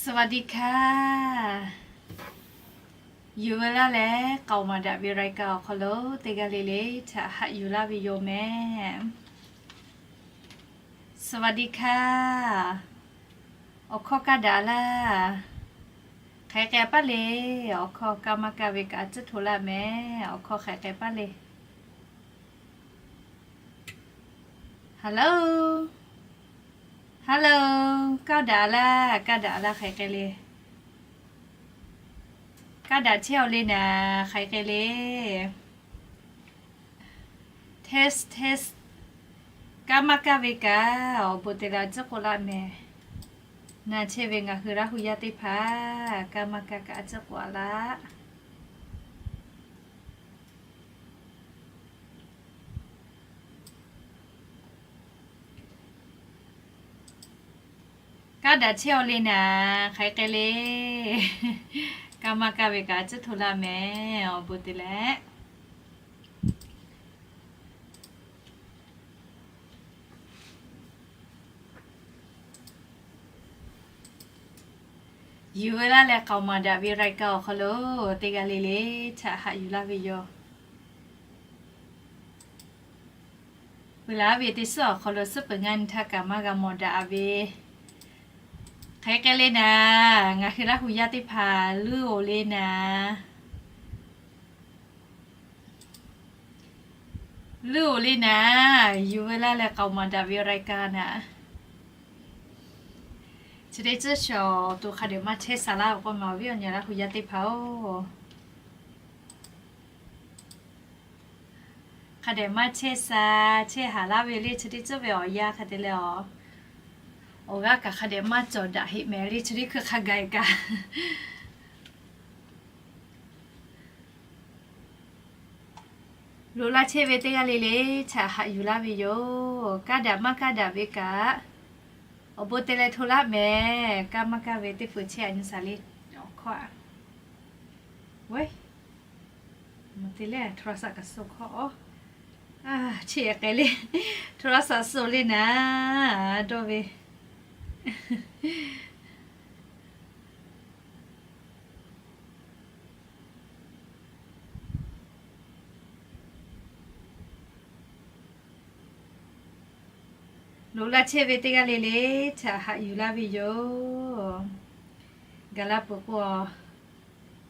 สวัสดีค่ะ Yuˬ ve laˇ leh k'aoˍ maˍ daꞈ ve รายการ awˬ hk'aw lo teˇ g'aˇ le le htaꞈ haꞈ yuˬ laˇ ve yoˬ mehˍ. สวัสดีค่ะ Awˬ hkawˇ kaˇ daꞈ laˇ. Hk'aˬ hk'e k'ai paˇ le. Awˬ hkawˇ kaˇ maˇ kaˇ ve kaꞈ a ciˉ hto laˇ mehˍ. Awˬ hkawˇ hk'aˬ hk'e k'ai paˇ le. Hello, hello, kaˇ daꞈ laˇ, kaˇ daꞈ laˇ. Hk'aˬ hk'e k'ai le. Kaˇ daꞈ chehˇ-aw le naˍ. Hk'aˬ hk'e k'ai le. Test, test. Kaˇ maˇ kaˇ ve kaꞈ awˬ bon te leh a ciˉ k'oˆ laˇ mehˍ. Na chehˇ ve ngaˬ hui Laˇ hu yaˇ teˇ hpaˍ, kaˇ maˇ kaˇ kaꞈ a ciˉ k'oˆ a laˇ. Kaˇ daꞈ chehˇ-aw le naˍ. Hk'aˬ hk'e k'ai le. Kaˇ maˇ kaˇ ve kaꞈ a ciˉ hto laˇ mehˍ. Awˬ bon te leh. Yuˬ ve laˇ leh k'aoˍ maˍ daꞈ ve รายการ awˬ hk'aw lo teˇ g'aˇ le le htaꞈ haꞈ yuˬ laˇ ve yoˬ. Peuˬ laˬ ve teˇ suhˉ awˬ hk'aw lo suhˉ peuˬ ngaˇ nyi htaˇ kaꞈ maˇ g'a mawˬ daꞈ ve. Hk'aˬ hk'e k'ai le naˍ. Ngaˬ hui Laˇ hu yaˇ teˇ hpaˍ luˇ-oˬ le naˍ. Luˇ-oˬ le naˍ. Yuˬ ve laˇ leh k'aoˍ maˍ daꞈ ve รายการ naˍ. Chi teˇ tcuhˇ shawˍ awˬ to hk'a dehꞈ maˇ chehˇ sha laˇ ve k'oˆ ma, awˬ viˉ awˬ nyi Laˇ hu yaˇ teˇ hpaˍ-oˬ. Hk'a dehꞈ maˇ chehˇ sha, chehˇ haˍ laˇ ve le. Chi teˇ tcuhˇ ve awˬ yanˇ hk'a te leh awˬ, awˬ g'aˇ kaꞈ hk'a dehꞈ maˇ cawˬ daꞈ heˆ mehˍ le. Chi teˇ hkui hk'a gaˬ kaꞈ loꞈ laˇ chehˇ ve teˇ g'aˇ le le htaꞈ haꞈ yuˬ laˇ ve yoˬ. Kaˇ daꞈ maˇ kaˇ daꞈ ve kaꞈ awˬ bon te leh hto laˇ mehˍ. Kaˇ maˇ kaˇ ve teˇ hpeuꞈ chehˇ a nyi shaˍ le. Awˬ hkawˇ a, mvuhˇ te leh โทรศัพท์ kaꞈ suh hkawˇ-oˬ. Chi hk'e k'ai le. โทรศัพท์ suh le naˍ. Dawˇ ve loꞈ laˇ chehˇ ve teˇ g'aˇ le le htaꞈ haꞈ yuˬ laˇ ve yoˬ. Gaˬ la peuˬ k'o,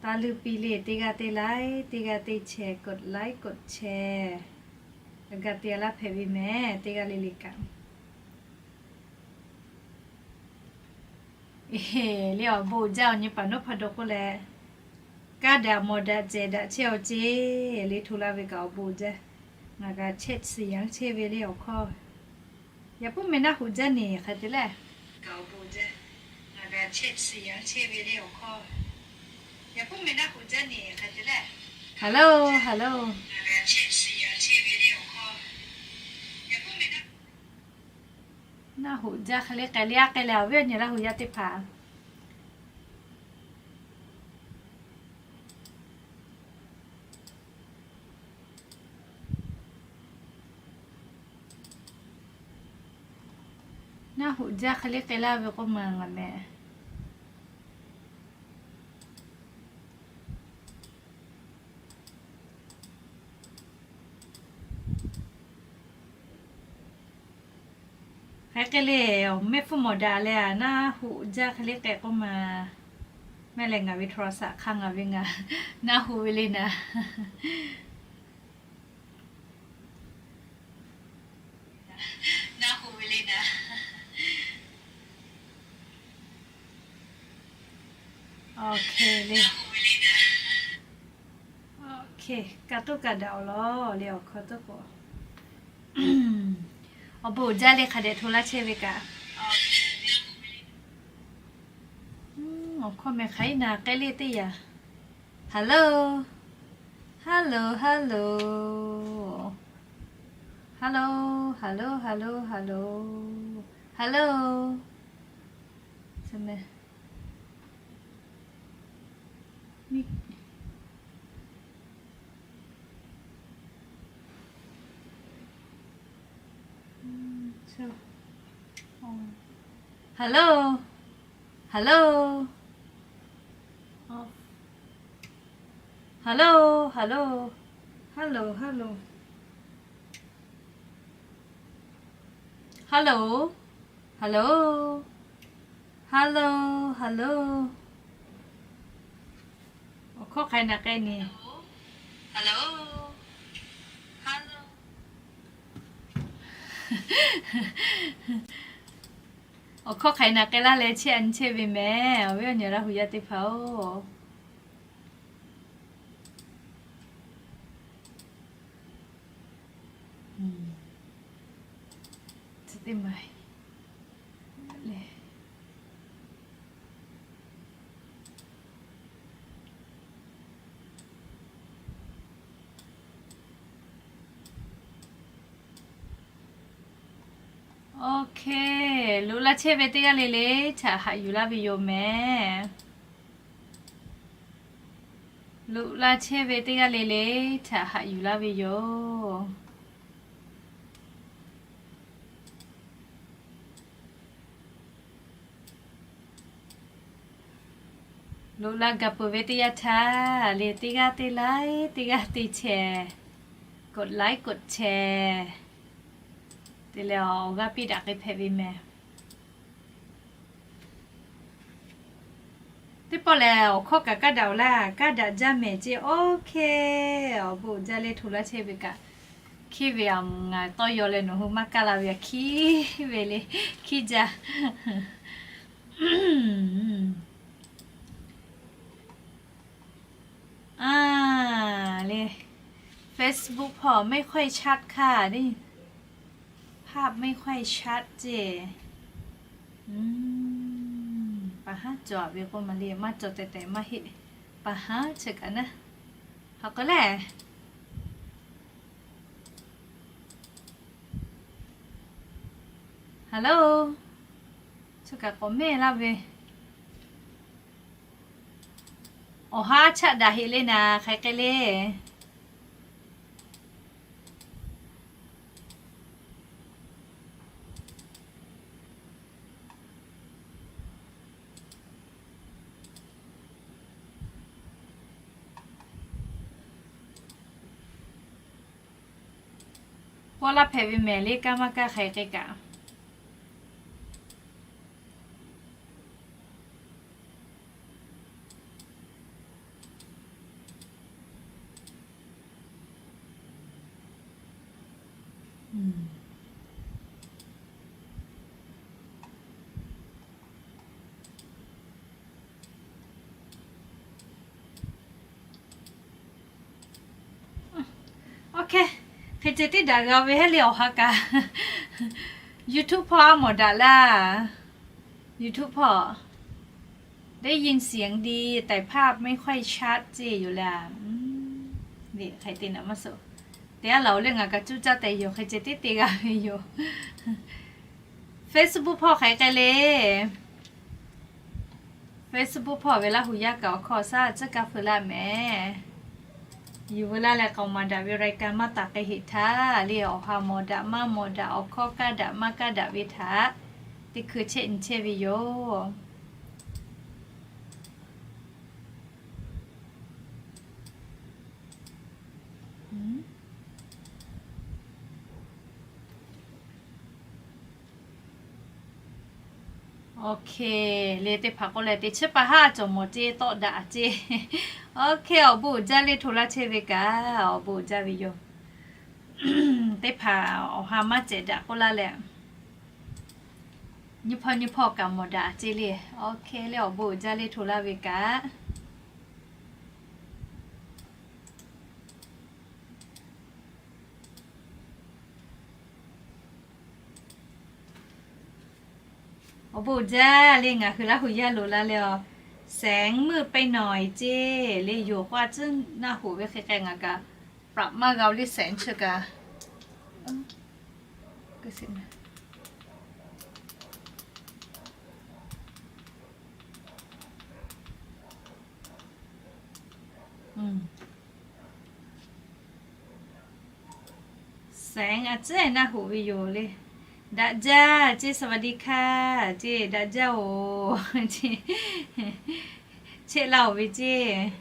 taˇ luˇ piˇ le. Teˇ g'aˇ teˇ like, teˇ g'aˇ teˇ share, กด like กด share, g'a te laˇ hpehꞈ ve mehˍ teˇ g'aˇ le le kaꞈ. Le awˬ bon jaˇ awˬ nyi paˍ nawˉ hpaˇ dawˬ k'oˆ leh, kaˇ daꞈ mawˬ daꞈ cehˬ daꞈ chehˇ-aw ceˇ le. Hto laˇ ve kaꞈ awˬ bon jaˇ. Ngaˬ g'a chehˇ chi yanˇ chehˇ ve le awˬ hkawˇ. Yaꞈ puiˉ meh naˆ hoꞈ jaˇ neˬ hk'e te leh. Ngaˬ g'a chehˇ chi yanˇ chehˇ ve le awˬ hkawˇ. Yaꞈ puiˉ meh naˆ hoꞈ jaˇ neˬ hk'e te leh. Hello, hello. Naˆ hoꞈ jaˇ hk'e le k'ai le a k'ai leh awˬ viˉ awˬ nyi Laˇ hu yaˇ teˇ hpaˍ. Naˆ hoꞈ jaˇ hk'e le k'ai laˇ ve k'oˆ ma ngaˬ meh. Hk'e k'ai le, awˬ mehˆ hpfuhˇ mawˬ daꞈ leh a, naˆ hoꞈ jaˇ hk'e le k'ai k'oˆ ma. Mehˆ leh ngaˬ ve โทรศัพท์ hk'a ngaˬ ve ngaˬ naˆ hoꞈ ve le naˍ. Naˆ hoꞈ ve le naˍ. Awˬ hk'e le. Awˬ hk'e, kaꞈ tuˉ kaꞈ daꞈ-oˬ lawˬ le awˬ hkawˇ tuˉ k'o. Awˬ bon uiˍ jaˇ le hk'a dehꞈ hto laˇ chehˇ ve kaꞈ. Awˬ hkawˇ meh hk'aˬ iˉ na k'ai le teˇ yanˇ. Hello, hello, hello, hello, hello, hello, hello, hello. Hello, Hello. Hello, hello. Hello, hello. Hello. Hello. Hello, hello. Awˬ hkawˇ hk'a na k'ai neˬ. Awˬ hkawˇ hk'a na k'ai laˇ leh chehˇ a nyi chehˇ ve mehˍ. Awˬ viˉ awˬ nyi Laˇ hu yaˇ teˇ hpaˍ-oˬ. Awˬ hk'e, loꞈ laˇ chehˇ ve teˇ g'aˇ le le htaꞈ haꞈ yuˬ laˇ ve yoˬ mehˍ. Loꞈ laˇ chehˇ ve teˇ g'aˇ le le htaꞈ haꞈ yuˬ laˇ ve yoˬ. Loꞈ la gaˬ peuˬ ve teˇ yanˇ htaˇ le, teˇ g'aˇ te laiˉ, teˇ g'aˇ te chehˇ, กดไลค์ กดแชร์ te leh awˬ g'aˇ piˇ daꞈ k'ai hpehꞈ ve mehˍ. Teˇ pawˆ lehˬ, awˬ hkawˇ kaꞈ kaˇ daꞈ-oˬ laˇ, kaˇ daꞈ jaˇ mehˍ ceˇ. Awˬ hk'e, awˬ bon jaˇ le hto laˇ chehˇ ve kaꞈ, hkiˉ ve aˬ ngaˬ tawˇ yaw leh nawˬ hui maˇ kaˇ la ve aˬ hkiˉ ve le, hkiˉ jaˇ. A, le, Facebook พ่อไม่ค่อยชัดค่ะ นี่ ภาพไม่ค่อยชัด ceˇ. Paˍ haˉ cawˬ ve k'o maˇ le, maˇ cawˬ tehꞈ tehꞈ maˇ heˆ. Paˍ haˉ chi kaꞈ naˉ, ha k'o lehˬ. Hello. Chi kaꞈ k'awꞈ mehˆ laˇ ve. Awˬ ha chaˆ daꞈ heˆ le naˍ, hk'aˬ hk'e le. Pawˆ laˇ hpehꞈ ve mehˍ le, kaˇ maˇ kaˇ hk'aˬ hk'e kaꞈ. Awˬ hk'e, hk'e ceh tiˉ daꞈ g'a ve heˆ le awˬ ha kaꞈ. YouTube พ่อ a mawˬ daꞈ laˇ. YouTube พ่อ ได้ยินเสียงดี แต่ภาพไม่ค่อยชัด ceˇ yoˬ le. Hk'e te naˍ maˇ suh. Teˇ g'aˇ laˬ-oˬ le, ngaˬ kaꞈ cuˇ caˇ tehꞈ yoˬ, hk'e ceh tiˉ te g'a ve yoˬ. Facebook พ่อ hk'aˬ hk'e le. Facebook พ่อ ve Laˇ hu yaˇ kaꞈ awˬ hkawˇ shaˉ tcuhˉ kaˇ feu laˇ mehˍ. Yuˬ veu laˇ leh k'aoˍ maˍ daꞈ ve รายการ maˇ taˍ k'ai heˆ htaˇ le, awˬ ha mawˬ daꞈ maˇ mawˬ daꞈ, awˬ hkawˇ kaˇ daꞈ maˇ kaˇ daꞈ ve htaꞈ teˇ hkui chehˇ nyi chehˇ ve yoˬ. Awˬ hk'e, le teˇ hpaˍ k'oˆ leh teˇ chiˉ pa haˉ cawˬ mawˬ ceˇ, tawˆ daꞈ ceˇ. Awˬ hk'e, awˬ bon uiˍ jaˇ le hto laˇ chehˇ ve kaꞈ, awˬ bon uiˍ jaˇ ve yoˬ. Teˇ hpaˍ awˬ ha maˇ cehˬ daꞈ k'oˆ laˇ leh, nyiˇ hpawˇ nyiˇ hpawˇ kaꞈ mawˬ daꞈ ceˇ le. Awˬ hk'e le, awˬ bon uiˍ jaˇ le hto laˇ ve kaꞈ. Awˬ bon jaˇ le, ngaˬ hui Laˇ hu yaˇ loꞈ la leh a, แสงมืดไปหน่อย ceˇ le, yoˬ k'o a tcuhˉ naˆ hoꞈ ve hk'e k'ai ngaˬ kaꞈ ปรับ maˇ g'a-o le แสง chi kaꞈ. Saengˍ a tcuhˉ naˆ hoꞈ ve yoˬ le. Daꞈ jaˇ ceˇ, สวัสดีค่ะ ceˇ, daꞈ jaˇ-oˬ ceˇ. Chehˇ laˇ-oˬ ve ceˇ.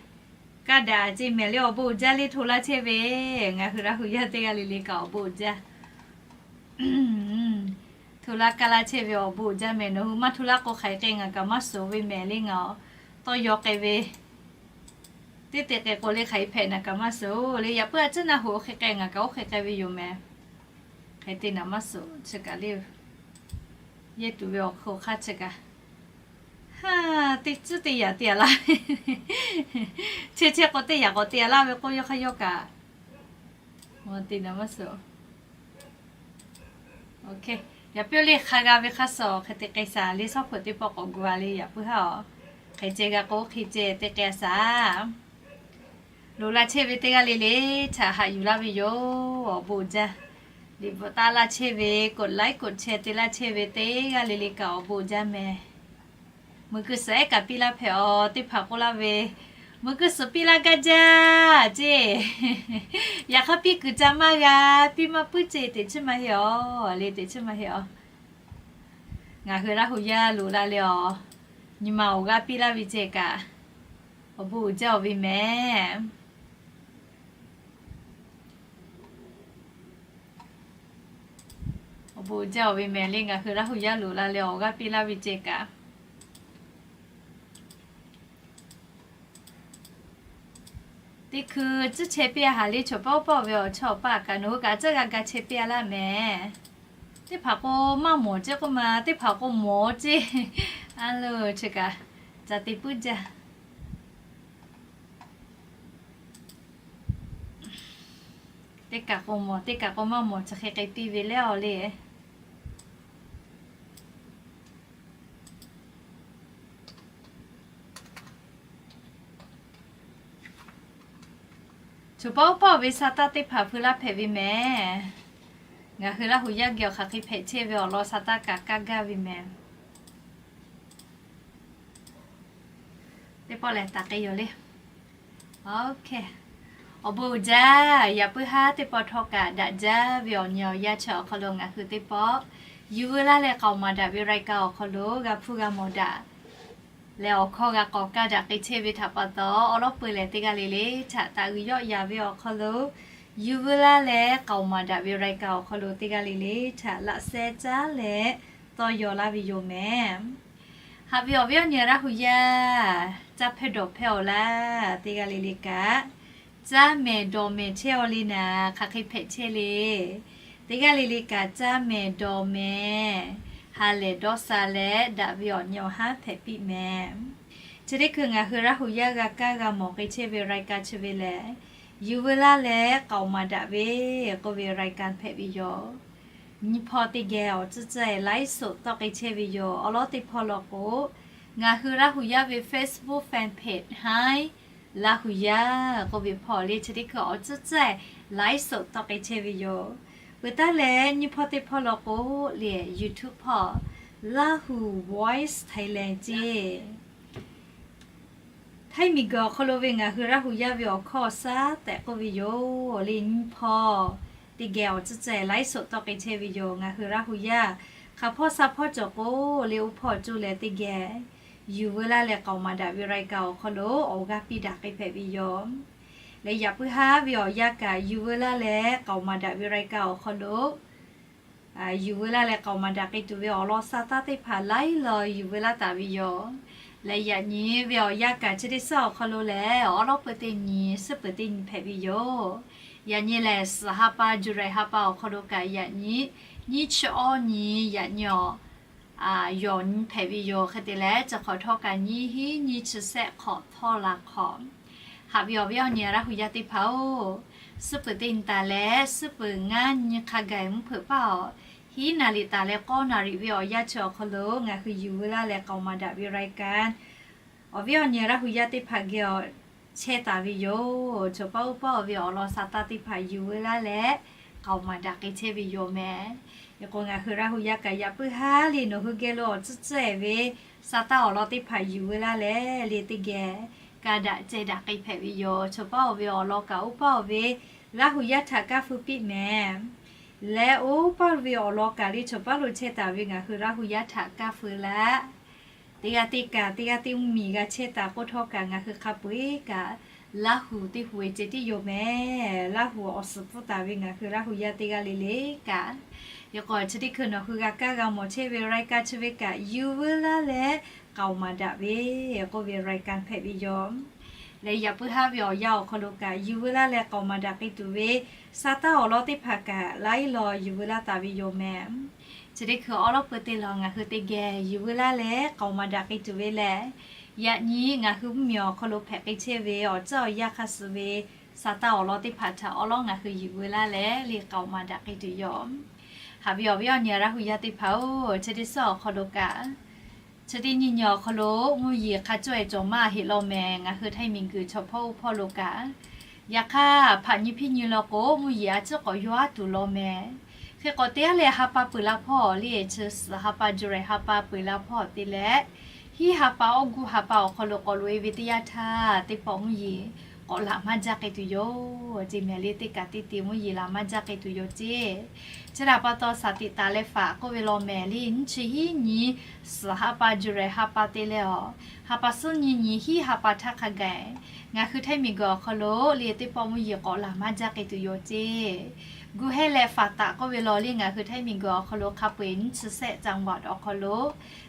Kaˇ daꞈ ceˇ, mehˍ le awˬ bon uiˍ jaˇ le hto laˇ chehˇ ve. Ngaˬ hui Laˇ hu yaˇ teˇ g'aˇ le le kaꞈ awˬ bon uiˍ jaˇ hto laˇ kaˇ laˇ chehˇ ve awˬ bon uiˍ jaˇ mehˍ. Nawˬ hui maˇ hto laˇ k'o hk'aˬ hk'e ngaˬ kaꞈ maˇ suhˍ ve mehˍ le ngaˬ tawˇ yaw k'ai ve. Teˇ te k'ai k'o le hk'aˬ hk'e hpehꞈ naˍ kaꞈ maˇ suhˍ le. Yaꞈ puiˉ a ciˉ naˆ hoꞈ hk'e k'ai ngaˬ kaꞈ oˇ hk'e k'ai ve yoˬ mehˍ. Hk'e te naˍ maˇ suhˍ chi kaꞈ le. Yehˇ tuˬ ve awˬ hk'aw hk'aˇ chi kaꞈ, ha, teˇ tcuhˉ teˇ yaꞈ te a laˇ. Chehˇ chehˇ k'o teˇ yaꞈ k'awꞈ te a laˇ ve k'oˆ yawˇ hk'aˇ yawˇ kaꞈ, te naˍ maˇ suhˍ. Yaꞈ puiˉ le hk'a g'a ve hk'a suhˍ hk'e te k'ai shaˍ le, shawˉ hpeuꞈ teˇ pawˆ k'awꞈ gu a le. Yaꞈ puiˉ haˉ aˬ, hk'e ceh g'a k'o hk'e ceh te k'ai shaˍ. Loꞈ la chehˇ ve teˇ g'aˇ le le htaꞈ haꞈ yuˬ laˇ ve yoˬ. Awˬ bon uiˍ jaˇ. Liꞈ bvuhꞈ taˆ laˇ chehˇ ve, กดไลค์ กดแชร์ te laˇ chehˇ ve teˇ g'aˇ le le kaꞈ awˬ bon uiˍ jaˇ mehˍ. Meuꞈ keu suhˍ ehˉ kaꞈ piˇ laˇ hpehꞈ aˬ teˇ hpaˍ k'oˆ laˇ ve, meuꞈ keu suhˍ piˇ laˇ gaˇ jaˇ ceˇ. Yaꞈ hk'aˇ piˇ kuiˬ ca maˇ g'a, piˇ maˇ puiˉ ceˇ, teꞈ chiˉ maˇ heˆ aˬ le, teꞈ chiˉ maˇ heˆ aˬ. Ngaˬ hui Laˇ hu yaˇ loꞈ la leh awˬ, nyi ma awˬ g'aˇ piˇ laˇ ve ceh kaꞈ, awˬ bon uiˍ jaˇ-oˬ ve mehˍ. Awˬ bon uiˍ jaˇ-oˬ ve mehˍ le, ngaˬ hui Laˇ hu yaˇ loꞈ la leh awˬ g'aˇ piˇ laˇ ve ceh kaꞈ, teˇ hkui tcuhˉ chehˇ piˇ a haˍ le, choˬ paˆ uˉ paˆ ve awˬ chawˇ awˬ paˆ kaꞈ nawˬ hui kaꞈ tcuhˉ g'a ga chehˇ piˇ a laˇ mehˍ. Teˇ hpaˍ k'o maˇ mawˬ ceˇ k'oˆ ma, teˇ hpaˍ k'o mawˬ ceˇ. A lo, chi kaꞈ ca te puiˉ jaˇ. Teˇ kaꞈ k'o mawˬ, teˇ kaꞈ k'o maˇ mawˬ, chi hk'e k'ai piˇ ve leh aˬ le. Choˬ paˆ uˉ paˆ ve sa taˇ teˇ hpaˍ hpui laˇ hpehꞈ ve mehˍ. Ngaˬ hui Laˇ hu yaˇ geh awˬ hk'aˬ hk'e hpehꞈ chehˇ ve awˬ lawn sa taˇ kaꞈ kaˇ gaˇ ve mehˍ. Teˇ pawˆ lehˬ taˍ k'ai yoˬ le. Awˬ bon uiˍ jaˇ. Yaꞈ puiˉ haˉ teˇ pawˆ htawˇ kaꞈ daꞈ jaˇ ve awˬ nyi awˬ yanˇ chi awˬ hk'aw lo ngaˬ hui teˇ pawˆ yuˬ veu laˇ leh k'aoˍ maˍ daꞈ ve รายการ awˬ hk'aw lo g'a hpuˇ g'a mawˬ daꞈ leh awˬ hkawˇ g'a k'awꞈ kaˇ daꞈ k'ai chehˇ ve htaꞈ pa taw, awˉ lawˉ peu lehˬ teˇ g'aˇ le le htaꞈ taꞈ g'uiˬ yawˆ yaˍ ve awˬ hk'aw lo, yuˬ veu laˇ leh k'aoˍ maˍ daꞈ ve รายการ awˬ hk'aw lo teˇ g'aˇ le le htaꞈ laꞈ sheh caˉ leh tawˇ yaw laˇ ve yoˬ mehˍ. Haꞈ ve awˬ viˉ awˬ nyi Laˇ hu yaˇ, caˇ hpehˇ dawˬ hpehˇ awˬ laˇ teˇ g'aˇ le le kaꞈ, caˇ mehˍ dawˬ mehˍ chehˇ aw le naˍ, hk'aˬ hk'e hpehꞈ chehˇ le. Teˇ g'aˇ le le kaꞈ caˇ mehˍ dawˬ mehˍ, ha lehˬ dawˇ sha leh daꞈ ve awˬ nyi awˬ haˉ hpehꞈ piˇ mehˍ. Chi teˇ hkui ngaˬ hui Laˇ hu yaˇ g'a kaˇ g'a mawˬ k'ai chehˇ ve รายการ chi ve lehˬ, yuˬ veu laˇ leh k'aoˍ maˍ daꞈ ve k'oˆ ve รายการ hpehꞈ ve yoˬ. Nyi hpawˇ teˇ geh awˬ tcuhˉ tcuhˉ ไลฟ์สด tawˆ k'ai chehˇ ve yoˬ. Awˬ lawn teˇ hpawˇ law k'o, ngaˬ hui Laˇ hu yaˇ ve Facebook fan page haˉ Laˇ hu yaˇ k'oˆ ve hpawˇ le chi teˇ hkui awˬ tcuhˉ tcuhˉ ไลฟ์สด tawˆ k'ai chehˇ ve yoˬ. Peuˬ taˉ leh nyi hpawˇ teˇ hpawˇ law k'o, le YouTube hpawˇ Lahu Voice Thailand ceˇ. Htaiˇ miˬguiˬ awˬ hk'aw lo ve ngaˬ hui Laˇ hu yaˇ ve awˬ hkawˇ awˬ shaˉ tehꞈ k'oˆ ve yoˬ le. Nyi hpawˇ teˇ geh awˬ tcuhˉ tcuhˉ ไลฟ์สด tawˆ k'ai chehˇ ve yoˬ. Ngaˬ hui Laˇ hu yaˇ hk'aˬ hpawˇ sha hpawˇ cawˬ k'o le, oˇ hpawˇ coˇ leh teˇ geh yuˬ veu laˇ leh k'aoˍ maˍ daꞈ ve รายการ awˬ hk'aw lo awˬ g'aˇ piˇ daꞈ k'ai hpehꞈ ve yoˬ. Leh yaꞈ puiˉ haˉ ve awˬ yanˇ kaꞈ yuˬ veu laˇ leh k'aoˍ maˍ daꞈ ve รายการ awˬ hk'aw lo yuˬ veu laˇ leh k'aoˍ maˍ daꞈ k'ai tuˬ ve awˬ lawn sa taˇ teˇ hpaˍ laiˉ law yuˬ veu laˇ taˍ ve yoˬ. Leh yaꞈ nyi ve awˬ yanˇ kaꞈ chi teˇ suhˉ awˬ hk'aw lo lehˬ, awˉ lawˉ peu teˇ nyi, suhˉ peuˬ teˇ nyi hpehꞈ ve yoˬ. Yaꞈ nyi lehˬ, suhˍ ha pa, July ha pa awˬ hk'aw lo kaꞈ yaꞈ nyi, nyiˇ chi awˇ nyi, yaꞈ nyi awˬ yawˬ nyi hpehꞈ ve yoˬ. Hk'e te leh, chi hk'awꞈ htawˇ kaꞈ nyiˇ hinˉ nyiˇ chi sehˆ hk'awꞈ htawˇ la hk'awꞈ. Haꞈ ve awˬ viˉ awˬ nyi Laˇ hu yaˇ teˇ hpaˍ-oˬ, suhˉ peuˬ teˇ nyi taˍ leh suhˉ peuˬ ngaˇ nyi hk'a gaˬ mvuhˇ hpeuꞈ paˇ awˬ hiˉ naˍ riˍ taˍ leh k'awˇ naˍ riˍ ve awˬ yanˇ chi awˬ hk'aw lo ngaˬ hui yuˬ veu laˇ leh k'aoˍ maˍ daꞈ ve รายการ awˬ viˉ awˬ nyi Laˇ hu yaˇ teˇ hpaˍ geh awˬ chehˇ taˍ ve yoˬ. Choˬ paˆ uˉ paˆ ve awˬ lawn sa taˇ teˇ hpaˍ yuˬ veu laˇ leh k'aoˍ maˍ daꞈ k'ai chehˇ ve yoˬ mehˍ. Hk'e k'o ngaˬ hui Laˇ hu yaˇ kaꞈ yaꞈ puiˉ haˉ le nawˬ hui geh lo awˬ tcuhˉ tcuhˉ ve sa taˇ awˬ lawn teˇ hpaˍ yuˬ veu laˇ leh le teˇ geh ka daꞈ ceh daꞈ k'ai hpehꞈ ve yoˬ. Choˬ paˆ awˬ ve awˬ lawn kaꞈ uˉ paˆ awˬ ve Laˇ hu yaˇ htaꞈ kaˇ feu piˇ mehˍ. Leh oˇ paˇ ve awˬ lawn kaꞈ le chaw paˉ lo chehˇ taˍ ve ngaˬ hui Laˇ hu yaˇ htaꞈ kaˇ feu laˇ. Teˇ g'aˇ teˇ kaꞈ, teˇ g'aˇ teˇ mvuhˇmiˬ g'a chehˇ taˍ k'oˆ htawˇ kaꞈ, ngaˬ hui hk'a peu-eˬ kaꞈ Laˇ hu teˇ hu ve ceh tiˉ yoˬ mehˍ. Laˇ hu awˬ suhˍ pfuhˇ taˍ ve ngaˬ hui Laˇ hu yaˇ teˇ g'aˇ le le kaꞈ, yaꞈ k'o chi teˇ hkui nawˬ hui g'a kaˇ g'a mawˬ chehˇ ve รายการ chi ve kaꞈ, Yuˬ veu laˇ leh k'aoˍ maˍ daꞈ ve k'oˆ ve รายการ hpehꞈ ve yoˬ. Leh yaꞈ puiˉ haˉ ve awˬ yanˇ awˬ hk'aw lo kaꞈ, yuˬ veu laˇ leh k'aoˍ maˍ daꞈ k'ai tuˬ ve sa taˇ awˬ lawn teˇ hpaˍ kaꞈ, laiˉ law yuˬ veu laˇ taˍ ve yoˬ mehˍ. Chi teˇ hkui awˉ lawˉ peu te lawˬ ngaˬ hui teˇ geh yuˬ veu laˇ leh k'aoˍ maˍ daꞈ k'ai tuˬ ve lehˬ, yaꞈ nyi ngaˬ hui mvuhˇmiˬ awˬ hk'aw lo hpehꞈ k'ai chehˇ ve awˬ ceuˬ awˬ yanˇ hk'a suh ve sa taˇ awˬ lawn teˇ hpaˍ htaꞈ awˉ lawˉ ngaˬ hui yuˬ veu laˇ leh le k'aoˍ maˍ daꞈ k'ai tuˬ yoˬ. Haꞈ ve awˬ viˉ awˬ nyi Laˇ hu yaˇ teˇ hpaˍ-oˬ, chi teˇ suhˉ awˬ hk'aw lo kaꞈ, chi teˇ nyi nyi awˬ hk'aw lo mvuhˇ yeˬ hk'a cawˇ-e cawˬ maˇ heˆ law mehˍ. Ngaˬ hui Htaiˇ miˬguiˬ chaw hpawˇ oˇ hpawˇ lo kaꞈ, yaꞈ hk'aˇ hpaꞈ nyi hpiˇ nyi law k'o, mvuhˇ yeˬ a ciˉ k'awꞈ yaw aˉ tuˬ law mehˍ. Hk'e k'awꞈ te aˉ leh, ha pa peuˬ la hpawˇ le, chi suhˍ ha pa July ha pa peuˬ la hpawˇ te leh, hiˉ ha pa August ha pa awˬ hk'aw lo k'awꞈ loꞈ-e ve teˇ yanˇ htaˇ, teˇ pawˆ mvuhˇ yeˬ k'awꞈ laꞈ maˇ jaˇ k'ai tuˬ yoˬ ceˇ mehˍ le. Teˇ kaꞈ teˇ te mvuhˇ yeˬ laꞈ maˇ jaˇ k'ai tuˬ yoˬ ceˇ. Chi htaꞈ pa taw, saˍ tiꞈ taˍ leh faꞈ k'oˆ ve law mehˍ le, nyiˇ chi hiˉ nyi suhˍ ha pa July ha pa te leh awˬ, ha pa suhˉ nyi nyi hiˉ ha pa htaˇ hk'a gaˬ, ngaˬ hui Htaiˇ miˬguiˬ awˬ hk'aw lo le teˇ pawˆ mvuhˇ yeˬ k'awꞈ laꞈ maˇ jaˇ k'ai tuˬ yoˬ ceˇ. Gu hehˇ leh faꞈ taˍ k'oˆ ve law le, ngaˬ hui Htaiˇ miˬguiˬ awˬ hk'aw lo hk'a peu-eˬ nyiˇ chi sehˆ จังหวัด awˬ hk'aw lo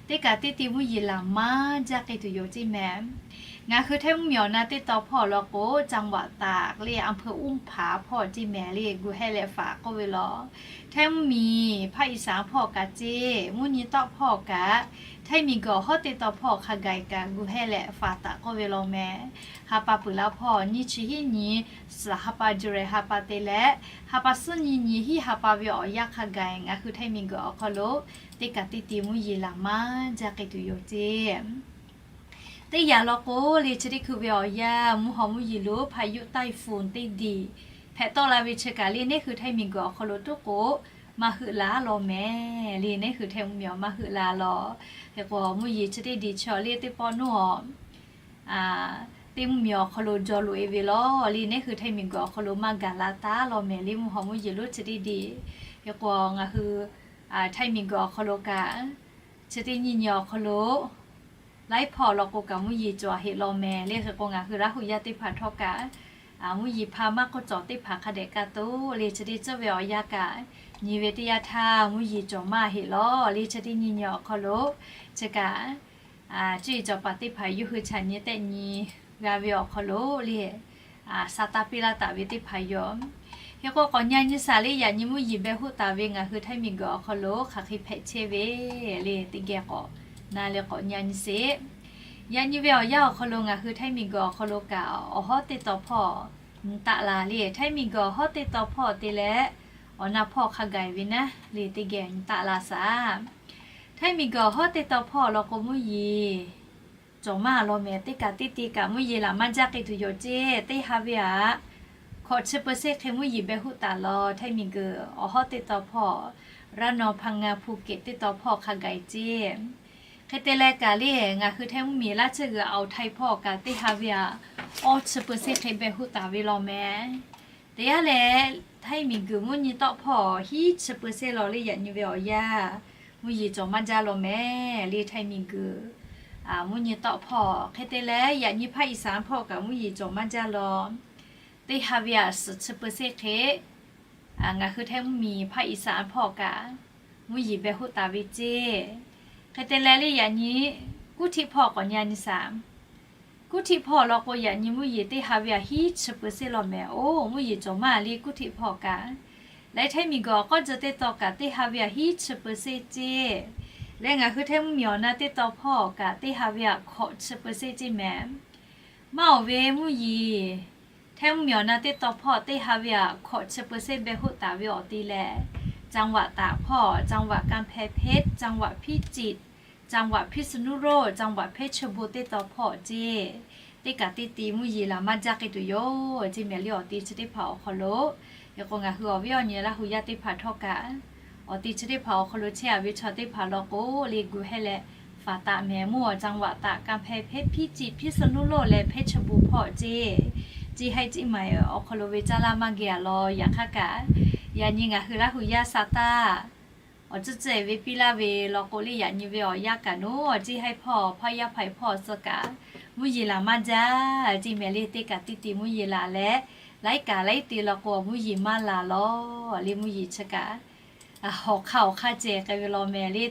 teˇ kaꞈ teˇ te mvuhˇ yeˬ laꞈ maˇ jaˇ k'ai tuˬ yoˬ ceˇ mehˍ. Ngaˬ hui Htaiˇ mvuhˇmiˬ awˬ na teˇ taw hpawˇ law k'o, จังหวัดตาก le อำเภออุ้มผา hpawˇ ceˇ mehˍ le. Gu hehˇ leh faꞈ k'oˆ ve law, Htaiˇ mvuhˇmiˬ ภาคอีสาน hpawˇ kaꞈ ceˇ, mvuhˇ nyi tawˆ hpawˇ kaꞈ, Htaiˇ miˬguiˬ awˬ hawˉ teˇ taw hpawˇ hk'a gaˬ kaꞈ gu hehˇ leh faꞈ taˍ k'oˆ ve law mehˍ. Ha pa peuˬ la hpawˇ nyiˇ chi hiˉ nyi suhˍ ha pa July ha pa te leh, ha pa suhˉ nyi nyi hiˉ ha pa ve awˬ yanˇ hk'a gaˬ ngaˬ hui Htaiˇ miˬguiˬ awˬ hk'aw lo teˇ kaꞈ teˇ te mvuhˇ yeˬ laꞈ maˇ jaˇ k'ai tuˬ yoˬ ceˇ. Teˇ yanˇ law k'o le, chi teˇ hkui ve awˬ yanˇ mvuhˇ haw mvuhˇ yeˬ lo พายุไต้ฝุ่น teˇ diˬ hpehꞈ tawˆ la ve chi kaꞈ le, neˉ hui Htaiˇ miˬguiˬ awˬ hk'aw lo tuˉ k'o maˇ heuˆ la law mehˍ le. Neˉ hui Htaiˇ mvuhˇmiˬ maˇ heuˆ la law. Hk'e k'o mvuhˇ yeˬ chi teˇ diˬ chi awˬ le teˇ pawˆ nuˇ awˬ teˇ mvuhˇmiˬ awˬ hk'aw lo jaw loꞈ-e ve law le, neˉ hui Htaiˇ miˬguiˬ awˬ hk'aw lo maˇ gaˬ la taˍ law mehˍ le. Mvuhˇ haw mvuhˇ yeˬ lo chi teˇ diˬ. Hk'e k'o ngaˬ hui Htaiˇ miˬguiˬ awˬ hk'aw lo kaꞈ, chi teˇ nyi nyi awˬ hk'aw lo laiˉ hpawˇ law k'o kaꞈ mvuhˇ yeˬ cawˬ heˆ law mehˍ le. Hk'e k'o ngaˬ hui Laˇ hu yaˇ teˇ hpaˍ htawˇ kaꞈ, mvuhˇ yeˬ hpa maˇ k'oˆ cawˬ teˇ hpaˍ hk'a dehꞈ kaꞈ to le, chi teˇ ceuˬ ve awˬ yanˇ kaꞈ nyi ve teˇ yanˇ htaˇ mvuhˇ yeˬ cawˬ maˇ heˆ law le. Chi teˇ nyi nyi awˬ hk'aw lo chi kaꞈ cuˇ yiˍ cawˬ paˍ teˇ hpaˍ yawˇ hui chaꞈ nyi tehˆ nyi g'a ve awˬ hk'aw lo le, sa taˇ piˇ laˇ taˍ ve teˇ hpaˍ yoˬ. Hk'e k'o k'awꞈ nya nyi shaˍ le, yaꞈ nyi mvuhˇ yeˬ beh hoˆ taˍ ve ngaˬ hui Htaiˇ miˬguiˬ awˬ hk'aw lo hk'aˬ hk'e hpehꞈ chehˇ ve le, teˇ geh k'awꞈ na leh k'awꞈ nya nyi sheˍ. Yaꞈ nyi ve awˬ yanˇ awˬ hk'aw lo ngaˬ hui Htaiˇ miˬguiˬ awˬ hk'aw lo kaꞈ awˬ hawˉ teˇ taw hpawˇ nyi taˆ la le. Htaiˇ miˬguiˬ awˬ hawˉ teˇ taw hpawˇ te leh awˬ na hpawˇ hk'a gaˬ ve naˉ le, teˇ geh nyi taˆ la shaˍ. Htaiˇ miˬguiˬ awˬ hawˉ teˇ taw hpawˇ law k'o mvuhˇ yeˬ cawˬ maˇ law mehˍ. Teˇ kaꞈ teˇ te kaꞈ mvuhˇ yeˬ laꞈ maˇ jaˇ k'ai tuˬ yoˬ ceˇ. Teˇ ha ve aꞈ hkawꞈ chi เปอร์เซ็นต์ hk'e mvuhˇ yeˬ beh hoˆ taˍ law. Htaiˇ miˬguiˬ awˬ hawˉ teˇ taw hpawˇ, ระนอง พังงา ภูเก็ต teˇ taw hpawˇ hk'a gaˬ ceˇ. Hk'e te leh kaꞈ le, ngaˬ hui Htaiˇ mvuhˇmiˬ laˇ tsuhˇ g'uiˬ awˬ Htaiˇ hpawˇ kaꞈ teˇ ha ve aꞈ awˇ chi เปอร์เซ็นต์ hk'e beh hoˆ taˍ ve law mehˍ. Teˇ yanˇ leh, Htaiˇ miˬguiˬ mvuhˇ nyi tawˆ hpawˇ hiˉ chi เปอร์เซ็นต์ law le, yaꞈ nyi ve awˬ yanˇ mvuhˇ yeˬ cawˬ maˇ jaˇ law mehˍ le. Htaiˇ miˬguiˬ mvuhˇ nyi tawˆ hpawˇ hk'e te leh, yaꞈ nyi ภาคอีสาน hpawˇ kaꞈ mvuhˇ yeˬ cawˬ maˇ jaˇ law. Teˇ ha ve aꞈ suhˍ chi เปอร์เซ็นต์ hk'e ngaˬ hui Htaiˇ mvuhˇmiˬ ภาคอีสาน hpawˇ kaꞈ mvuhˇ yeˬ beh hoˆ taˍ ve ceˇ. Hk'e te leh le, yaꞈ nyi กรุงเทพ hpawˇ k'awꞈ nya nyi shaˍ. กรุงเทพ hpawˇ law k'o, yaꞈ nyi mvuhˇ yeˬ teˇ ha ve aꞈ hiˉ chi เปอร์เซ็นต์ law mehˍ. Oˇ, mvuhˇ yeˬ cawˬ maˇ le กรุงเทพ hpawˇ kaꞈ. Leh Htaiˇ miˬguiˬ awˬ k'awˇ jeh teˇ taw kaꞈ teˇ ha ve aꞈ hiˉ chi เปอร์เซ็นต์ ceˇ. Leh ngaˬ hui Htaiˇ mvuhˇmiˬ awˬ na teˇ taw hpawˇ kaꞈ teˇ ha ve aꞈ hkawꞈ chi เปอร์เซ็นต์ ceˇ mehˍ. Maˇ awˬ ve mvuhˇ yeˬ Htaiˇ mvuhˇmiˬ awˬ na teˇ taw hpawˇ teˇ ha ve aꞈ hkawꞈ chi เปอร์เซ็นต์ beh hoˆ taˍ ve awˬ te leh, จังหวัดตาก hpawˇ, จังหวัดกำแพงเพชร, จังหวัดพิจิตร, จังหวัดพิษณุโลก, จังหวัดเพชรบูรณ์ teˇ taw hpawˇ ceˇ. Teˇ kaꞈ teˇ te mvuhˇ yeˬ laꞈ maˇ jaˇ k'ai tuˬ yoˬ ceˇ mehˍ le. Awˬ te chi teˇ hpaˍ awˬ hk'aw lo, yaꞈ k'o ngaˬ hui awˬ viˉ awˬ nyi Laˇ hu yaˇ teˇ hpaˍ htawˇ kaꞈ, awˬ te chi teˇ hpaˍ awˬ hk'aw lo chehˇ a ve chaw teˇ hpaˍ law k'o le, gu hehˇ leh faˍ taꞈ mehˍ. Mvuhˇ awˬ จังหวัดตาก, กำแพงเพชร, พิจิตร, พิษณุโลก leh เพชรบูรณ์ hpawˇ ceˇ. Ceˇ haiˉ ceˇ maˬ awˬ hk'aw lo ve caˇ laˇ maˇ geh a law. Yaꞈ hk'aˇ kaꞈ Yaꞈ nyi ngaˬ hui Laˇ hu yaˇ sa taˇ awˬ tcuhˉ tcuhˉ ve piˇ laˇ ve law k'o, le yaꞈ nyi ve awˬ yanˇ kaꞈ naˉ, awˬ ciˉ haiˉ hpawˇ hpawˇ yaˇ hpaˍ hpawˇ awˬ suh kaꞈ mvuhˇ yeˬ laˬ maˇ jaˇ ceˇ mehˍ. Le teˇ kaꞈ teˇ te mvuhˇ yeˬ laˬ leh, laiˉ kaꞈ laiˉ te law k'o, mvuhˇ yeˬ maˇ laˬ lawˬ. Le mvuhˇ yeˬ chi kaꞈ awˬ hk'aˇ awˬ hk'aˇ ceh k'ai ve law mehˍ. Le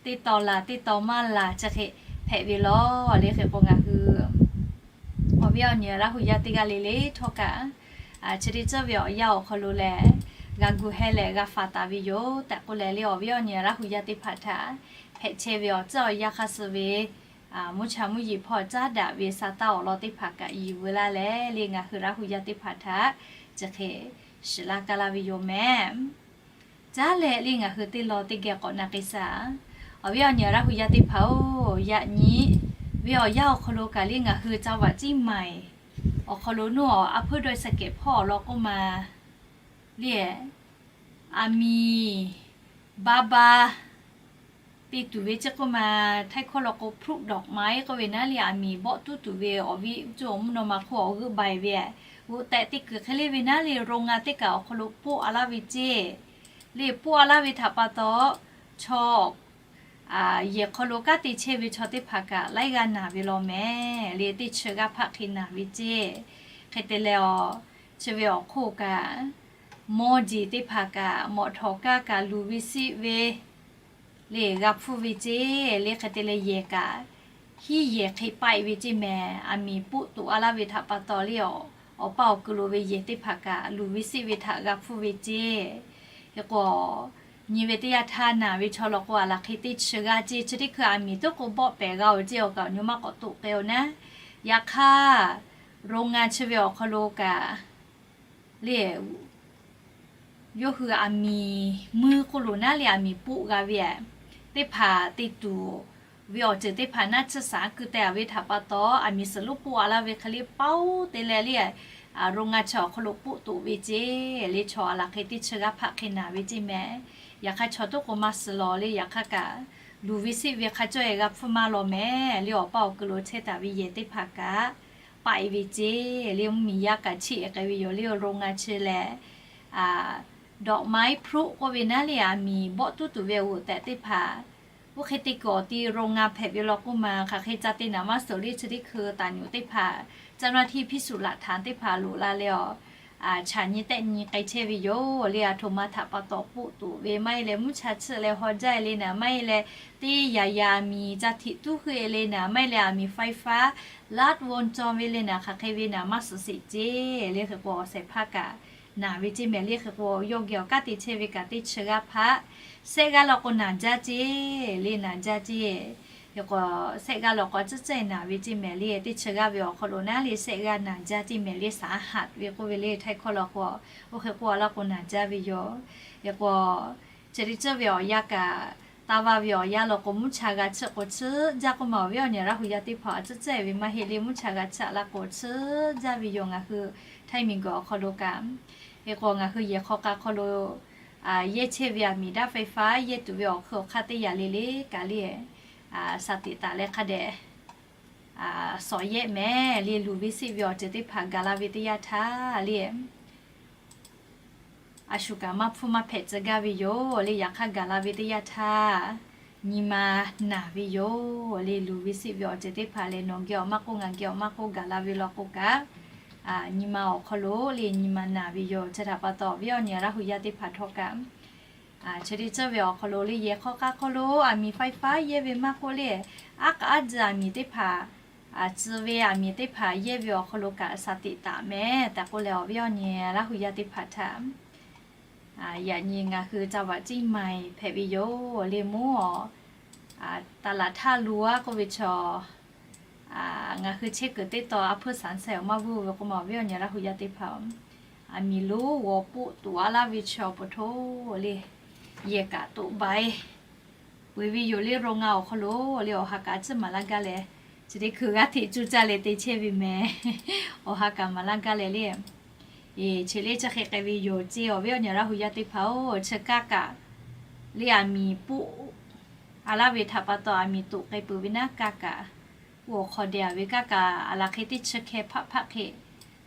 teˇ taw laˬ teˇ taw maˇ laˬ chi hk'e hpehꞈ ve law. Le hk'e k'o ngaˬ hui awˬ viˉ awˬ nyi Laˇ hu yaˇ teˇ g'aˇ le le htawˇ kaꞈ, chi teˇ ceuˬ ve awˬ yanˇ awˬ hk'aw lo lehˬ, g'a gu heh leh g'a faˍ taˍ ve yoˬ tehꞈ k'oˆ leh, le awˬ viˉ awˬ nyi Laˇ hu yaˇ teˇ hpaˍ htaꞈ hpehꞈ chehˇ ve awˬ tcuhˉ awˬ yanˇ hk'aˇ suh ve mvuhˇ cha mvuhˇ yeˬ hpawˇ caˉ daꞈ ve sa taˇ awˬ lawn teˇ hpaˍ kaꞈ yiˍ veu laˇ leh, le ngaˬ hui Laˇ hu yaˇ teˇ hpaˍ htaꞈ chi hk'e shiˍ laˇ kaˇ laˇ ve yoˬ mehˍ. Caˉ leh le ngaˬ hui teˇ law teˇ geh k'awꞈ na k'ai shaˍ. Awˬ viˉ awˬ nyi Laˇ hu yaˇ teˇ hpaˍ-oˬ, yaꞈ nyi ve awˬ yanˇ awˬ hk'aw lo kaꞈ le ngaˬ hui จังหวัดเชียงใหม่ awˬ hk'aw lo naˉ awˬ a hpuiˇ dawˇ sha kehˬ hpawˇ awˬ lawn k'oˆ ma le, aˬ miˍ ba ba te tuˬ ve ceˇ k'oˆ ma, Htaiˇ hkawˇ law k'o ปลูกดอกไม้ k'oˆ ve naˉ le, aˬ miˍ bawˆ tuˉ tuˬ ve awˬ viˉ cuˇ awˬ mvuhˇ naw ma hk'oˆ awˬ g'euˆ bai ve, g'oꞈ tehꞈ te kuiˬ hk'e le ve naˉ le, โรงงาน teˇ kaꞈ awˬ hk'aw lo poˆ a laˇ ve ceˇ. Le poˆ a laˇ ve htaꞈ pa taw, chaw yehˬ hk'aw lo kanˉ te chehˇ ve chaw teˇ hpaˍ kaꞈ laiˉ g'aˇ naˬ ve law mehˍ. Le teˇ chi g'aˇ hpaˆ hk'e naˬ ve ceˇ. Hk'e te leh awˬ, chi ve awˬ hk'oˆ kaꞈ mawˇ jeˬ teˇ hpaˍ kaꞈ mawꞈ htawˍ kaˇ kaꞈ luˬ ve siˆ ve le g'a hpfuhˇ ve ceˇ. Le hk'e te leh yehˬ kaꞈ hiˉ yehˬ hk'e paiˆ ve ceˇ mehˍ. Aˬ miˍ poˆ toꞈ a laˇ ve htaꞈ pa taw le, awˬ paˇ awˬ kuiˬ lo ve yehˬ teˇ hpaˍ kaꞈ luˬ ve siˆ ve htaꞈ g'a hpfuhˇ ve ceˇ. Hk'e k'o, nyi ve teˇ yanˇ htaˇ naˬ ve chaw law k'o, a laˬ hk'e teˇ chi g'aˇ ceˇ. Chi teˇ hkui aˬ miˍ tuˉ k'o bawˆ pehˍ g'a-oˬ ceˇ, awˬ kaꞈ awˬ nyi maˇ k'awꞈ toˆ k'ai-oˬ naˉ. Yaꞈ hk'aˇ, โรงงาน chi ve awˬ hk'aw lo kaꞈ le yawˇ hui aˬ miˍ mui k'oˆ lo naˉ le, aˬ miˍ poˆ g'a ve teˇ hpaˍ te tuˬ ve awˬ ceuˬ teˇ hpaˍ naˉ, chi saˍ kuiˬ teh a ve htaꞈ pa taw, aˬ miˍ suhˍ lonˉ poˆ a laˇ ve hk'e le paoˉ te leh le, โรงงาน chi awˬ hk'aw lo poˆ toꞈ ve ceˇ. Le chaw a laˬ hk'e teˇ chi g'aˇ hpaˆ hk'e naˬ ve ceˇ mehˍ. Yaꞈ hk'aˇ chaw tuˉ k'o maˇ suh lawˬ le, yaꞈ hk'aˇ kaꞈ luˬ ve siˆ ve hk'a cawˇ-e g'a hpfuhˇ maˇ law mehˍ. Le awˬ paˇ awˬ kuiˬ lo chehˇ taˍ ve yehˬ teˇ hpaˍ kaꞈ paiˆ ve ceˇ. Le mvuhˇmiˬ yaˇ kaꞈ chiˆ k'ai ve yoˬ. Le โรงงาน chi lehˬ, dawꞈ maiˉ hpruˆ k'oˆ ve naˉ le, aˬ miˍ bawˆ tuˉ tuˬ ve g'oꞈ tehꞈ teˇ hpaˍ, oˇ hk'e te kuiˬ awˬ ti โรงงาน hpehꞈ ve law k'oˆ ma, hk'aˬ hk'e ca te naˍ maˇ suhˍ le, chi teˇ hkui taˍ nyuꞈ teˇ hpaˍ เจ้าหน้าที่พิสูจน์หลักฐาน teˇ hpaˍ loꞈ la leh awˬ, chaꞈ nyi tehˆ nyi k'ai chehˇ ve yoˬ. Le aˬ htoꞈ ma htaꞈ pa taw poˆ toꞈ ve maˇ heˆ leh, mvuhˇ cha chiˆ leh haw jaˇ le naˍ maˇ heˆ leh, teˇ yaꞈ yaꞈ aˬ miˍ ca htiꞈ tuˉ hui-e le naˍ maˇ heˆ leh, aˬ miˍ ไฟฟ้า ลัดวงจร ve le naˍ, hk'aˬ hk'e ve naˍ maˇ suhˍ sheˍ ceˇ. Le hk'e k'o awˬ shehˍ hpaˇ kaꞈ naˬ ve ceˇ mehˍ. Le hk'e k'o yawˇ geh awˬ kanˉ te chehˇ ve kaꞈ teˇ chi g'aˇ hpaˆ, shehˆ g'aˇ law k'o naˬ jaˇ ceˇ. Le naˬ jaˇ ceˇ. Hk'e k'o shehˆ g'aˇ law k'o a ciˉ cehˇ naˬ ve ceˇ mehˍ. Le teˇ chi g'aˇ ve awˬ hk'aw lo naˉ le, shehˆ g'aˇ naˬ jaˇ ceˇ mehˍ. Le สาหัส ve k'oˆ ve le Htaiˇ hkawˇ law k'o, oˇ hk'e k'oˆ a laˇ k'o naˬ jaˇ ve yoˬ. Hk'e k'o chi teˇ ceuˬ ve awˬ yanˇ kaꞈ, taˇ vaˇ ve awˬ yanˇ law k'o mvuhˇ cha g'a chiˇ k'o chiˇ jaˇ k'oˆ ma, awˬ viˉ awˬ nyi Laˇ hu yaˇ teˇ hpaˍ a ciˉ cehˇ ve maˇ heˆ. Le mvuhˇ cha g'a chiˇ a laˇ k'o chiˇ jaˇ ve yoˬ. Ngaˬ hui Htaiˇ miˬguiˬ awˬ hk'aw lo kaꞈ, hk'e k'o ngaˬ hui yehˬ hk'aw k'a hk'aw lo yehˇ chehˇ ve aˬ miˍ daꞈ ไฟฟ้า yehˇ tuˬ ve awˬ hk'ui awˬ hk'aˇ teˇ yaꞈ le le kaꞈ le, shaˍ tiꞈ taˍ leh hk'a dehꞈ sawꞈ yehˆ mehˍ. Le luˬ ve siˆ ve awˬ ceuˬ teˇ hpaˍ gaˬ la ve teˇ yanˇ htaˇ le, a shu kaꞈ maˇ hpfuhˇ maˇ hpehꞈ tcuh gaˇ ve yoˬ. Le yaꞈ hk'aˇ gaˬ la ve teˇ yanˇ htaˇ, nyi ma naˬ ve yoˬ. Le luˬ ve siˆ ve awˬ ceuˬ teˇ hpaˍ lehˬ, nawˬ geh awˬ maˇ k'oˆ ngaˬ geh awˬ maˇ k'oˆ gaˬ la ve law k'o kaꞈ, nyi ma awˬ hk'aw lo le nyi ma naˬ ve yoˬ. Chi htaꞈ pa taw awˬ viˉ awˬ nyi Laˇ hu yaˇ teˇ hpaˍ htawˇ kaꞈ, chi teˇ ceuˬ ve awˬ hk'aw lo le yehˬ hk'aw k'a hk'aw lo aˬ miˍ ไฟฟ้า yehˇ ve maˇ k'oˆ le, aˉ k'a aˉ tcuh aˬ miˍ teˇ hpaˍ, tcuh ve aˬ miˍ teˇ hpaˍ yehˇ ve awˬ hk'aw lo kaꞈ shaˍ tiꞈ taˍ mehˍ tehꞈ k'oˆ leh, awˬ viˉ awˬ nyi Laˇ hu yaˇ teˇ hpaˍ htaꞈ yaꞈ nyi ngaˬ hui จังหวัดเชียงใหม่ hpehꞈ ve yoˬ. Le mvuhˇ awˬ taˍ laꞈ htaˇ lo aˉ k'oˆ ve chaw, ngaˬ hui chehˇ kuiˬ teˇ taw a hpuiˇ สามแสน awˬ maˇ vuiˇ ve k'o ma, awˬ viˉ awˬ nyi Laˇ hu yaˇ teˇ hpaˍ, aˬ miˍ lonˉ g'aw poˆ toꞈ a laˇ ve chaw awˬ pon hto le, yehˬ kaꞈ toꞈ baiˇ peuˬ ve yoˬ. Le โรงงาน awˬ hk'aw lo le awˬ ha kaꞈ a ciˉ maˍ laˇ gaˇ leh, chi teˇ hkui g'aˇ hteꞈ cuˇ caˇ leh te chehˇ ve mehˍ. Awˬ ha kaꞈ maˍ laˇ gaˇ leh le, chi le chi hk'e k'ai ve yoˬ ceˇ. Awˬ viˉ awˬ nyi Laˇ hu yaˇ teˇ hpaˍ-oˬ, chi kaˇ kaꞈ le aˬ miˍ poˆ a laˇ ve htaꞈ pa taw aˬ miˍ toꞈ k'ai peuˬ ve naˉ kaˇ kaꞈ, oˇ awˬ hk'aw deh a ve kaˇ kaꞈ a laˬ hk'e teˇ chi hkeh hpaˆ hpaˆ hk'e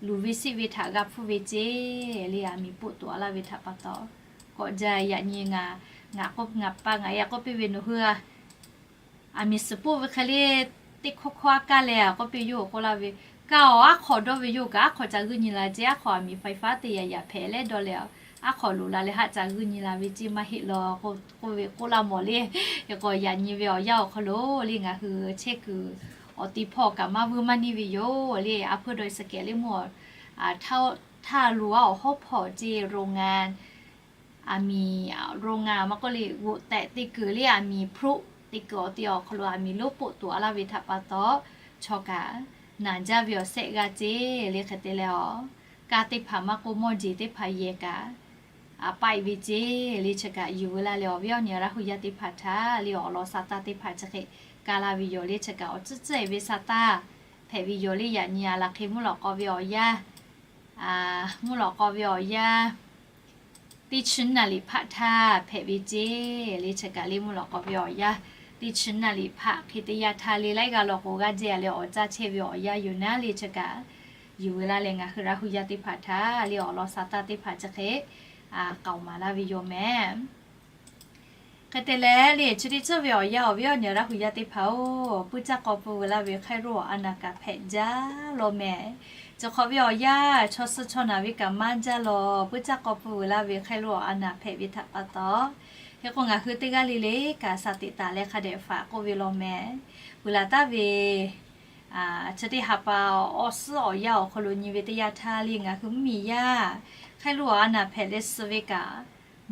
luˬ ve siˆ ve htaꞈ g'a hpfuhˇ ve ceˇ le. Aˬ miˍ poˆ tuˬ a laˇ ve htaꞈ pa taw, k'awꞈ jaˇ yaꞈ nyi ngaˬ, ngaˬ k'o ngaˬ pa ngaˬ yaˇ k'oˆ piˇ ve, Nawˬ hui a, aˬ miˍ suhˍ poˆ ve hk'e le, teˇ hkawˇ hkawˇ aˉ kaˇ leh a k'oˆ piˇ yoˬ k'oˆ laˇ ve, kaˇ awˬ aˉ hk'awꞈ dawˇ ve yoˬ kaꞈ, aˉ hk'awꞈ ca g'uiˇ nyi la ceˇ, aˉ hk'awꞈ aˬ miˍ ไฟฟ้า te yaꞈ yaꞈ hpehꞈ leh dawˇ leh, aˉ hk'awꞈ loꞈ la leh haˆ ca g'uiˇ nyi la ve ceˇ maˇ heˆ law k'oˆ ve k'oˆ laˇ mawˬ le. Hk'e k'o yaꞈ nyi ve awˬ yanˇ awˬ hk'aw lo le ngaˬ hui chehˇ kuiˬ awˬ ti hpawˇ kaꞈ maˇ vuiˇ maˇ neˇ ve yoˬ le. A hpeuˇ dawˇ e suhˍ kehˬ le mvuhˇ, htaˇ lo a awˬ hawˉ hpawˇ ceˇ โรงงาน aˬ miˍ, โรงงาน maˇ k'oˆ le g'oꞈ tehꞈ te kuiˬ le aˬ miˍ พลุ te kuiˬ awˬ ti awˬ hk'aw lo aˬ miˍ lonˉ poˆ tuˬ a laˇ ve htaꞈ pa taw, chaw kaꞈ naˬ jaˇ ve awˬ sehˆ g'a ceˇ le. Hk'e te leh a, kaˇ teˇ hpaˍ maˇ k'oˆ mawˇ jeˬ teˇ hpaˍ yehˬ kaꞈ a paˆ e ve ceˇ le. Chi kaꞈ yuˬ veu laˇ leh awˬ viˉ awˬ nyi Laˇ hu yaˇ teˇ hpaˍ htaꞈ le awˬ lawn sa taˇ teˇ hpaˍ chi hk'e kaˇ laˇ ve yoˬ le. Chi kaꞈ awˬ tcuhˉ tcuhˉ e ve sa taˇ hpehꞈ ve yoˬ le. Yaꞈ nyi a laˬ hk'e mvuhˇ lawꞈ k'aw ve awˬ yanˇ, mvuhˇ lawꞈ k'aw ve awˬ yanˇ teˇ chi naˍ liꞈ hpaˆ htaˇ hpehꞈ ve ceˇ le. Chi kaꞈ le mvuhˇ lawꞈ k'aw ve awˬ yanˇ teˇ chi naˍ liꞈ hpaˆ hk'e te yaˇ htaˇ le laiˉ g'aˇ law k'o g'aˇ jehˇ leh awˬ caˇ chehˇ ve awˬ yanˇ yoˬ naˉ le. Chi kaꞈ yuˬ veu laˇ leh ngaˬ hui Laˇ hu yaˇ teˇ hpaˍ htaꞈ le awˬ lawn sa taˇ teˇ hpaˍ chi hk'e k'aoˍ maˍ laˇ ve yoˬ mehˍ. Hk'e te leh le chi teˇ tcuhˉ ve awˬ yanˇ awˬ viˉ awˬ nyi Laˇ hu yaˇ teˇ hpaˍ-oˬ, puiˇ caˇ k'aw pui veu laˇ ve ไข้หวัด awˬ a naˬ kaꞈ hpehꞈ jaˇ law mehˍ. Chi hk'awꞈ ve awˬ yanˇ chaw suh chaw naˬ ve kaꞈ maˇ jaˇ law, puiˇ caˇ k'aw pui veu laˇ ve ไข้หวัด awˬ a naˬ hpehꞈ ve htaꞈ pa taw, hk'e k'o ngaˬ hui teˇ g'aˇ le le kaꞈ สติ taˍ leh hk'a dehꞈ faˍ k'oˆ ve law mehˍ. Peuˬ laˬ taˍ ve chi teˇ ha pa awˬ suhˉ awˬ yanˇ awˬ hk'aw lo nyi ve teˇ yanˇ htaˇ le ngaˬ hui mvuhˇmiˬ yaˇ ไข้หวัด awˬ a naˬ hpehꞈ leh suh ve kaꞈ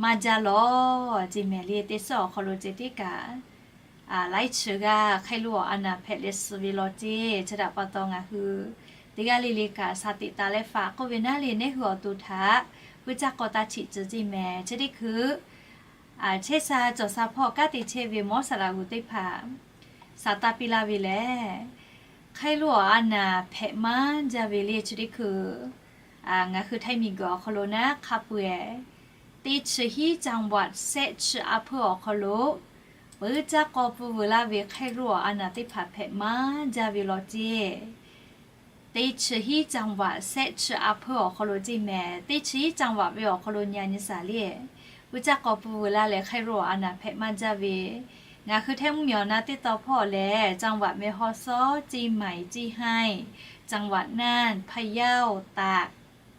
maˇ jaˇ law ceˇ mehˍ le. Teˇ suhˉ awˬ hk'aw lo ceh tiˉ kaꞈ laiˉ chi g'aˇ ไข้หวัด awˬ a naˬ hpehꞈ leh suh ve law ceˇ. Chi htaꞈ pa taw ngaˬ hui teˇ g'aˇ le le kaꞈ สติ taˍ leh faˍ k'oˆ ve naˉ le, neˇ hui awˬ to htaꞈ puiˇ caˇ k'aw taˇ chiꞈ tcuh ceˇ mehˍ. Chi teˇ hkui chehˇ sha cawˬ sha hpawˇ kanˉ te chehˇ ve mawˇ saˍ laꞈ g'uˬ teˇ hpaˍ สติ piˇ laˇ ve lehˬ, ไข้หวัด awˬ a naˬ hpehꞈ maˇ jaˇ ve le chi teˇ hkui ngaˬ hui Htaiˇ miˬguiˬ awˬ hk'aw lo naˉ hk'a peu-eˬ teˇ chi hiˉ จังหวัด sehˆ chi a hpeuˇ awˬ hk'aw lo puiˇ caˇ k'aw pui veu laˇ ve ไข้หวัด awˬ a naˬ teˇ hpaˍ hpehꞈ maˇ jaˇ ve law ceˇ. Teˇ chi hiˉ จังหวัด sehˆ chi a hpeuˇ awˬ hk'aw lo ceˇ mehˍ. Teˇ chi hiˉ จังหวัด ve awˬ hk'aw lo nyi a nyi saˍ le, puiˇ caˇ k'aw pui veu laˇ leh ไข้หวัด awˬ a naˬ hpehꞈ maˇ jaˇ ve, ngaˬ hui Htaiˇ mvuhˇmiˬ awˬ na teˇ taw hpawˇ lehˬ, จังหวัด แม่ฮ่องสอน ceˇ, เชียงใหม่ ceˇ, จังหวัดน่าน พะเยา ตาก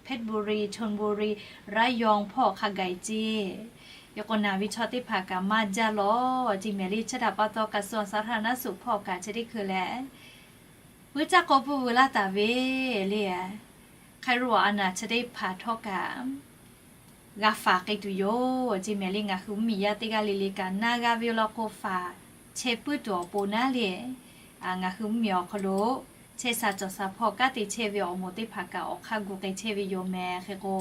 เพชรบุรี ชลบุรี ระยอง hpawˇ hk'a gaˬ ceˇ. Yaꞈ k'o naˬ ve chaw teˇ hpaˍ kaꞈ maˇ jaˇ law ceˇ mehˍ le. Chi htaꞈ pa taw กระทรวงสาธารณสุข hpawˇ kaꞈ chi teˇ hkui lehˬ puiˇ caˇ k'aw pui veu laˇ taˍ ve le, ไข้หวัด awˬ a naˬ chi teˇ hpaˍ htawˇ kaꞈ g'a faˍ k'ai tuˬ yoˬ ceˇ mehˍ le. Ngaˬ hui mvuhˇmiˬ yaˇ teˇ g'aˇ le le kaꞈ na g'a ve law k'o faˍ chehˇ puiˉ tuˬ awˬ pon naˉ le, ngaˬ hui mvuhˇmiˬ awˬ hk'aw lo chehˇ sha cawˬ sha hpawˇ kanˉ te chehˇ ve awˬ moˍ teˇ hpaˍ kaꞈ awˬ hk'aˇ gu k'ai chehˇ ve yoˬ mehˍ. Hk'e k'o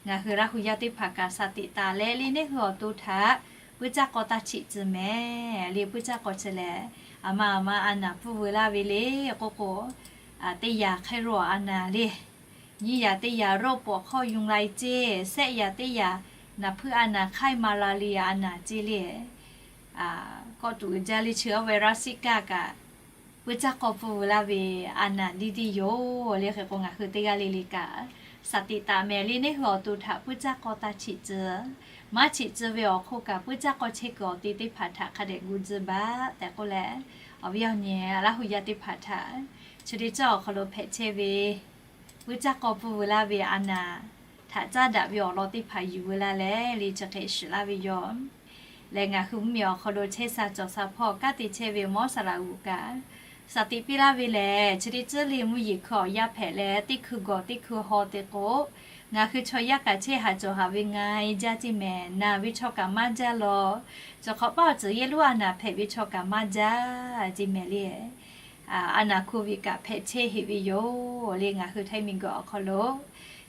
ngaˬ hui Laˇ hu yaˇ teˇ hpaˍ kaꞈ สติ taˍ leh le neˇ hui awˬ to htaꞈ puiˇ caˇ k'aw taˇ chiꞈ tcuh mehˍ le. Puiˇ caˇ k'aw chi lehˬ, aˬ ma aˬ ma a naˬ pui veu laˇ ve le k'oˆ k'o, teˇ yaꞈ ไข้หวัด awˬ a naˬ le, nyiˇ yaꞈ teˇ yaꞈ โรคปวดข้อยุงลาย ceˇ, sehˆ yaꞈ teˇ yaꞈ naˬ hpui a naˬ ไข้มาลาเรีย awˬ a naˬ ceˇ le. Kawˆ tuˬ uiˍ jaˇ le chi a ไวรัสซิก้า kaꞈ puiˇ caˇ k'aw pui veu laˇ ve a naˬ diˇ diˇ yoˬ le. Hk'e k'o ngaˬ hui teˇ g'aˇ le le kaꞈ สติ taˍ mehˍ le neˇ hui awˬ to htaꞈ puiˇ caˇ k'aw taˇ chiꞈ tcuh. Maˇ chiꞈ tcuh ve awˬ hk'oˆ kaꞈ puiˇ caˇ k'aw chehˇ kuiˬ awˬ te teˇ hpaˍ htaꞈ hk'a dehꞈ gu tcuh baˬ tehꞈ k'oˆ leh, awˬ viˉ awˬ nyi Laˇ hu yaˇ teˇ hpaˍ htaꞈ chi teˇ ceuˬ awˬ hk'aw lo hpehꞈ chehˇ ve puiˇ caˇ k'aw pui veu laˇ ve a naˬ htaꞈ caˇ daꞈ ve awˬ lawn teˇ hpaˍ yuˬ veu laˇ leh le chi hk'e shiˍ laˇ ve yoˬ. Lehˬ ngaˬ hui mvuhˇmiˬ awˬ hk'aw lo chehˇ sha cawˬ sha hpawˇ kanˉ te chehˇ ve mawˇ saˍ laꞈ g'uˬ kaꞈ สติ piˇ laˇ ve lehˬ, chi teˇ ceuˬ le mvuhˇ yeˬ hkui awˬ yaˇ hpehꞈ leh teˇ hkui gawˬ teˇ hkui haw te k'o, ngaˬ hui chaw yaˇ kaꞈ chehˇ haˍ cawˬ haˍ ve nga e jaˇ ceˇ mehˍ. Naˬ ve chaw kaꞈ maˇ jaˇ law. Cawˬ hk'awꞈ paˆ awˬ tcuhˍ yehˇ lonˉ a naˬ hpehꞈ ve chaw kaꞈ maˇ jaˇ ceˇ mehˍ le. A naˬ โควิด kaꞈ hpehꞈ chehˇ heˆ ve yoˬ le ngaˬ hui Htaiˇ miˬguiˬ awˬ hk'aw lo.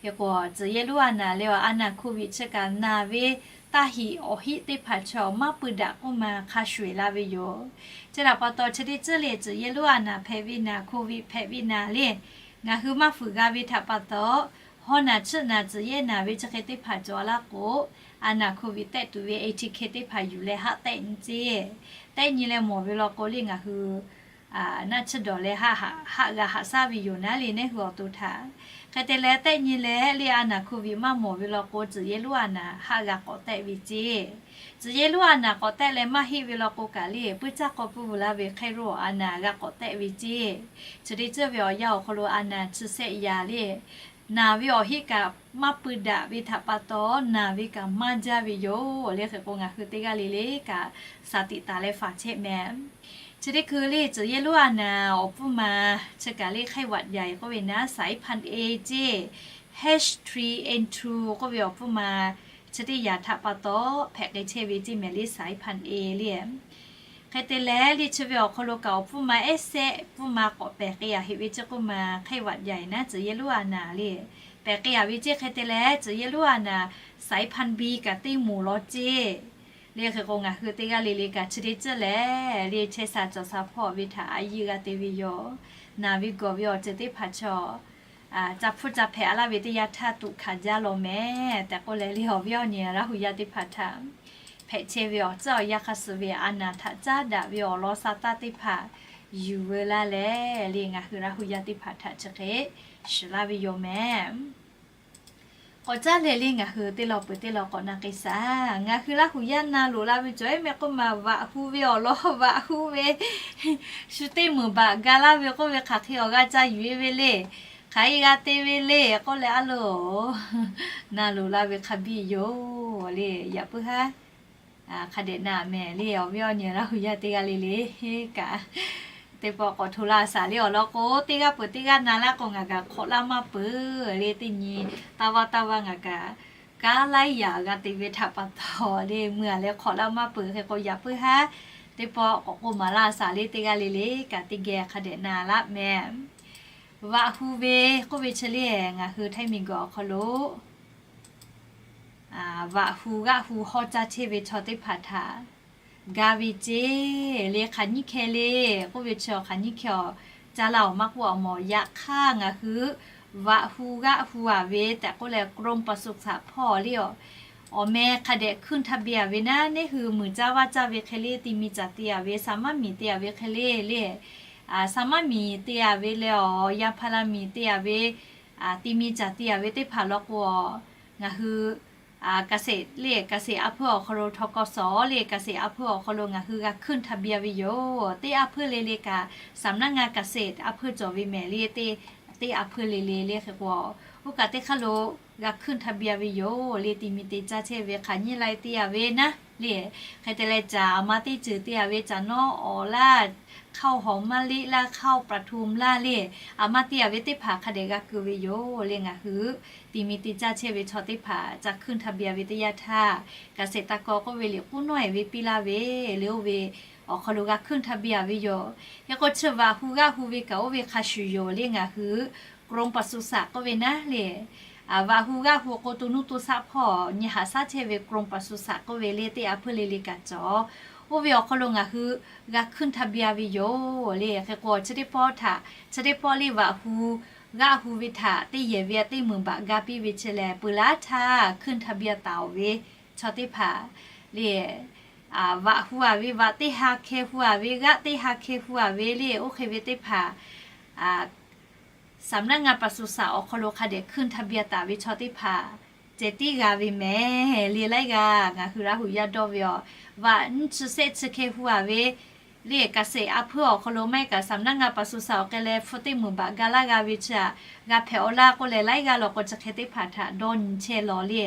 Hk'e k'o tcuhˍ yehˇ lonˉ a naˬ le a naˬ โควิด chi kaꞈ naˬ ve taˇ hiꞈ awˬ hiˆ teˇ hpaˍ chaw maˇ pui daꞈ k'oˆ ma hk'a shuˍ eˬ laˇ ve yoˬ. Chi htaꞈ pa taw chi teˇ ceuˬ le tcuhˍ yehˇ lonˉ a naˬ hpehꞈ ve naˬ โควิด hpehꞈ ve naˬ le ngaˬ hui maˇ fuiˍ g'a ve htaꞈ pa taw, hawˉ naˬ chiˆ naˬ tcuhˍ yehˇ naˬ ve chi hk'e teˇ hpaˍ cawˬ laˇ k'o, a naˬ โควิด tehˆ tuˬ ve เอทีเค teˇ hpaˍ yuˬ leh haˆ tehˆ nyi ceˇ. Tehˆ nyi leh mawˬ ve law k'o le ngaˬ hui naˆ chiˇ dawˬ leh haˆ g'a haꞈ shaˉ ve yoˬ naˉ le neˇ hui awˬ to htaꞈ. Hk'e te leh tehˆ nyi leh le a naˍ hkuˇ viꞈ maˇ mawˬ ve law k'o, tcuhˍ yehˇ lonˉ a naˍ haˆ g'a k'awꞈ tehˆ ve ceˇ. Tcuhˍ yehˇ lonˉ a naˍ k'awꞈ tehˆ leh maˇ heˆ ve law k'o kaꞈ le, puiˇ caˇ k'aw puiˇ vuiˬ laˇ ve hk'e ro a naˍ g'a k'awꞈ tehˆ ve ceˇ. Chi teˇ ceuˬ ve awˬ yanˇ awˬ hk'aw lo a naˍ chi sehˆ yaꞈ le, naˬ ve awˬ heˆ kaꞈ maˇ pui daꞈ ve htaꞈ pa taw, naˬ ve kaꞈ maˇ jaˇ ve yoˬ le. Hk'e k'o ngaˬ hui teˇ g'aˇ le le kaꞈ สติ taˍ leh faˍ chehˇ meh. Chi teˇ hkui le tcuhˍ yehˇ lonˉ a naˍ awˬ pfuhˇ ma chi kaꞈ le ไข้หวัดใหญ่ k'oˆ ve naˉ สายพันธุ์ A ceˇ, H three N two k'oˆ ve awˬ pfuhˇ ma chi teˇ yaꞈ htaꞈ pa taw hpehꞈ k'ai chehˇ ve ceˇ meh le สายพันธุ์ A le. Hk'e te leh le chi ve awˬ hk'aw lo kaꞈ awˬ pfuhˇ ma ehˉ sehˆ pfuhˇ ma k'awꞈ pehˬ k'ai a heꞈ ve ceˇ k'oˆ ma ไข้หวัดใหญ่ naˉ tcuhˍ yehˇ lonˉ a naˍ le, pehˬ k'ai a ve ceˇ. Hk'e te leh tcuhˍ yehˇ lonˉ a naˍ สายพันธุ์ B kaꞈ teˇ moˍ law ceˇ. Le hk'e k'o ngaˬ hui teˇ g'aˇ le le kaꞈ chi teˇ ceuˬ lehˬ le chehˇ sha cawˬ sha hpawˇ ve htaꞈ a yiˇ g'a te ve yoˬ. Naˬ ve gawˬ ve awˬ ceuˬ teˇ hpaˍ chaw ca hpfuhˇ ca hpehꞈ a laˇ ve teˇ yanˇ htaˇ tuꞈ hkanˍ jaˇ law meh tehꞈ k'oˆ leh le awˬ viˉ awˬ nyi Laˇ huˍ yaˇ teˇ hpaˍ htaꞈ hpehꞈ chehˇ ve awˬ tcuhˉ awˬ yanˇ hk'a suhˍ ve a naˍ htaꞈ caˉ daꞈ ve awˬ lawn sa taˇ teˇ hpaˍ yuˬ veu laˇ leh le ngaˬ hui Laˇ huˍ yaˇ teˇ hpaˍ htaꞈ chi hk'e shiˍ laˇ ve yoˬ meh. K'awꞈ caˉ leh le ngaˬ hui teˇ law peuˬ teˇ law k'awꞈ na k'ai shaˍ. Ngaˬ hui Laˇ huˍ yaˇ na loꞈ la ve cawˬ ehˉ meh k'oˆ ma vaꞈ hu ve awˬ lawn vaꞈ hu ve shu teˇ meunˍ baꞈ ga laˇ ve k'oˆ ve hk'aˬ hk'e awˬ g'a ca yuˬ e ve le, hk'aˬ hk'e g'a te ve le k'oˆ leh a loˬ na loꞈ la ve hk'a biˇ yoˬ le. Yaꞈ puiˉ haˉ hk'a dehꞈ na meh le awˬ viˉ awˬ nyi Laˇ huˍ yaˇ teˇ g'aˇ le le kaꞈ teˇ pawˆ k'awꞈ hto laˇ shaˍ le awˬ lawn k'o, teˇ g'aˇ peuˬ teˇ g'aˇ na laˇ k'o ngaˬ kaꞈ hk'awꞈ laˇ maˇ peuˬ le. Teˇ nyi taˇ vaˇ taˇ vaˇ ngaˬ kaꞈ kaˉ laiˉ yaꞈ g'a te ve htaꞈ pa taw le mui a leh hk'awꞈ laˇ maˇ peuˬ. Hk'e k'o yaꞈ puiˉ haˉ teˇ pawˆ k'awꞈ k'oˆ maˍ laˇ shaˍ le teˇ g'aˇ le le kaꞈ teˇ geh hk'a dehꞈ na laˇ meh. Vaꞈ hu ve k'oˆ ve chi le ngaˬ hui Htaiˇ miˬ guiˬ awˬ hk'aw lo vaꞈ hu g'aˆ hu hawˇ caˇ chehˇ ve chaw teˇ hpaˍ htaꞈ ga ve ceˇ le. Hk'aˬ nyiˇ hkeh le k'oˆ ve chi awˬ hk'aˬ nyiˇ hkeh awˬ caˇ laˇ awˬ maˇ k'oˆ awˬ mawˬ. Yaꞈ hk'aˇ ngaˬ hui vaꞈ hu g'aˆ hu a ve tehꞈ k'oˆ leh กรมปศุสัตว์ hpawˇ le awˬ meh hk'a dehꞈ ขึ้นทะเบียน a ve naˉ, neˇ hui muiˬ caˇ vaˇ caˇ ve hk'e le ti mi caˍ te a ve, saˍ maˇ miˬ te a ve hk'e le le, saˍ maˇ miˬ te a ve leh awˬ yanˇ hpaˇ la miˬ te a ve ti mi caˍ te a ve teˇ hpaˍ law k'o, ngaˬ hui เกษตร le เกษตร a hpuiˇ awˬ hk'aw lo ทกส le เกษตร a hpuiˇ awˬ hk'aw lo ngaˬ hui g'a ขึ้นทะเบียน ve yoˬ. Teˇ a hpuiˇ le le kaꞈ saˍ naˆ ngaˇ เกษตร a hpuiˇ cawˬ ve mehˍ le, teˇ a hpuiˇ le le le hk'e k'o, oˇ kaꞈ teˇ hk'aˇ lo g'a ขึ้นทะเบียน ve yoˬ le. Ti mi te caˇ chehˇ ve hk'aˬ nyiˇ lai te a ve naˉ le, hk'e te leh caˬ a ma teˇ ceuˬ te a ve caˬ nawˉ awˬ laˇ, ข้าวหอมมะลิ laˇ, ข้าวปทุม laˇ le, a ma te a ve teˇ hpaˍ hk'a dehꞈ g'a keu ve yoˬ le. Ngaˬ hui ti mi te caˇ chehˇ ve chaw teˇ hpaˍ ca ขึ้นทะเบียน ve teˇ yanˇ htaˇ, เกษตรกร k'oˆ ve liꞈ k'uˉ nawˉ e ve piˇ laˇ ve le oˇ ve awˬ hk'aw lo g'a ขึ้นทะเบียน ve yoˬ. Hk'e k'o chi vaꞈ hu g'aˆ hu ve kaꞈ oˇ ve hk'a shuˍ yoˬ le. Ngaˬ hui กรมปศุสัตว์ k'oˆ ve naˉ le, vaꞈ hu g'aˆ hu k'o to nuˇ to shaˆ hpawˇ nyi haꞈ shaˉ chehˇ ve กรมปศุสัตว์ k'oˆ ve le teˇ a hpuiˇ le le kaꞈ cawˬ. Oˇ ve awˬ hk'aw lo ngaˬ hui g'a ขึ้นทะเบียน ve yoˬ le. Hk'e k'o chi teˇ pawˆ htaꞈ, chi teˇ pawˆ le vaꞈ hu g'aˆ hu ve htaꞈ teˇ yehˬ ve a teˇ meunˍ baꞈ ga piˇ ve chi lehˬ, peuˬ laˇ htaˇ ขึ้นทะเบียน taˍ oˬ ve chaw teˇ hpaˍ le, vaꞈ hu a ve vaꞈ teˇ ha hkeh hu a ve g'aˆ teˇ ha hkeh hu a ve le oˇ hk'e ve teˇ hpaˍ saˍ naˆ ngaˇ ปศุสัตว์ awˬ hk'aw lo hk'a dehꞈ ขึ้นทะเบียน taˍ ve chaw teˇ hpaˍ ceh tiˉ g'a ve mehˍ le. Laiˉ g'aˇ ngaˬ hui Laˇ huˍ yaˇ dawˇ ve awˬ, vaꞈ nyiˇ chi sehˆ chi hkeh hu a ve le เกษตร a hpuiˇ awˬ hk'aw lo maˇ heˆ kaꞈ saˍ naˆ ngaˇ ปศุสัตว์ awˬ hk'e leh hpu teˇ meunˍ baꞈ ga laˇ g'a ve chi htaꞈ g'a hpehꞈ awˬ laˇ k'oˆ leh laiˉ g'aˇ law k'o chi hk'e teˇ hpaˍ htaꞈ dawˇ nyi chehˇ law le,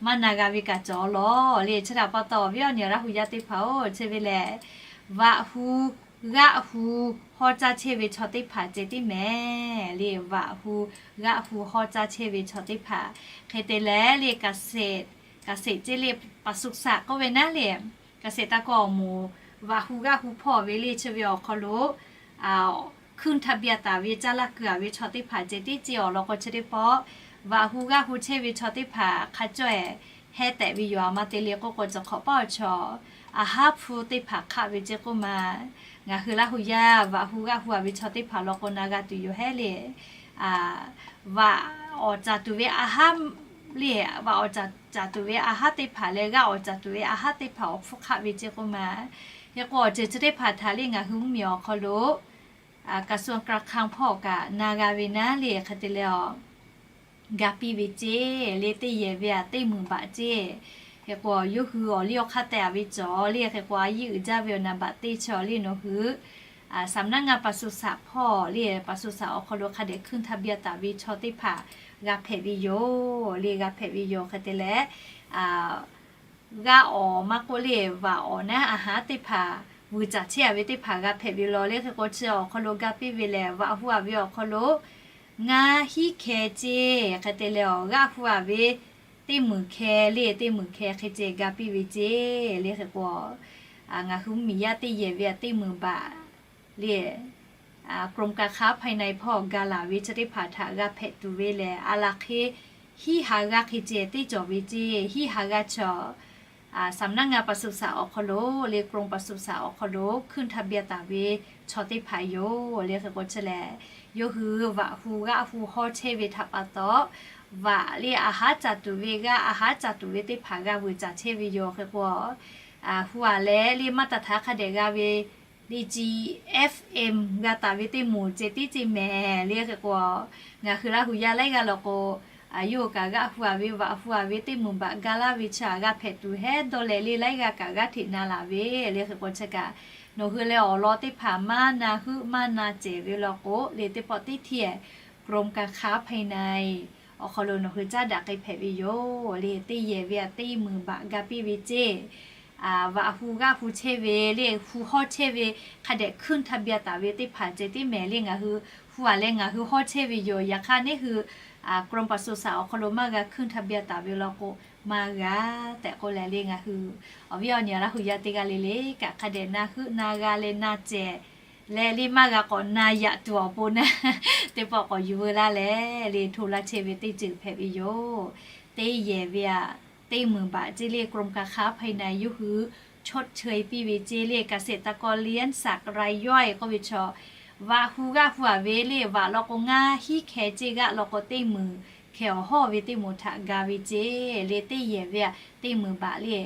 maˇ na g'a ve kaꞈ cawˬ law le. Chi htaꞈ pa taw awˬ viˉ awˬ nyi Laˇ huˍ yaˇ teˇ hpaˍ-oˬ, chi ve lehˬ vaꞈ hu g'aˆ hu hawˇ caˇ chehˇ ve chaw teˇ hpaˍ ceh tiˉ mehˍ le. Vaꞈ hu g'aˆ hu hawˇ caˇ chehˇ ve chaw teˇ hpaˍ hk'e te leh le เกษตร เกษตร ceh le ปศุสัตว์ k'oˆ ve naˉ le, เกษตรกร awˬ moˍ vaꞈ hu g'aˆ hu hpawˇ ve le chi ve awˬ hk'aw lo ขึ้นทะเบียน taˍ ve caˇ laˇ keu a ve chaw teˇ hpaˍ ceh tiˉ ceh awˬ lawn k'o chi teˇ pawˆ vaꞈ hu g'aˆ hu chehˇ ve chaw teˇ hpaˍ hk'a cawˇ ehˍ heh tehꞈ ve yoˬ. A ma te le k'oˆ k'o, cawˬ hk'awꞈ paˇ awˬ chaw a haˉ hpu teˇ hpaˍ hk'aˆ ve ceh k'oˆ ma, ngaˬ hui Laˇ huˍ yaˇ vaꞈ hu g'aˆ hu a ve chaw teˇ hpaˍ law k'o na g'a tuˬ yoˬ hehˉ le. Vaꞈ awˍ caˍ tuˬ ve a haˉ le, vaꞈ awˍ caˍ tuˬ ve a haˉ teˇ hpaˍ leh g'aˆ awˍ caˍ tuˬ ve a haˉ teˇ hpaˍ awˬ hpfuhˇ hk'aˆ ve ceh k'oˆ ma. Hk'e k'o awˬ ceuˬ chi teˇ hpaˍ htaꞈ le ngaˬ hui mvuhˇmiˬ awˬ hk'aw lo กระทรวงการคลัง hpawˇ kaꞈ na g'a ve naˉ le hk'e te leh awˬ ga piˇ ve ceˇ le. Teˇ yehˬ ve aꞈ teˇ meunˍ baꞈ ceˇ. Hk'e k'o, yawˇ hui awˬ liˇ awˬ hk'aˇ teh a ve cawˬ le. Hk'e k'o, a yiˇ uiˍ jaˇ ve awˬ naˍ baꞈ teˇ chi awˬ liˇ nawˬ hui สำนักงานปศุสัตว์ hpawˇ le, ปศุสัตว์ awˬ hk'aw lo hk'a dehꞈ ขึ้นทะเบียน taˍ ve chaw teˇ hpaˍ g'a hpehꞈ ve yoˬ le. G'a hpehꞈ ve yoˬ. Hk'e te leh, g'aˇ awˬ maˇ k'oˆ le, vaꞈ awˬ naˉ a haˉ teˇ hpaˍ vuiˬ caˍ chehˇ a ve teˇ hpaˍ g'a hpehꞈ ve law le. Hk'e k'o, chi awˬ hk'aw lo ga piˇ ve lehˬ, vaꞈ hu a ve awˬ hk'aw lo ngaˇ hinˉ hkeh ceˇ. Hk'e te leh, awˬ g'aˇ hu a ve teˇ meunˍ hkeh le, teˇ meunˍ hkeh hk'e ceh ga piˇ ve ceˇ le. Hk'e k'o, ngaˬ hui mvuhˇmiˬ yaˇ teˇ yehˬ ve aꞈ teˇ meunˍ baꞈ le, กรมการค้าภายใน hpawˇ ga laˬ ve chi teˇ hpaˍ htaꞈ g'a hpehꞈ tuˬ ve lehˬ, a laˬ hk'e hiˉ ha g'aˇ hk'e ceh teˇ cawˬ ve ceˇ. Hiˉ ha g'aˇ chaw สำนักงานปศุสัตว์ awˬ hk'aw lo le, กรมปศุสัตว์ awˬ hk'aw lo ขึ้นทะเบียน taˍ ve chaw teˇ hpaˍ yoˬ le. Hk'e k'o, chi lehˬ yawˇ hui vaꞈ hu g'aˇ hu hawˇ chehˇ ve htaꞈ pa taw, vaꞈ le a haˉ caˍ tuˬ ve, g'aˇ a haˉ caˍ tuˬ ve teˇ hpaˍ g'a vuiˬ caˍ chehˇ ve yoˬ. Hk'e k'o, hu a leh le maˇ taˍ htaꞈ hk'a dehꞈ g'a ve le, chi FM g'a taˍ ve teˇ moˍ ceh tiˉ ceˇ mehˍ le. Hk'e k'o, ngaˬ hui Laˇ hu yaˇ laiˉ g'aˇ law k'o, yawˇ kaꞈ g'aˇ hu a ve, vaꞈ hu a ve teˇ meunˍ baꞈ ga laˇ ve chi a g'a hpehꞈ tuˬ hehˉ dawˇ leh le, laiˉ g'aˇ kaꞈ g'aˇ hteꞈ na laˬ ve le. Hk'e k'o, chi kaꞈ nawˬ hui leh awˬ lawn teˇ hpaˍ maˇ na heuˆ maˇ na cehˬ ve law k'o le, teˇ pawˆ teˇ htiˇ กรมการค้าภายใน awˬ hk'aw lo nawˬ hui caˉ daꞈ k'ai hpehꞈ ve yoˬ le. Teˇ yehˬ ve aꞈ teˇ meunˍ baꞈ ga piˇ ve ceˇ. Vaꞈ hu g'aˇ hu chehˇ ve le, hu hawˇ chehˇ ve, hk'a dehꞈ ขึ้นทะเบียน taˍ ve teˇ hpaˍ ceh tiˉ mehˍ le. Ngaˬ hui hu a leh ngaˬ hui hawˇ chehˇ ve yoˬ. Yaꞈ hk'aˇ neˉ hui กรมปศุสัตว์ awˬ hk'aw lo maˇ g'a ขึ้นทะเบียน taˍ ve law k'o, maˇ g'a tehꞈ k'oˆ leh le, ngaˬ hui awˬ viˉ awˬ nyi Laˇ hu yaˇ teˇ g'aˇ le le kaꞈ hk'a dehꞈ na heuˆ na g'a leh na cehˬ leh le, maˇ g'a k'awꞈ na yaꞈ tuˬ awˬ pon naˉ, teˇ pawˆ k'awꞈ yuˬ veu laˇ leh le, hto laˇ chehˇ ve teˇ ceuˬ hpehꞈ ve yoˬ. Teˇ yehˬ ve aꞈ teˇ meunˍ baꞈ ceˇ le, กรมการค้าภายใน yawˇ hui ชดเชย piˇ ve ceˇ le. เกษตรกรเลี้ยงสัตว์รายย่อย k'oˆ ve chaw, vaꞈ hu g'aˇ hu a ve le, vaꞈ law k'o ngaˇ hinˉ hkeh ceˇ, g'aˇ law k'o teˇ meunˍ hkeh awˬ hawˇ ve teˇ moˍ htaꞈ ga ve ceˇ le. Teˇ yehˬ ve aꞈ teˇ meunˍ baꞈ le,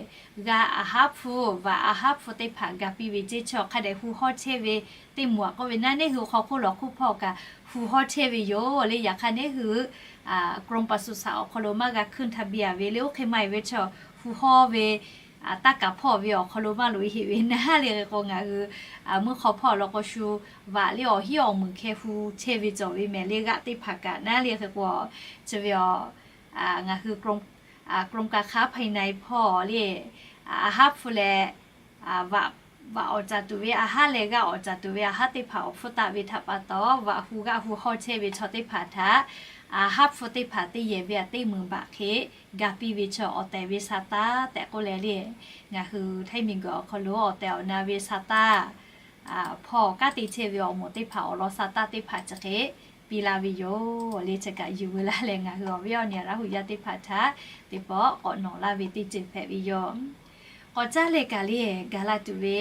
g'aˇ a haˉ hpu, vaꞈ a haˉ hpu teˇ hpaˍ ga piˇ ve ceˇ. Chaw hk'a dehꞈ hu hawˇ chehˇ ve teˇ moˍ aꞈ k'oˆ ve naˉ, neˉ hui hk'aw hk'oˆ lawˬ hk'oˆ hpawˇ kaꞈ hu hawˇ chehˇ ve yoˬ le. Yaꞈ hk'aˇ neˉ hui กรมปศุสัตว์ awˬ hk'aw lo maˇ g'a ขึ้นทะเบียน ve le. Oˇ hk'e maˇ heˆ ve chaw hu hawˇ ve taˇ kaˍ hpawˇ ve awˬ hk'aw lo maˇ loꞈ e heˆ ve naˉ le. Hk'e k'o, ngaˬ hui mvuhˇ hk'aw hpawˇ law k'o shu vaꞈ le awˬ hinˉ awˬ meunˍ hkeh hu chehˇ ve cawˬ ve mehˍ le, g'aˇ teˇ hpaˍ kaꞈ naˉ le. Hk'e k'o, chi ve aˬ ngaˬ hui กรมการค้าภายใน hpawˇ le, a haˉ hpu leh vaꞈ awˬ caˍ tuˬ ve a haˉ leh g'aˇ awˬ caˍ tuˬ ve a haˉ teˇ hpaˍ awˬ hpfuhˇ taˆ ve htaꞈ pa taw, vaꞈ hu g'aˇ hu hawˇ chehˇ ve chaw teˇ hpaˍ htaꞈ a haˉ hpu teˇ hpaˍ teˇ yehˬ ve aꞈ teˇ meunˍ baꞈ hk'e ga piˇ ve chaw awˬ tehˬ ve sa taˇ tehꞈ k'oˆ leh le, ngaˬ hui Htaiˇ miˬguiˬ awˬ hk'aw lo awˬ tehˬ awˬ na ve sa taˇ hpawˇ kanˉ te chehˇ ve awˬ moˍ teˇ hpaˍ awˬ lawn sa taˇ teˇ hpaˍ chi hk'e piˇ laˇ ve yoˬ le. Chi kaꞈ yuˬ veu laˇ leh ngaˬ hui awˬ viˉ awˬ nyi Laˇ hu yaˇ teˇ hpaˍ htaꞈ teˇ pawˆ k'awꞈ nawˬ laˇ ve teˇ ceuˬ hpehꞈ ve yoˬ. K'awꞈ caˇ leh kaꞈ le, gaˬ la tuˬ ve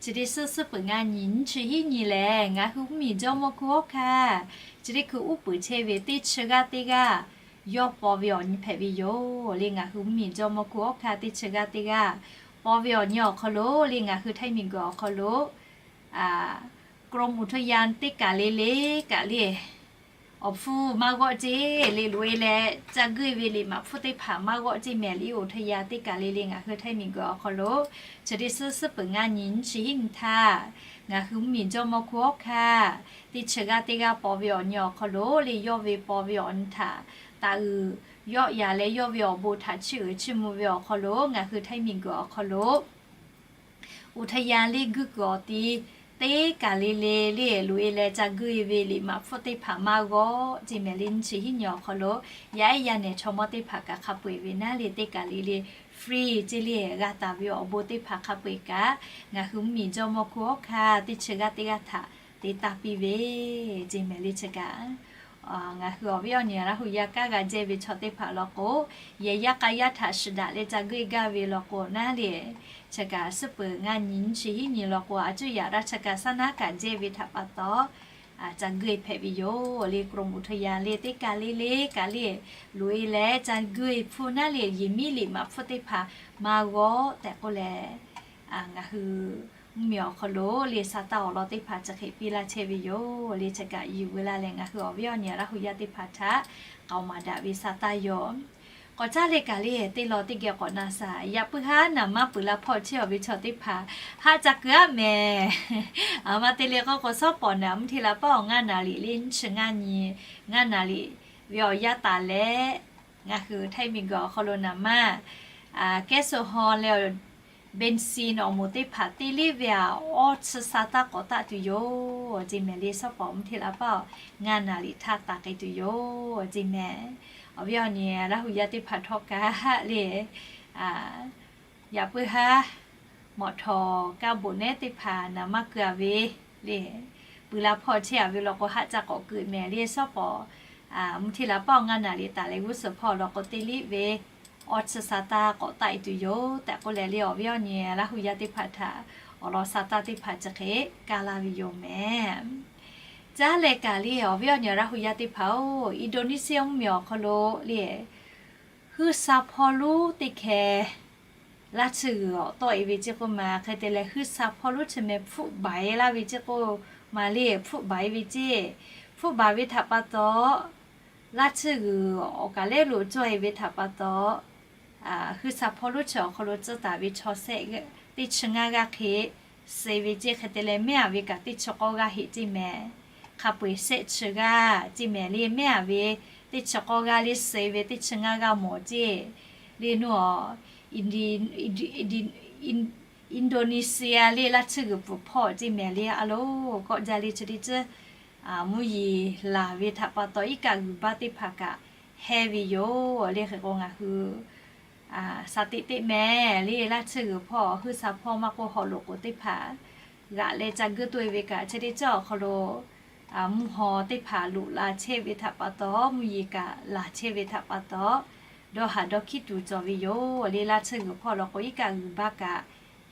chi teˇ suhˉ suhˉ peuˬ ngaˇ nyi nyiˇ chi hiˉ nyi lehˬ, ngaˬ hui mvuhˇmiˬ jawˇmawˇ hkunˉ hawˉ hkanˇ chi teˇ hkui uˉ peunˍ chehˇ ve teˇ chi g'aˇ teˇ g'aˇ yawˇ paw ve awˬ nyi hpehꞈ ve yoˬ le. Ngaˬ hui mvuhˇmiˬ jawˇmawˇ hkunˉ hawˉ hkanˇ teˇ chi g'aˇ teˇ g'aˇ paw ve awˬ nyi awˬ hk'aw lo le, ngaˬ hui Htaiˇ miˬguiˬ awˬ hk'aw lo กรมอุทยาน teˇ kaˬ le le kaꞈ le, awˬ hpfuhˇ maˇ g'awˆ ceˇ le, loꞈ e leh ca guˇ e ve liꞈ maꞈ hpfuhˇ teˇ hpaˍ maˇ g'awˆ ceˇ mehˍ le. อุทยาน teˇ kaˬ le le ngaˬ hui Htaiˇ miˬguiˬ awˬ hk'aw lo chi teˇ suhˉ suhˉ peuˬ ngaˇ nyi nyiˇ chi hiˉ nyi htaˇ, ngaˬ hui mvuhˇmiˬ jawˇmawˇ hkunˉ hawˉ hkanˇ teˇ chi g'aˇ teˇ g'aˇ paw ve awˬ nyi awˬ hk'aw lo le, yawˇ ve paw ve awˬ nyi htaꞈ taˍ uiˍ yawˆ yan leh, yawˇ ve awˬ bon htaꞈ chiˇ uiˍ chiˇ mvuh ve awˬ hk'aw lo ngaˬ hui Htaiˇ miˬguiˬ awˬ hk'aw lo อุทยาน le guˇ kuiˬ awˬ ti teˇ kaˬ le le le, loꞈ e leh ca guˇ e ve liꞈ maꞈ hpfuhˇ teˇ hpaˍ maˇ g'awˆ ceˇ mehˍ le. Nyiˇ chi hiˉ nyi awˬ hk'aw lo yaˇ ehˉ yaˇ nehˬ chaw mawˇ teˇ hpaˍ kaꞈ hk'a peu eˬ ve naˉ le, teˇ kaˬ le le free ceˇ le, g'a taˍ ve awˬ bon teˇ hpaˍ hk'a peu eˬ kaꞈ, ngaˬ hui mvuhˇmiˬ jawˇmawˇ hkunˉ hawˉ hkanˇ teˇ chi g'aˇ teˇ g'aˇ htaꞈ te taˇ piˇ ve ceˇ mehˍ le. Chi kaꞈ ngaˬ hui awˬ viˉ awˬ nyi Laˇ hu yaˇ kanˉ g'a jehˇ ve chaw teˇ hpaˍ law k'o, yehˬ yaˇ k'a yaˇ htaꞈ shiˍ daꞈ leh ca guˇ e gaˇ ve law k'o naˉ le, chi kaꞈ suhˉ peuˬ ngaˇ nyi nyiˇ chi hiˉ nyi law k'o, a cuˇ yaꞈ raˇ chi kaꞈ saˉ naˉ kaꞈ jehˇ ve htaꞈ pa taw, ca guˇ e hpehꞈ ve yoˬ le. กรมอุทยาน le teˇ kaˬ le le kaꞈ le, loꞈ e leh ca guˇ e hpfuhˇ naˉ le, yehˬ miˉ liꞈ maꞈ hpfuhˇ teˇ hpaˍ maˇ g'awˆ tehꞈ k'oˆ leh, ngaˬ hui mvuhˇmiˬ awˬ hk'aw lo le sa tanˇ awˬ lawn teˇ hpaˍ chi hk'e piˇ laˇ chehˇ ve yoˬ. Le chi kaꞈ yuˬ veu laˇ leh ngaˬ hui awˬ viˉ awˬ nyi Laˇ hu yaˇ teˇ hpaˍ htaꞈ k'aoˍ maˍ daꞈ ve sa tanˇ yoˬ. K'awꞈ caˇ leh kaꞈ le teˇ law teˇ geh k'awꞈ na shaˍ. Yaꞈ puiˉ haˉ naˍ manˇ peuˬ la hpawˇ chehˇ awˬ ve chaw teˇ hpaˍ haˆ ca keu aˉ mehˍ. Aˬ ma te le k'oˆ k'o, shawˉ pawˍ naˍ mvuhˇ hteˇ la paˉ awˬ ngaˇ naˍ riˍ le nyiˇ chi ngaˇ nyi, ngaˇ naˍ riˍ ve awˬ yanˇ taˍ leh, ngaˬ hui Htaiˇ miˬguiˬ awˬ hk'aw lo naˍ manˇ kehˉ so haw leh bensin awˬ moˍ teˇ hpaˍ te liˇ ve aꞈ, awˇ chi sa tanˇ k'awꞈ taˆ tuˬ yoˬ. Ceˇ mehˍ le shawˉ pawˍ mvuhˇ hteˇ la paˉ awˬ ngaˇ naˍ riˍ htaˇ taˍ k'ai tuˬ yoˬ. Ceˇ mehˍ. Awˬ viˉ awˬ nyi Laˇ hu yaˇ teˇ hpaˍ htawˇ kaꞈ le, yaꞈ puiˉ haˉ mawꞈ htawˍ kaˇ boꞈ nehˉ teˇ hpaˍ naˍ manˇ keu a ve le, peuˬ la hpawˇ chehˇ a ve law k'o, haˆ ca k'awꞈ keu mehˍ le shawˉ pawˍ mvuhˇ hteˇ la paˉ awˬ ngaˇ naˍ riˍ taˍ leh g'uˇ suhˍ hpawˇ law k'o, te liˇ ve awˇ chi sa tanˇ k'awꞈ taˆ e tuˬ yoˬ tehꞈ k'oˆ leh le, awˬ viˉ awˬ nyi Laˇ hu yaˇ teˇ hpaˍ htaꞈ awˬ lawn sa tanˇ teˇ hpaˍ chi hk'e kaˇ laˇ ve yoˬ mehˍ. Caˇ leh kaꞈ le, awˬ viˉ awˬ nyi Laˇ hu yaˇ teˇ hpaˍ-oˬ, Indonesia mvuhˇmiˬ awˬ hk'aw lo le, huiˉ sha hpawˇ lonˉ teˇ hkeh laˇ tsuhˇ g'uiˬ awˬ tawˆ e ve ceˇ k'oˆ ma. Hk'e te leh huiˉ sha hpawˇ lonˉ chi meh hpfuhˆ baˬ e laˇ ve ceˇ k'oˆ ma le, hpfuhˆ baˬ e ve ceˇ. Hpfuhˆ baˬ ve htaꞈ pa taw, laˇ tsuhˇ g'uiˬ awˬ kaˬ lehˉ lo cawˇ e ve htaꞈ pa taw, huiˉ sha hpawˇ lonˉ chi awˬ hk'aw lo tcuhˇ taˍ ve chaw sehˆ teˇ chi ngaˇ g'aˇ hk'e suh e ve ceˇ. Hk'e te leh mehˉ a ve kaꞈ teˇ chi k'awˇ g'aˇ heˆ ceˇ mehˍ. Hk'a peu eˬ sehˆ chi g'aˇ ceˇ mehˍ le, mehˉ a ve teˇ chi k'awˇ g'aˇ le suh e ve teˇ chi ngaˇ g'aˇ mawˬ ceˇ. Le nuˇ a, Indonesia le laˇ tsuhˇ g'uiˬ pfuhˍ hpawˇ ceˇ mehˍ le, a loˬ kawˆ jaˇ le chi teˇ ceuˬ mvuhˇ yeˬ laˬ ve htaꞈ pa taw iˉ kaˆ g'uiˬ baˇ teˇ hpaˍ kaꞈ heh ve yoˬ. Le hk'e k'o ngaˬ hui sha teꞈ teˇ mehˍ le laˇ tsuhˇ g'uiˬ hpawˇ, huiˉ sha hpawˇ maˇ k'oˆ, haw loꞈ k'oˍ teˇ hpaˍ g'aꞈ leh ca guˇ toˆ e ve kaꞈ chi teˇ ceuˬ awˬ hk'aw lo mvuhˇ haw teˇ hpaˍ loꞈ la chehˇ ve htaꞈ pa taw, mvuhˇ yeˬ kaꞈ laˬ chehˇ ve htaꞈ pa taw, dawˇ haˍ dawˇ hkiˉ tuˬ cawˬ ve yoˬ. Le laˇ tsuhˇ g'uiˬ hpawˇ law k'o iˉ kaˆ g'uiˬ baˇ kaꞈ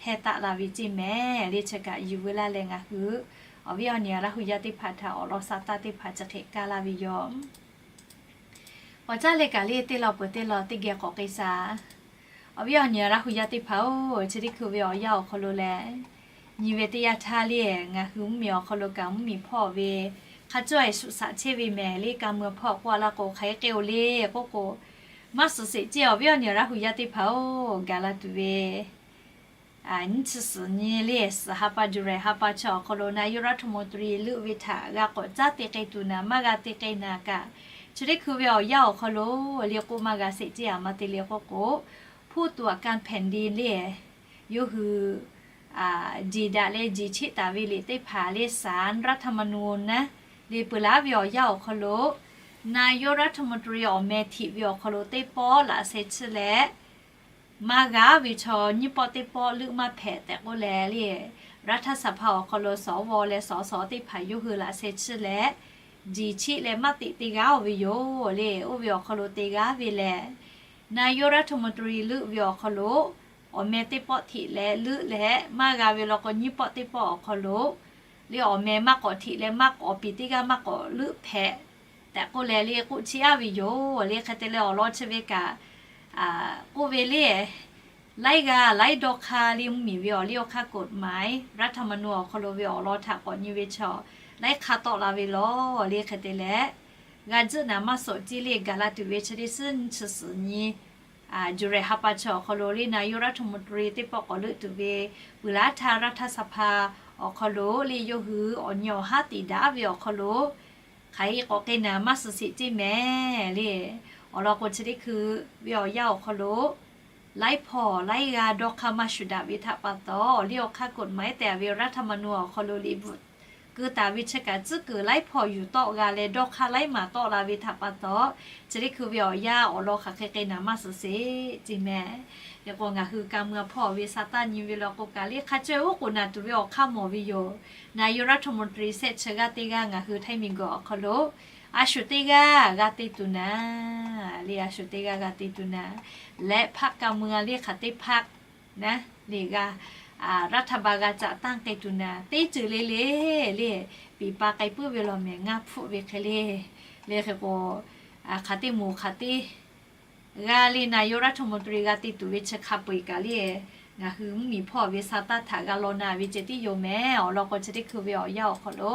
heh taˆ la ve ceˇ mehˍ. Le chi kaꞈ yuˬ veu laˇ leh ngaˬ hui awˬ viˉ awˬ nyi Laˇ hu yaˇ teˇ hpaˍ htaꞈ awˬ lawn sa tanˇ teˇ hpaˍ chi hk'e kaˇ laˇ ve yoˬ. K'awꞈ caˇ leh kaꞈ le teˇ law peuˬ teˇ law teˇ geh k'awꞈ k'ai shaˍ. Awˬ viˉ awˬ nyi Laˇ hu yaˇ teˇ hpaˍ-oˬ, chi teˇ hkui ve awˬ yanˇ awˬ hk'aw lo lehˬ, nyi ve teˇ yanˇ htaˇ le ngaˬ hui mvuhˇmiˬ awˬ hk'aw lo kaꞈ mvuhˇmiˬ hpawˇ ve hk'a cawˇ e shuˍ shaꞈ chehˇ ve mehˍ le, ka mui hpawˇ k'oˆ a laˇ k'o hk'aˬ hk'e k'ai-o le k'oˆ k'o, maˇ suhˍ sheˍ ceˇ awˬ viˉ awˬ nyi Laˇ hu yaˇ teˇ hpaˍ-oˬ, gaˬ la tuˬ ve nyiˇ chi suhˍ nyi le suhˍ ha pa July ha pa chi awˬ hk'aw lo นายกรัฐมนตรี leuˆ ve htaꞈ g'a k'awꞈ caˉ te k'ai tuˬ naˍ, maˇ g'a te k'ai naˍ kaꞈ, chi teˇ hkui ve awˬ yanˇ awˬ hk'aw lo le k'oˆ maˇ g'a sheˍ ceˇ. Aˬ ma te le k'oˆ k'o, ผู้ตรวจการแผ่นดิน le, yawˇ hui jeˬ daꞈ leh jeˬ cheˆ taˍ ve liꞈ teˇ hpaˍ le ศาลรัฐธรรมนูญ naˉ le peuˬ laˉ ve awˬ yanˇ awˬ hk'aw lo นายกรัฐมนตรี awˬ meh htiꞈ ve awˬ hk'aw lo teˇ pawˆ laꞈ sheh chiˇ leh, maˇ g'a ve chaw nyiˇ pawˆ teˇ pawˆ leuˆ maˇ hpehꞈ tehꞈ k'oˆ leh le, รัฐสภา awˬ hk'aw lo สว leh สส teˇ hpaˍ yawˇ hui laꞈ sheh chiˇ leh, jeˬ cheˆ leh maˇ teꞈ te g'aˇ-oˬ ve yoˬ le. Oˇ ve awˬ hk'aw lo te g'aˇ ve lehˬ, นายกรัฐมนตรี leuˆ ve awˬ hk'aw lo awˬ meh teˇ pawˆ htiꞈ leh leuˆ leh maˇ g'a ve law k'o nyiˇ pawˆ teˇ pawˆ awˬ hk'aw lo le awˬ meh maˇ k'awꞈ htiꞈ leh maˇ k'awꞈ piˍ teˇ g'aˇ maˇ k'awꞈ leuˆ hpehꞈ tehꞈ k'oˆ leh le k'oˆ chiˇ aˉ ve yoˬ le. Hk'e te leh awˬ lawn chi ve kaꞈ k'oˆ ve le, laiˉ g'aˇ laiˉ dawˇ hk'aˇ le mvuhˇmiˬ ve awˬ liˇ awˬ hk'aˇ กฎหมาย รัฐธรรมนูญ awˬ hk'aw lo ve awˬ lawn htaꞈ k'awꞈ nyi ve chaw laiˉ hk'aˇ tawˆ la ve law le. Hk'e te leh g'a tzuhˆ naˍ maˇ sawꞈ ceˇ le, gaˬ la tuˬ ve chi teˇ suhˉ nyiˇ chi suhˍ nyi July ha pa chi awˬ hk'aw lo le นายกรัฐมนตรี teˇ pawˆ k'awꞈ leuˆ tuˬ ve peuˬ laˉ htaˇ รัฐสภา awˬ hk'aw lo le yawˇ hui awˬ nyi awˬ haˉ tiˍ daꞈ ve awˬ hk'aw lo hk'aˬ hk'e k'awꞈ k'ai naˍ maˇ suhˍ sheˍ ceˇ mehˍ le. Awˬ lawn k'o chi teˇ hkui ve awˬ yanˇ awˬ hk'aw lo laiˉ hpawˇ laiˉ g'aˇ dawˇ hk'aˇ maˇ shuˍ daꞈ ve htaꞈ pa taw, awˬ liˇ awˬ hk'aˇ กฎหมาย tehꞈ ve รัฐธรรมนูญ awˬ hk'aw lo liꞈ bvuhꞈ keu taˍ ve chi kaꞈ tcuhˉ kuiˬ laiˉ hpawˇ yuˬ tawˆ g'a leh dawˇ hk'aˇ laiˉ maˬ tawˆ la ve htaꞈ pa taw, chi teˇ hkui ve awˬ yanˇ awˬ lawn hk'aˬ hk'e k'ai naˍ maˇ suhˍ sheˍ ceˇ mehˍ. Hk'e k'o ngaˬ hui ka mui a hpawˇ ve sa tanˇ nyi ve law k'o kaꞈ le hk'a cawˇ e oˉ k'oˍ naˍ tuˬ ve awˬ hk'aˇ mawˬ ve yoˬ. นายกรัฐมนตรี sehˆ chi g'aˇ teˇ g'aˇ ngaˬ hui Htaiˇ miˬguiˬ awˬ hk'aw lo a shu teˇ g'aˇ g'a te tuˬ naˍ le, a shu teˇ g'aˇ g'a te tuˬ naˍ, และพรรคการเมือง le hk'aˬ teˇ hpaˆ naˉ le g'a รัฐบาล g'a caꞈ tanˇ k'ai tuˬ naˍ, teˇ ceuˬ le le le piˍ pa k'ai puiˉ ve law mehˍ ngaˇ hpfuhˆ ve hk'e le. Le hk'e k'o, hk'aˬ teˇ moˍ hk'aˬ teˇ g'aˇ le นายกรัฐมนตรี g'a te tuˬ ve chi hk'a peu eˬ kaꞈ le ngaˬ hui mvuhˇmiˬ hpawˇ ve sa taˇ htaꞈ g'a law na ve ceh tiˉ yoˬ mehˍ. Awˬ lawn k'o, chi teˇ hkui ve awˬ yanˇ awˬ hk'aw lo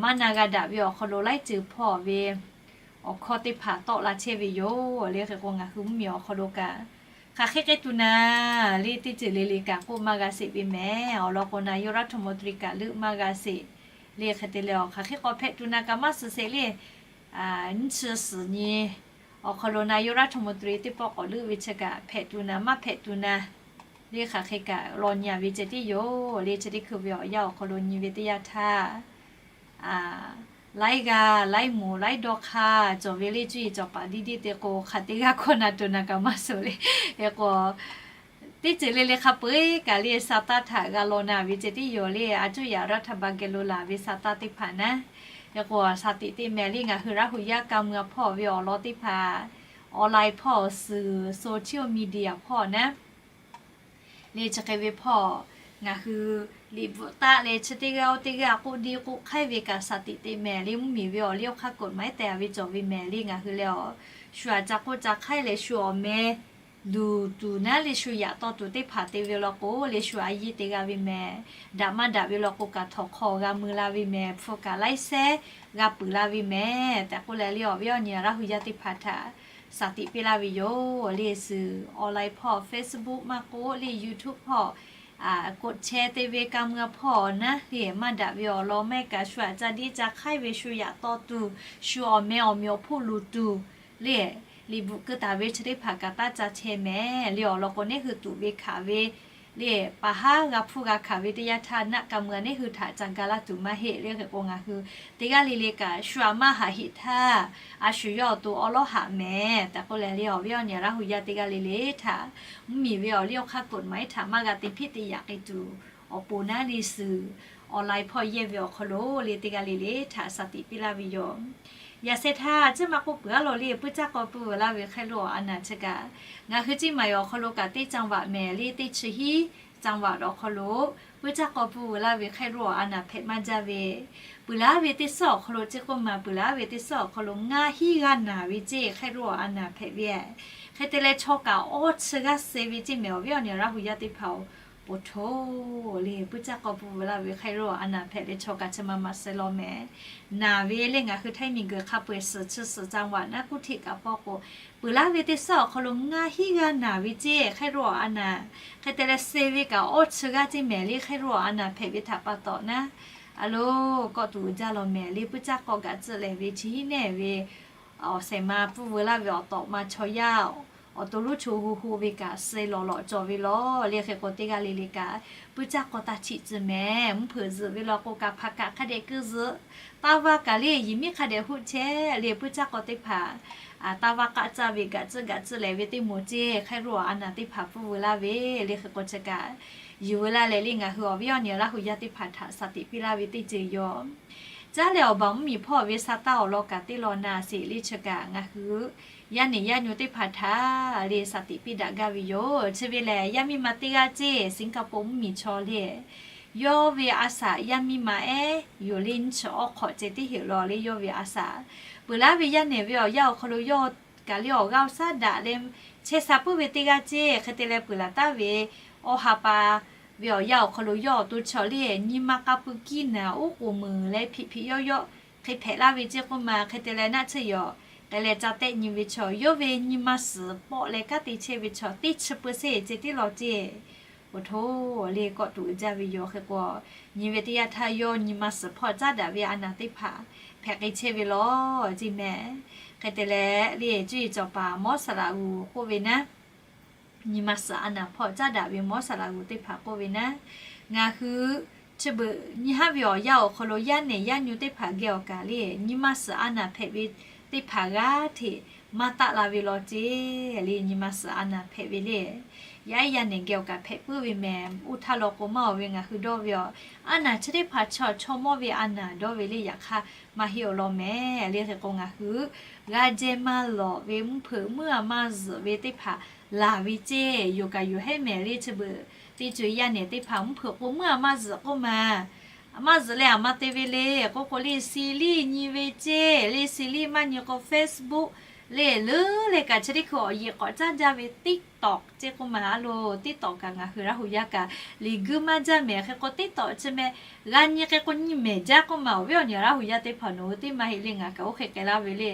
maˇ na g'a daꞈ ve awˬ hk'aw lo laiˉ ceuˬ hpawˇ ve awˬ hkawˇ teˇ hpaˍ tawˆ la chehˇ ve yoˬ le. Hk'e k'o, ngaˬ hui mvuhˇmiˬ awˬ hk'aw lo kaꞈ hk'aˬ hk'e k'ai tuˬ na le, teˇ ceuˬ le le kaꞈ k'oˆ maˇ g'a sheˍ ve mehˍ. Awˬ lawn k'o, naˍ yawˇ รัฐมนตรี kaꞈ leuˆ maˇ g'a sheˍ le. Hk'e te leh, hk'aˬ hk'e k'awꞈ hpehꞈ tuˬ na kaꞈ maˇ suhˍ sheˍ le. Nyiˇ chi suhˍ nyi awˬ hk'aw lo naˍ yawˇ รัฐมนตรี teˇ pawˆ k'awꞈ leuˆ ve chi kaꞈ, hpehꞈ tuˬ na maˇ hpehꞈ tuˬ na le, hk'aˬ hk'e kaꞈ law nyi a ve ceh tiˉ yoˬ le. Chi teˇ hkui ve awˬ yanˇ awˬ hk'aw lo nyi ve teˇ yanˇ htaˇ, laiˉ g'aˇ laiˉ moˍ laiˉ dawˇ hk'aˇ cawˬ ve le, cuˇ yiˍ cawˬ paˍ diˇ diˇ te k'o, hk'aˬ teˇ g'aˇ hkawˇ na tuˬ na kaꞈ maˇ suhˍ le. Hk'e k'o, teˇ ceuˬ le le hk'a peu-eˬ kaꞈ le, sa taˇ htaꞈ g'a law na ve ceh tiˉ yoˬ le. A cuˇ yaꞈ รัฐบาล geh lo laˬ ve sa taˇ teˇ hpaˍ naˉ, hk'e k'o, shaˍ tiꞈ teˇ mehˍ le, ngaˬ hui Laˇ huˍ yaˇ ka mui a hpawˇ ve awˬ lawn teˇ hpaˍ, online hpawˇ, suhˍ social media hpawˇ naˉ le, chi hk'e ve hpawˇ ngaˬ hui liꞈ bvuhꞈ taˆ leh, chi teˇ g'aˇ oˇ teˇ g'aˇ k'oˆ diˇ k'oˆ hk'aiˉ ve kaꞈ shaˍ tiꞈ teˇ mehˍ le. Mvuhˇmiˬ ve awˬ liˇ awˬ hk'aˇ กฎหมาย tehꞈ a ve cawˬ ve mehˍ le. Ngaˬ hui leh awˬ shu aꞈ ca k'oˆ ca hk'aiˉ leh, shu awˬ meh luˬ tuˬ naˉ le, shu yaꞈ taw tuˬ teˇ hpaˍ te ve law k'o le, shu a yiˇ te g'a ve mehˍ. Daꞈ maˇ daꞈ ve law k'o kaꞈ, htawnˍ hk'aw g'a mui la ve mehˍ. Hpu kaꞈ laiˉ sehˉ g'a peuˬ la ve mehˍ tehꞈ k'oˆ leh le, awˬ viˉ awˬ nyi Laˇ huˍ yaˇ teˇ hpaˍ htaꞈ shaˍ tiꞈ piˇ laˇ ve yoˬ le. Suhˍ online hpawˇ, Facebook maˇ k'oˆ le, YouTube hpawˇ, กดแชร์ te ve ka mui a hpawˇ naˉ le, maˇ daꞈ ve awˬ lawn mehˆ kaꞈ shu aꞈ ca diˇ ca hk'aiˉ ve, shu yaꞈ taw tuˬ, shu awˬ meh awˬ meꞈ awˬ hpfuhˇ luˬ tuˬ le, liꞈ bvuhꞈ keu taˍ ve chi teˇ hpaˍ kaꞈ taˇ ca chehˇ mehˍ le. Awˬ lawn k'o, neˇ hui tuꞈ ve hkanˍ ve le, paˍ haˉ g'a hpuˇ g'a hkanˍ ve teˇ yanˇ htaˇ, naˆ ka mui a neˇ hui htaꞈ ca ga laˇ tuˬ maˇ heˆ le. Hk'e k'o, ngaˬ hui teˇ g'aˇ le le kaꞈ shu aꞈ maˇ haꞈ heꞈ htaˇ, a shu yawˇ awˬ to awˉ lawˉ haꞈ mehˍ tehꞈ k'oˆ leh le, awˬ viˉ awˬ nyi Laˇ huˍ yaˇ teˇ g'aˇ le le htaꞈ mvuhˇmiˬ ve awˬ liˇ awˬ hk'aˇ กฎหมาย htaꞈ maˇ g'a te hpiˇ te yaꞈ k'ai tuˬ awˬ pon naˉ le, suhˍ online hpawˇ yehˇ ve awˬ hk'aw lo le, teˇ g'aˇ le le htaꞈ shaˍ tiꞈ piˇ laˇ ve yoˬ. Yaꞈ sheh htaˇ, ciˉ ma k'oˆ peuˬ a law le, puiˉ caˇ k'aw pui veuˬ laˇ ve ไข้เลือดออก a naˬ chi kaꞈ, ngaˬ hui ciˉ maˬ awˬ hk'aw lo kaꞈ teˇ จังหวัด mehˍ le, teˇ chi hiˉ จังหวัด awˬ hk'aw lo puiˉ caˇ k'aw pui veuˬ laˇ ve ไข้เลือดออก a naˬ hpehꞈ maˇ jaˇ ve, peuˬ laˇ ve teˇ suhˉ awˬ hk'aw lo ceˇ k'oˆ maˬ, peuˬ laˇ ve teˇ suhˉ awˬ hk'aw lo ngaˇ hinˉ g'aˇ naˬ ve ceˇ ไข้เลือดออก a naˬ hpehꞈ ve. Hk'e te leh, chaw kaꞈ awˇ chi g'aˇ suh ve ceˇ mehˍ, awˬ viˉ awˬ nyi Laˇ huˍ yaˇ teˇ hpaˍ-oˬ, poˬ htoˬ le, puiˉ caˇ k'aw pui veuˬ laˇ ve ไข้เลือดออก a naˬ hpehꞈ leh, chaw kaꞈ chi ma ma suh law mehˍ. Naˬ ve le, ngaˬ hui htaiˇ miˬ guiˬ hk'a peu-eˬ suhˍ chi suhˍ จังหวัด naˉ กรุงเทพ kaꞈ pawˇ k'o, peuˬ laˇ ve teˇ suhˉ awˬ hk'aw lo ngaˇ hinˉ g'aˇ naˬ ve ceˇ ไข้เลือดออก a naˬ. Hk'e te leh, suh ve kaꞈ awˇ chi g'aˇ ceˇ mehˍ le, ไข้เลือดออก a naˬ hpehꞈ ve htaꞈ pa taw naˉ, a lo, kawˆ tuˬ uiˍ jaˇ law mehˍ le. Puiˉ caˇ k'aw gaꞈ tcuh lehˍ ve chi hiˉ nehˇ ve awˬ shehˍ ma pui veuˬ laˇ ve awˬ tawꞈ ma chaw yaˇ, awˬ to lonˉ chaw hu hu ve kaꞈ suh lawˬ lawꞈ cawˬ ve lawˬ le. Hk'e k'o, teˇ g'aˇ le le kaꞈ puiˉ caˇ k'aw taˇ chiꞈ tcuh mehˍ. Mvuhˇ hpeuꞈ zuhꞈ ve law k'o kaꞈ, hpaˍ kaꞈ hk'a dehꞈ keu zuhꞈ, taˇ vaˇ kaꞈ le, yehˬ miˉ hk'a dehꞈ huˆ chehˇ le. Puiˉ caˇ k'aw teˇ hpaˍ taˇ vaˇ k'aˆ caˇ ve gaꞈ tcuh gaꞈ tcuh lehˍ ve teˇ moˍ ceˇ ไข้เลือดออก a naˬ teˇ hpaˍ pui veuˬ laˇ ve le. Hk'e k'o, chi kaꞈ yuˬ veuˬ laˇ leh le, ngaˬ hui awˬ viˉ awˬ nyi Laˇ huˍ yaˇ teˇ hpaˍ htaꞈ shaˍ tiꞈ piˇ laˇ ve teˇ ceuˬ yoˬ. Caˉ leh, awˬ baˬ mvuhˇmiˬ hpawˇ ve sa taˇ awˬ lawn kaꞈ teˇ lawn na sheˍ le. Chi kaꞈ ngaˬ hui yaˇ nehˬ yaˇ nyu teˇ hpaˍ htaꞈ le shaˍ tiꞈ piˇ daꞈ gaˇ ve yoˬ. Chi ve lehˬ, yaˇ miˇ ma teˇ g'aˇ ceˇ, Singapore mvuhˇmiˬ chaw le, yawˇ ve a shaꞈ yaˇ miˇ ma ehˉ yoˬ le. Nyiˇ chi awˉ hk'awꞈ ceh teˇ heˆ law le, yawˇ ve a shaꞈ. Peuˬ laˇ ve yaˇ nehˬ ve awˬ yanˇ awˬ hk'aw lo yawˇ kaꞈ le awˬ g'aˇ awˬ shaˉ daꞈ leh chehˇ sha puiˉ ve teˇ g'aˇ ceˇ. Hk'e te leh, peuˬ laˬ taˍ ve awˬ ha pa ve awˬ yanˇ awˬ hk'aw lo yawˇ awˬ to chaw le, nyi ma k'a pui kiˇ naˬ uˉ k'oˍ meunˍ leh hpiꞈ hpiꞈ yawˆ yawˆ hk'e hpehꞈ laˇ ve ceˇ k'oˆ ma. Hk'e te leh, naˆ tsuhˇ yawˬ k'ai leh ca tehˆ nyi ve chaw, yawˇ ve nyi ma suhˍ pawˆ leh kanˉ te chehˇ ve chaw teˇ chi เปอร์เซ็นต์ ceh tiˉ law ceˇ. Poˬ htoˬ le, kawˆ tuˬ uiˍ jaˇ ve yoˬ. Hk'e k'o, nyi ve teˇ yanˇ htaˇ, yawˇ nyi ma suhˍ hpawˇ caˉ daꞈ ve a naˬ teˇ hpaˍ hpehꞈ k'ai chehˇ ve law ceˇ mehˍ. Hk'e te leh le, cuˇ yiˍ cawˬ paˍ มอสลา g'uˬ k'oˆ ve naˉ, nyi ma suhˍ a naˬ hpawˇ caˉ daꞈ ve มอสลา g'uˬ teˇ hpaˍ k'oˆ ve naˉ, ngaˬ hui chi beuꞈ nyi haˉ ve awˬ yanˇ awˬ hk'aw lo yaˇ nehˬ yaˇ nyu teˇ hpaˍ geh awˬ kaˬ le, nyi ma suhˍ a naˬ hpehꞈ ve teˇ hpaˍ g'aˇ hteꞈ maˇ taˆ la ve law ceˇ le. Nyi ma suhˍ a naˬ hpehꞈ ve le, yaˇ ehˉ yaˇ nehˬ geh awˬ kaˬ hpehꞈ puiˉ ve mehˍ. Oˇ htaˇ law k'o, maˇ awˬ ve ngaˬ hui dawˇ ve awˬ a naˬ chi teˇ hpaˍ chaw chaw mawˇ ve a naˬ dawˇ ve le, yaꞈ hk'aˇ maˇ heˆ awˬ lawn mehˍ le. Hk'e k'o, ngaˬ hui g'a jehˇ maˇ lawꞈ ve mvuhˇ hpeuꞈ meuˇ a maˇ zuhꞈ ve teˇ hpaˍ laˬ ve ceˇ. Yoˬ kaꞈ yoˬ hehˉ mehˍ le. Chi beuꞈ teˇ co yaˇ nehˬ teˇ hpaˍ mvuhˇ hpeuꞈ k'o meuˇ a maˇ zuhꞈ k'oˆ ma, maˇ zuhꞈ leh aˬ ma te ve le k'oˆ k'o, le si liˇ nyi ve ceˇ. Le si liˇ maˇ nyi k'o, Facebook Le leuˉ leh kaꞈ chi teˇ hkui awˬ yeˬ k'awꞈ caˉ jaˇ ve TikTok ceˇ k'oˆ ma a lo, TikTok kaꞈ ngaˬ hui Laˇ hu yaˇ kaꞈ liꞈ guiˇ maˇ jaˇ mehˍ. Hk'e k'o TikTok chi meh g'a nyi k'e k'o nyi mehˍ jaˇ k'oˆ ma. Awˬ viˉ awˬ nyi Laˇ hu yaˇ teˇ hpaˍ nawˬ hui teˇ ma heˆ le ngaˬ kaꞈ oˇ hk'e k'ai laˇ ve le.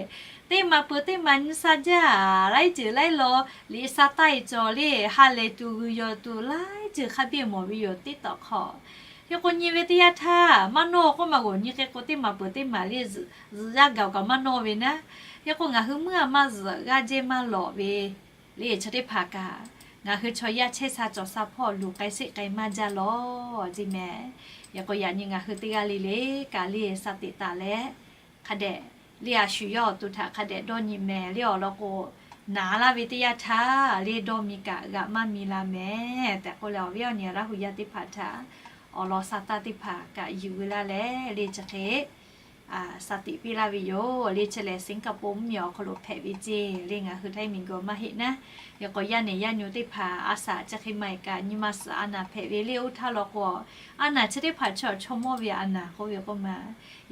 Teˇ ma peuˬ teˇ ma nyi sha jaˇ, laiˉ ceuˬ laiˉ law liꞈ sha taˇ e cawˬ le, ha lehˬ tuˬ g'uiˬ yawˬ tuˬ laiˉ ceuˬ hk'a biˇ mawˬ ve yoˬ TikTok hk'aw. Hk'e k'o nyi ve teˇ yanˇ htaˇ maˇ nawˇ k'oˆ ma g'awˬ nyi k'e k'o teˇ ma peuˬ teˇ ma le zuhꞈ yaˇ gaˬ kaꞈ maˇ nawˇ ve naˉ. Hk'e k'o ngaˬ hui meuˇ a maˇ zuhꞈ g'aˇ jehˇ maˇ lawꞈ ve le chi teˇ hpaˍ kaꞈ ngaˬ hui chaw yaˇ chehˇ sha cawˬ sha hpawˇ luˬ k'ai sheˆ k'ai maˇ jaˇ lawˬ ceˇ mehˍ. Hk'e k'o yaꞈ nyi ngaˬ hui teˇ g'aˇ le le kaꞈ le sha teꞈ taˍ leh hk'a dehꞈ le a shu yawˇ awˬ to htaꞈ hk'a dehꞈ dawˇ nyi mehˍ le awˬ lawn k'o, naˍ laˇ ve teˇ yanˇ htaˇ le dawˇ mi kaꞈ g'aꞈ maˇ mi la mehˍ tehꞈ k'oˆ leh awˬ viˉ awˬ nyi Laˇ hu yaˇ teˇ hpaˍ htaꞈ awˬ lawn sha taˇ teˇ hpaˍ kaꞈ yuˬ ve laˇ leh le chi hk'e sha teꞈ piˇ laˇ ve yoˬ. Le chi lehˬ Singapore mvuhˇmiˬ awˬ hk'aw lo hpehꞈ ve ceˇ le ngaˬ hui Htaiˇ miˬguiˬ maˇ heˆ naˉ. Hk'e k'o yaˇ nehˬ yaˇ nyi teˇ hpaˍ a shaꞈ chi hk'e ma e kaꞈ nyi ma suhˍ a naˍ hpehꞈ ve le oˇ htaˇ law k'o, a naˍ chi teˇ hpaˍ chaw chaw mawˇ ve a naˍ k'oˆ ve k'oˆ ma.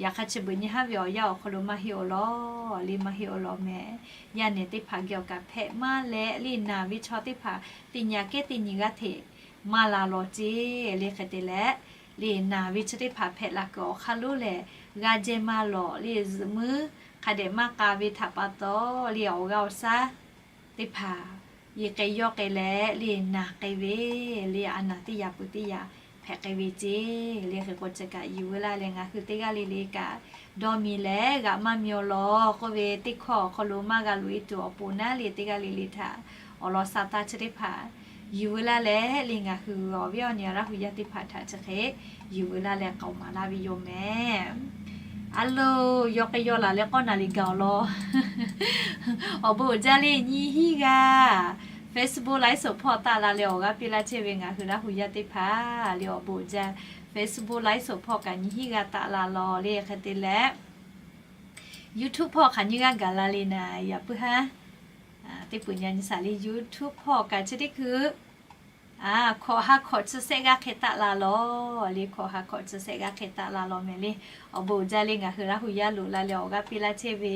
Yaꞈ hk'aˇ chi beuꞈ nyi haˉ ve awˬ yanˇ awˬ hk'aw lo maˇ heˆ awˬ lawn le maˇ heˆ awˬ lawn mehˍ. Yaˇ nehˬ teˇ hpaˍ geh awˬ kaꞈ hpehꞈ maˇ leh le naˍ ve chaw teˇ hpaˍ teˇ nyi aꞈ kehˉ teˇ nyi g'aˇ hteꞈ maˇ la lawˬ ceˇ le hk'e te leh le naˍ ve chi teˇ hpaˍ hpehꞈ la kuiˬ awˬ hk'aˇ lonˉ lehˬ g'a jehˇ maˇ lawꞈ le zuhꞈ muiˉ hk'a dehꞈ maˇ k'a ve htaꞈ pa taw le awˬ g'aˇ awˬ shaˉ teˇ hpaˍ yeˬ k'ai yawˇ k'ai leh le naˍ k'ai ve le a naˍ teˇ yaꞈ peuˬ teˇ yaꞈ hpehꞈ k'ai ve ceˇ le hk'e k'o chi kaꞈ yuˬ ve laˇ leh ngaˬ hui teˇ g'aˇ le le kaꞈ dawˇ mi leh g'aꞈ maˇ mi awˬ lawn k'oˆ ve teˇ hkawˇ awˬ hk'aw lo maˇ g'a loꞈ e tuˬ awˬ pon naˉ le teˇ g'aˇ le le htaꞈ awˬ lawn sha taˇ chi teˇ hpaˍ yuˬ ve laˇ leh le ngaˬ hui awˬ viˉ awˬ nyi Laˇ hu yaˇ teˇ hpaˍ htaꞈ chi hk'e yuˬ ve laˇ leh k'aoˍ maˍ laˇ ve yoˬ mehˍ. A lo, yawˇ k'ai yawˇ laˬ leh k'awˇ naˍ liꞈ gaˬ awˬ lawn awˬ bon uiˍ jaˇ le nyiˇ hinˉ g'aˇ Facebook ไลฟ์สด hpawˇ taˆ la leh awˬ g'aˇ piˇ laˇ chehˇ ve ngaˬ hui Laˇ hu yaˇ teˇ hpaˍ le awˬ bon uiˍ jaˇ. Facebook ไลฟ์สด hpawˇ kaꞈ nyiˇ hinˉ g'aˇ taˆ la lawˬ le hk'e te leh YouTube hpawˇ hk'aˬ nyiˇ g'aˇ gaˬ la le naˍ yaꞈ puiˉ haˉ teˇ peuˬ nyi nyi shaˍ le YouTube hpawˇ kaꞈ chi teˇ hkui hkawꞈ ha hkawꞈ chi shehˆ g'aˇ hk'e taˆ la lawˬ le hkawꞈ ha hkawꞈ chi shehˆ g'aˇ hk'e taˆ la lawˬ mehˍ le. Awˬ bon uiˍ jaˇ le ngaˬ hui Laˇ hu yaˇ loꞈ la leh awˬ g'aˇ piˇ laˇ chehˇ ve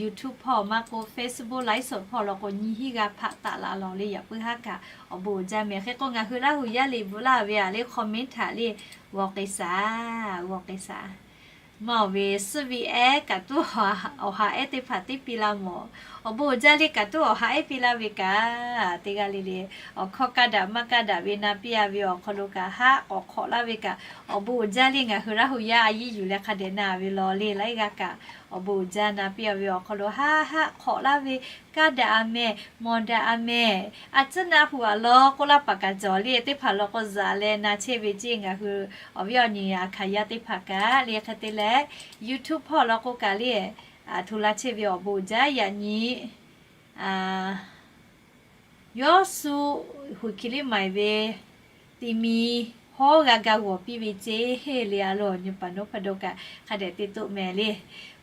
YouTube hpawˇ maˇ k'o Facebook ไลฟ์สด hpawˇ law k'o nyiˇ hinˉ g'aˇ hpaˆ taˆ la lawˬ le yaꞈ puiˉ haˉ kaꞈ awˬ bon uiˍ jaˇ mehˍ. Hk'e k'o ngaˬ hui Laˇ hu yaˇ liꞈ bvuhꞈ laˇ ve a le comment htaꞈ le g'aw k'ai shaˍ, g'aw k'ai shaˍ. Maˇ oˬ ve suhˉ ve ehˉ kaꞈ tuˉ awˬ ha ehˉ teˇ hpaˍ teˇ piˇ la mawˬ. Awˬ bon uiˍ jaˇ le kaꞈ tuˉ awˬ ha ehˉ piˇ laˇ ve kaꞈ teˇ g'aˇ le le awˬ hkawˇ kaˇ daꞈ maˇ kaˇ daꞈ ve na piˇ a ve awˬ hk'aw lo kaꞈ haˆ k'awꞈ hk'awꞈ laˇ ve kaꞈ awˬ bon uiˍ jaˇ le ngaˬ hui Laˇ hu yaˇ a yiˇ yuˬ leh hk'a dehꞈ na ve lawˬ le laiˉ g'aˇ kaꞈ awˬ bon uiˍ jaˇ na piˇ a ve awˬ hk'aw lo haˆ haˆ hk'awꞈ laˇ ve kaˇ daꞈ a mehˍ mawˬ daꞈ a mehˍ a tcuhˉ na hu a lawˬ k'oˆ laˇ paˍ kaꞈ cawˬ le teˇ hpaˍ law k'o zuhꞈ leh na chehˇ ve ceˇ ngaˬ hui awˬ viˉ awˬ nyi a hkanˍ yaˇ teˇ hpaˍ kaꞈ le hk'e te leh YouTube hpawˇ law k'o kaꞈ le hto la chehˇ ve awˬ bon uiˍ jaˇ yaꞈ nyi yawˇ suh huˍ hkiˬ liˇ maiˍ ve ti mi hawˉ g'a ga g'awˬ piˇ ve ceˇ le a lo nyi paˍ nawˉ hpaˇ dawˇ kaꞈ hk'a dehꞈ te toˆ mehˍ le.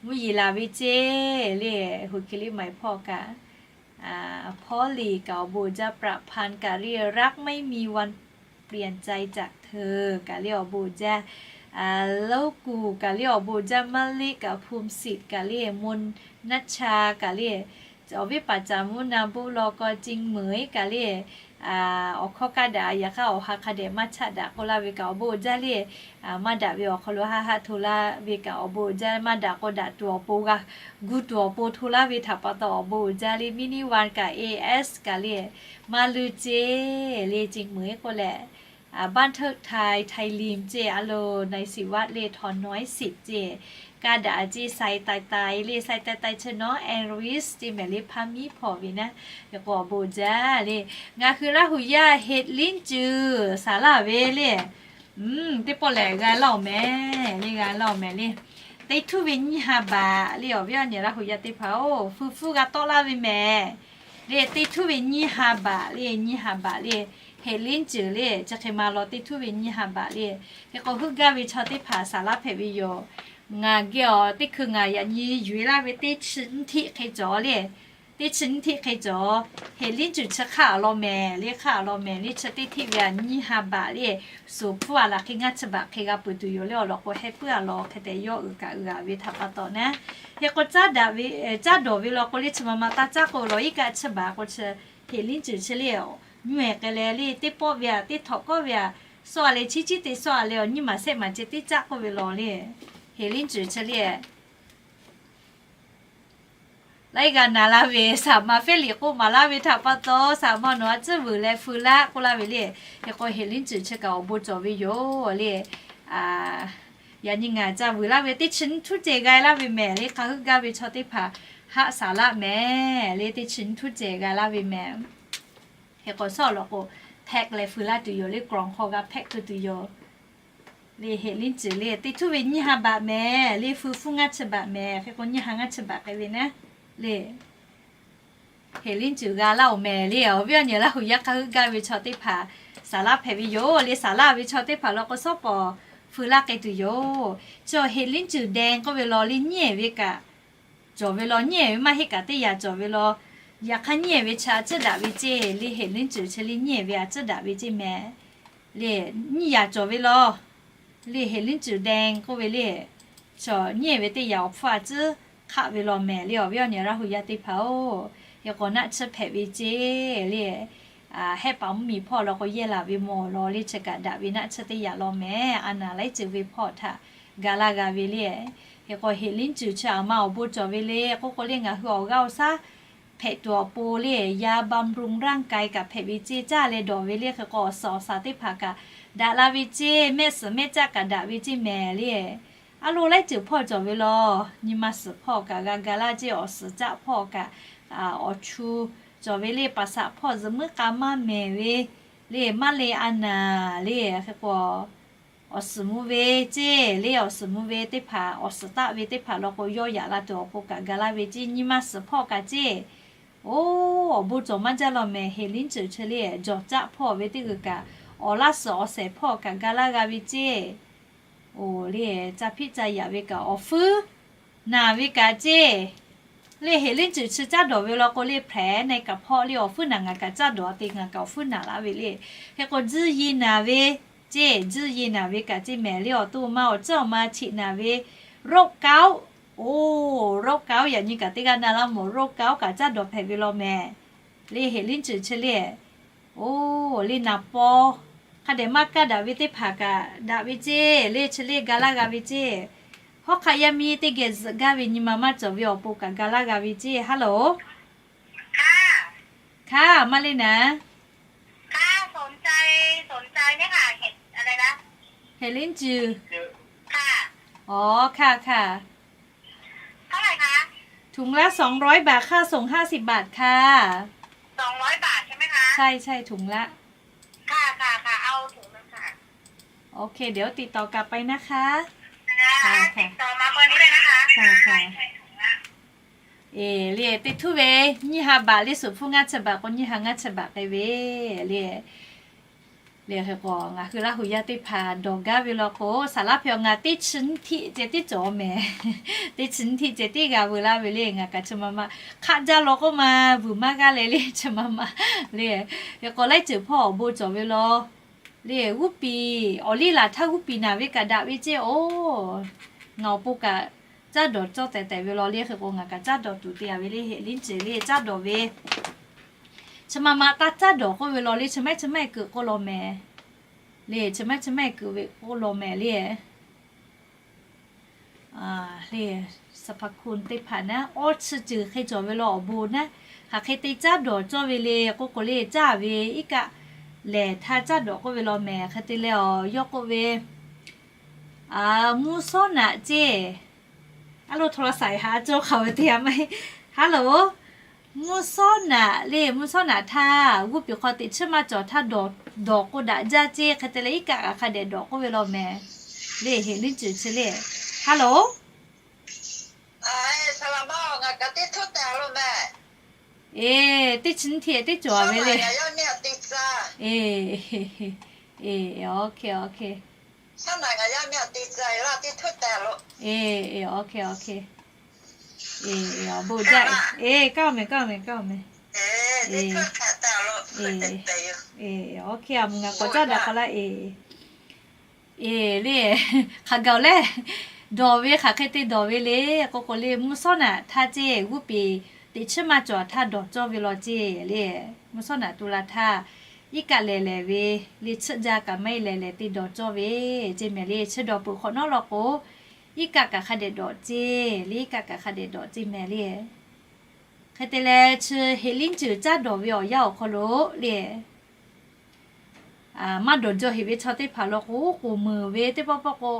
Mvuhˇ yeˬ laˬ ve ceˇ le huˍ hkiˬ liˇ maiˍ hpawˇ kaꞈ พอลลี่ kaꞈ awˬ bon uiˍ jaˇ, ประพันธ์ kaꞈ le รักไม่มีวันเปลี่ยนใจจากเธอ kaꞈ le awˬ bon uiˍ jaˇ, โลกู kaꞈ le awˬ bon uiˍ jaˇ, มะลิ kaꞈ ภูมิสิทธิ์ kaꞈ le มนต์นัชชา kaꞈ le awˬ viˉ paˍ caˍ mvuhˇ na bon law k'o เจียงเหมย kaꞈ le awˬ hkawˇ kaˇ daꞈ yaꞈ hk'aˇ awˬ ha hk'a dehꞈ maˇ chaˆ daꞈ k'oˆ laˇ ve kaꞈ awˬ bon uiˍ jaˇ le. Maˇ daꞈ ve awˬ hk'aw lo haˆ haˆ hto laˇ ve kaꞈ awˬ bon uiˍ jaˇ, maˇ daꞈ k'o daꞈ tuˬ awˬ pon g'a gu tuˬ awˬ pon hto laˇ ve htaꞈ pa taw awˬ bon uiˍ jaˇ le. มินิวัน kaꞈ เอเอส kaꞈ le มาลือ ceˇ le เจียงเหมย k'oˆ leh บ้านเทิดไทย ไทยริม ceˇ a lo ในสิวัตร le ถนนน้อยสิบ ceˇ kaˇ daꞈ ceˇ สายใต้ ไต le สายใต้ ไต เชอน้อง แอนดรีส ceˇ mehˍ le พามี hpawˇ ve naˉ. Hk'e k'o awˬ bon uiˍ jaˇ le ngaˬ hui Laˇ hu yaˇ เห็ดหลินจือ saˍ laˇ ve le teˇ pawˆ lehˬ g'a laˇ oˬ mehˍ le g'a laˇ oˬ mehˍ le. Teˇ htuˇ ve nyiˇ ha baꞈ le awˬ viˉ awˬ nyi Laˇ hu yaˇ teˇ hpaˍ-oˬ, feu feuˉ g'a tawˆ laˇ ve mehˍ le. Teˇ htuˇ ve nyiˇ ha baꞈ le nyiˇ ha baꞈ le เห็ดหลินจือ le chi hk'e ma law teˇ htuˇ ve nyiˇ ha baꞈ le. Hk'e k'o heuˆ gaˇ ve chaw teˇ hpaˍ saˍ laˇ hpehꞈ ve yoˬ. Ngaˬ geh awˬ teˇ hkui ngaˬ yaꞈ nyi yuˬ e laˇ ve teˇ chi nyiˇ htiˆ hk'e cawˬ le Teˇ chi nyiˇ hteˆ hk'e cawˬ, heˍ liˉ cuˬ chi hk'aˆ a law mehˍ le, hk'aˆ a law mehˍ le, chi teˇ hteˆ ve a nyiˇ ha baꞈ le, suˍ hpfuhˇ a laˬ hk'e ngaˇ chi baꞈ hk'e g'a peuˬ tuˬ yoˬ le. Awˬ lawn k'o, heh puiˉ a law hk'e tehꞈ yawˇ uiˍ kaꞈ uiˍ a ve htaꞈ pa taw naˉ. Hk'e k'o, caˉ dawˬ ve law k'o le, chi ma ma taˇ caˉ k'oˆ ve law, iˉ kaˆ chi baꞈ k'o chi, heˍ liˉ cuˬ chi le, nyu ehˍ k'ai leh le, teˇ pawˆ ve a teˇ htawꞈ kawˆ ve a, sawˆ a leh chiˉ chiˉ te sawˆ a leh awˬ nyiˇ maˬ sehˆ maˬ ceh teˇ caˆ k'oˆ ve law le, heˍ liˉ cuˬ chi le. Laiˉ g'a naˍ laˇ ve, saˍ ma fehˉ liꞈ k'oˆ maˍ laˇ ve htaꞈ pa taw, saˍ ma nawˬ a ciˉ vuiˬ leh feu laˇ k'oˆ laˇ ve le. Hk'e k'o, heˍ liˉ cuˬ chi kaꞈ awˬ bon cawˬ ve yoˬ le. Yaꞈ nyi ngaˬ ca vuiˬ laˇ ve teˇ chi nyiˇ htuˉ ceh g'a laˇ ve mehˍ le. Hk'a heuˆ gaˇ ve chaw teˇ hpaˍ haˆ saˍ laˆ mehˍ le, teˇ chi nyiˇ htuˉ ceh g'a laˇ ve mehˍ. Hk'e k'o, sawˉ awˬ lawn k'o, hpehˆ leh feu laˇ tuˬ yoˬ le. Kawˬ hk'aw g'a hpehˆ keu tuˬ yoˬ le. Heˍ liˉ cuˬ le, teˇ htuˉ ve nyiˇ ha baꞈ mehˍ le, feu hpfuhˇ ngaˇ chi baꞈ mehˍ. Hk'e k'o, nyiˇ ha ngaˇ chi baꞈ k'ai ve naˉ le. Heˍ liˉ cuˬ g'a laˇ oˬ mehˍ le. Awˬ viˉ awˬ nyi Laˇ huˍ yaˇ hk'a heuˆ gaˇ ve chaw teˇ hpaˍ saˍ laˆ hpehꞈ ve yoˬ le. Saˍ laˇ ve chaw teˇ hpaˍ law k'o, sawˉ pawˍ feu laˇ k'ai tuˬ yoˬ. Chi heˍ liˉ cuˬ deh k'oˆ ve law le, nyiˇ ehˍ ve kaꞈ cawˬ ve law, nyiˇ ehˍ ve maˇ heˆ kaꞈ teˇ yaꞈ cawˬ ve law. Yaꞈ hk'aˇ nyiˇ ehˍ ve chi a ciˉ daꞈ ve ceˇ le, heˍ liˉ cuˬ chi le nyiˇ ehˍ ve a ciˉ daꞈ ve ceˇ mehˍ le. Nyiˇ yaꞈ cawˬ ve law le, heˍ liˉ cuˬ deh k'oˆ ve le. Chaw nyiˇ ehˍ ve teˇ yaꞈ awˬ hpfuhˇ a ciˉ hk'aˆ ve law mehˍ le. Awˬ viˉ awˬ nyi Laˇ huˍ yaˇ teˇ hpaˍ-oˬ, hk'e k'o naˆ tsuhˇ hpehꞈ ve ceˇ le. Hehˆ paˍ mvuhˇ miˬ hpawˇ law k'o, yehˇ laˬ ve mawˬ law le, chi kaꞈ daꞈ ve naˆ tsuhˇ teˇ yaꞈ law mehˍ. A naˍ laiˉ ceuˬ ve hpawˇ htaꞈ ga laˇ g'a ve le. Hk'e k'o, heˍ liˉ cuˬ chi a ma awˬ bon cawˬ ve le k'oˆ k'o le, ngaˬ hui awˬ g'aˇ awˬ shaˉ hpehꞈ tuˬ awˬ pon le, ยาบำรุงร่างกาย kaꞈ hpehꞈ ve ceˇ. Caˇ leh dawˬ ve le. Hk'e k'o, awˬ suhˍ awˬ shaˍ teˇ hpaˍ kaꞈ daꞈ la ve ceˇ. Mehˆ suhˍ mehˆ caˆ kaꞈ daꞈ ve ceˇ mehˍ le. A lo laiˉ ceuˬ hpawˇ cawˬ ve law. Nyi ma suhˍ hpawˇ kaꞈ g'a ga laˇ ceˇ. Awˬ suhˍ caˆ hpawˇ kaꞈ, awˬ chu cawˬ ve le. Paˍsaꞈ hpawˇ zuhꞈ muiˉ k'a maˇ mehˍ ve le, maˇ le a naˍ le. Hk'e k'o, awˬ suhˍ mvuh ve ceˇ le, awˬ suhˍ mvuh ve teˇ hpaˍ, awˬ suhˍ taˆ ve teˇ hpaˍ law k'o, yawˇ yaꞈ la tuˬ awˬ pon kaꞈ ga laˇ ve ceˇ. Nyi ma suhˍ hpawˇ kaꞈ ceˇ. Oˇ, awˬ bon cawˬ maˇ jaˇ law mehˍ. Heˍ liˉ cuˬ chi le, jawˬ caˆ hpawˇ ve teˇ g'uiˬ kaꞈ, awˬ laˇ suhˍ awˬ shehˍ hpawˇ kaꞈ ga laˇ g'a ve ceˇ. Oˬ le, ca hpiˆ ca yaꞈ ve kaꞈ, awˬ fuiˉ naˍ ve kaꞈ ceˇ. Le heˍ liˉ cuˬ chi caˉ dawˬ ve law k'o le, hpehꞈ na kaꞈ hpawˇ le, awˬ fuiˉ naˍ ngaˬ kaꞈ caˉ dawˬ te ngaˬ kaꞈ awˬ fuiˉ naˍ laˇ ve le. Hk'e k'o, tzuhˇ ye naˍ ve ceˇ, dzuhˇ ye naˍ ve kaꞈ ceˇ mehˍ le. Awˬ to ma awˬ ceuˬ awˬ ma cheꞈ naˍ ve, โรคเกาต์ Oˇ, โรคเกาต์ yaꞈ nyi kaꞈ teˇ g'aˇ na laˇ mawˬ. โรคเกาต์ kaꞈ caˉ dawˬ hpehꞈ ve law mehˍ le. Heˍ liˉ cuˬ chi le. Oˇ, le naˍ paw hk'a dehꞈ maˇ kaˇ daꞈ ve teˇ hpaˍ kaꞈ daꞈ ve ceˇ le. Chi le ga laˇ g'a ve ceˇ. Hawˉ hk'aˆ yaˇ miˇ teˇ geh zuhꞈ gaˇ ve nyi ma maˇ cawˬ ve awˬ pon kaꞈ ga laˇ g'a ve ceˇ. Haˉ loˍ. Hkaˇ, maˇ le naˍ. Heˍ liˉ cuˬ. Aw, hkaˇ hkaˇ. ถุงละสองร้อยบาท ค่าส่งห้าสิบบาทค่ะ ใช่ใช่ ถุงละ โอเค เดี๋ยวติดต่อกลับไปนะคะ ค่ะค่ะ ค่ะค่ะ Eˬ le, teˇ htuˉ ve nyiˇ ha baꞈ le, suhˍ hpfuhˇ ngaˇ chi baꞈ k'o nyiˇ ha ngaˇ chi baꞈ k'ai ve le. Le hk'e k'o, ngaˬ hui Laˇ huˍ yaˇ teˇ hpaˍ dawˬ gaˇ ve law k'o, saˍ laˇ hpehꞈ ngaˬ teˇ chi nyiˇ hteˆ ceh tiˉ cawˬ mehˍ. Teˇ chi nyiˇ hteˆ ceh tiˉ g'a veu laˇ ve le. Ngaˬ kaꞈ chi ma ma hk'aˆ jaˇ law k'oˆ ma, vuiˬ maˇ g'aˇ leh le, chi ma ma le. Hk'e k'o, laiˉ ceuˬ hpawˇ awˬ bon cawˬ ve law le, g'uˇ piˍ, awˬ liˇ laˬ htaˇ g'uˇ piˍ naˍ ve kaꞈ daꞈ ve ceˇ. Oˇ, ngaˬ awˬ pon kaꞈ caˉ dawˬ cawˇ tehꞈ tehꞈ ve law le. Hk'e k'o, ngaˬ kaꞈ caˉ dawˬ tuˬ te a ve le. Heˍ liˉ cuˬ le, caˉ dawˬ ve chi ma ma taˇ caˉ dawˬ k'oˆ ve law le. Chi maiˉ chi maiˉ kuiˬ k'oˆ law mehˍ le. Chi maiˉ chi maiˉ kuiˬ ve k'oˆ law mehˍ le. Le, สรรพคุณ teˇ hpaˍ naˉ, awˇ chi ceuˬ hk'e cawˬ ve law awˬ bon naˉ, hk'aˬ hk'e te caˉ dawˬ cawˇ ve le k'oˆ k'o le, caˇ ve iˉ kaˆ lehˬ htaˇ caˉ dawˬ k'oˆ ve law mehˍ. Hk'e te leh awˬ yawˇ k'oˆ ve, mvuhˇ sawˉ naꞈ ceˇ. A lo โทรศัพท์ haꞈ cawˇ hk'aˬ ve teˇ yanˇ maˇ heˆ. Haˉ loˍ. Mvuhˇ sawˉ naꞈ le, mvuhˇ sawˉ naꞈ htaˇ g'uˇ piˍ hk'aw teꞈ chiˇ maˇ cawˬ htaˇ dawˬ k'o daꞈ jaˇ ceˇ. Hk'e te leh iˉ kaˆ kaꞈ hk'a dehꞈ dawˬ k'oˆ ve law mehˍ le. Heˍ liˉ cuˬ chi le. Haˉ loˍ. Eˬ, teˇ chi nyiˇ hteˆ teˇ cawˬ ve le. Eˬ, eˬ, eˬ, awˬ hk'e, awˬ hk'e. Eˬ, eˬ, awˬ hk'e, awˬ hk'e. Eˬ, awˬ bon jaˇ. Eˬ, kaˇ-oˬ mehˍ, kaˇ-oˬ mehˍ, kaˇ-oˬ mehˍ. Eˬ, OK, a muˬ ngaˬ k'awꞈ caˉ daꞈ k'aw laˇ. Eˬ, eˬ le, hk'aˬ gaˬ lehˬ, dawˬ ve hk'aˬ hk'e te dawˬ ve le k'o k'o le, mvuhˇ shawˉ naꞈ htaˇ ceˇ g'uˇ peˍ teꞈ chiˉ maˇ cawˬ htaˇ dawˬ cawˇ ve law ceˇ le. Mvuhˇ shawˉ naꞈ tu la htaˇ, iˉ kaˆ lehˬ lehˬ ve le, chiˇ jaˇ kaꞈ maˇ heˆ lehˬ lehˬ te dawˬ cawˇ ve ceˇ mehˍ le. Chi dawˬ peuˬ hk'awꞈ nawˉ law k'o, iˉ kaˆ kaꞈ hk'a dehꞈ dawꞈ ceˇ le, iˉ kaˆ kaꞈ hk'a dehꞈ dawꞈ ceˇ mehˍ le. Hk'e te leh, chi heˍ liˉ ceuˬ caˉ dawˬ ve awˬ yanˇ awˬ hk'aw lo le, maˇ dawˬ jaw heꞈ ve chaw teˇ hpaˍ law k'o, k'oˍ meuˍ ve teˇ pawˆ pawˆ k'o,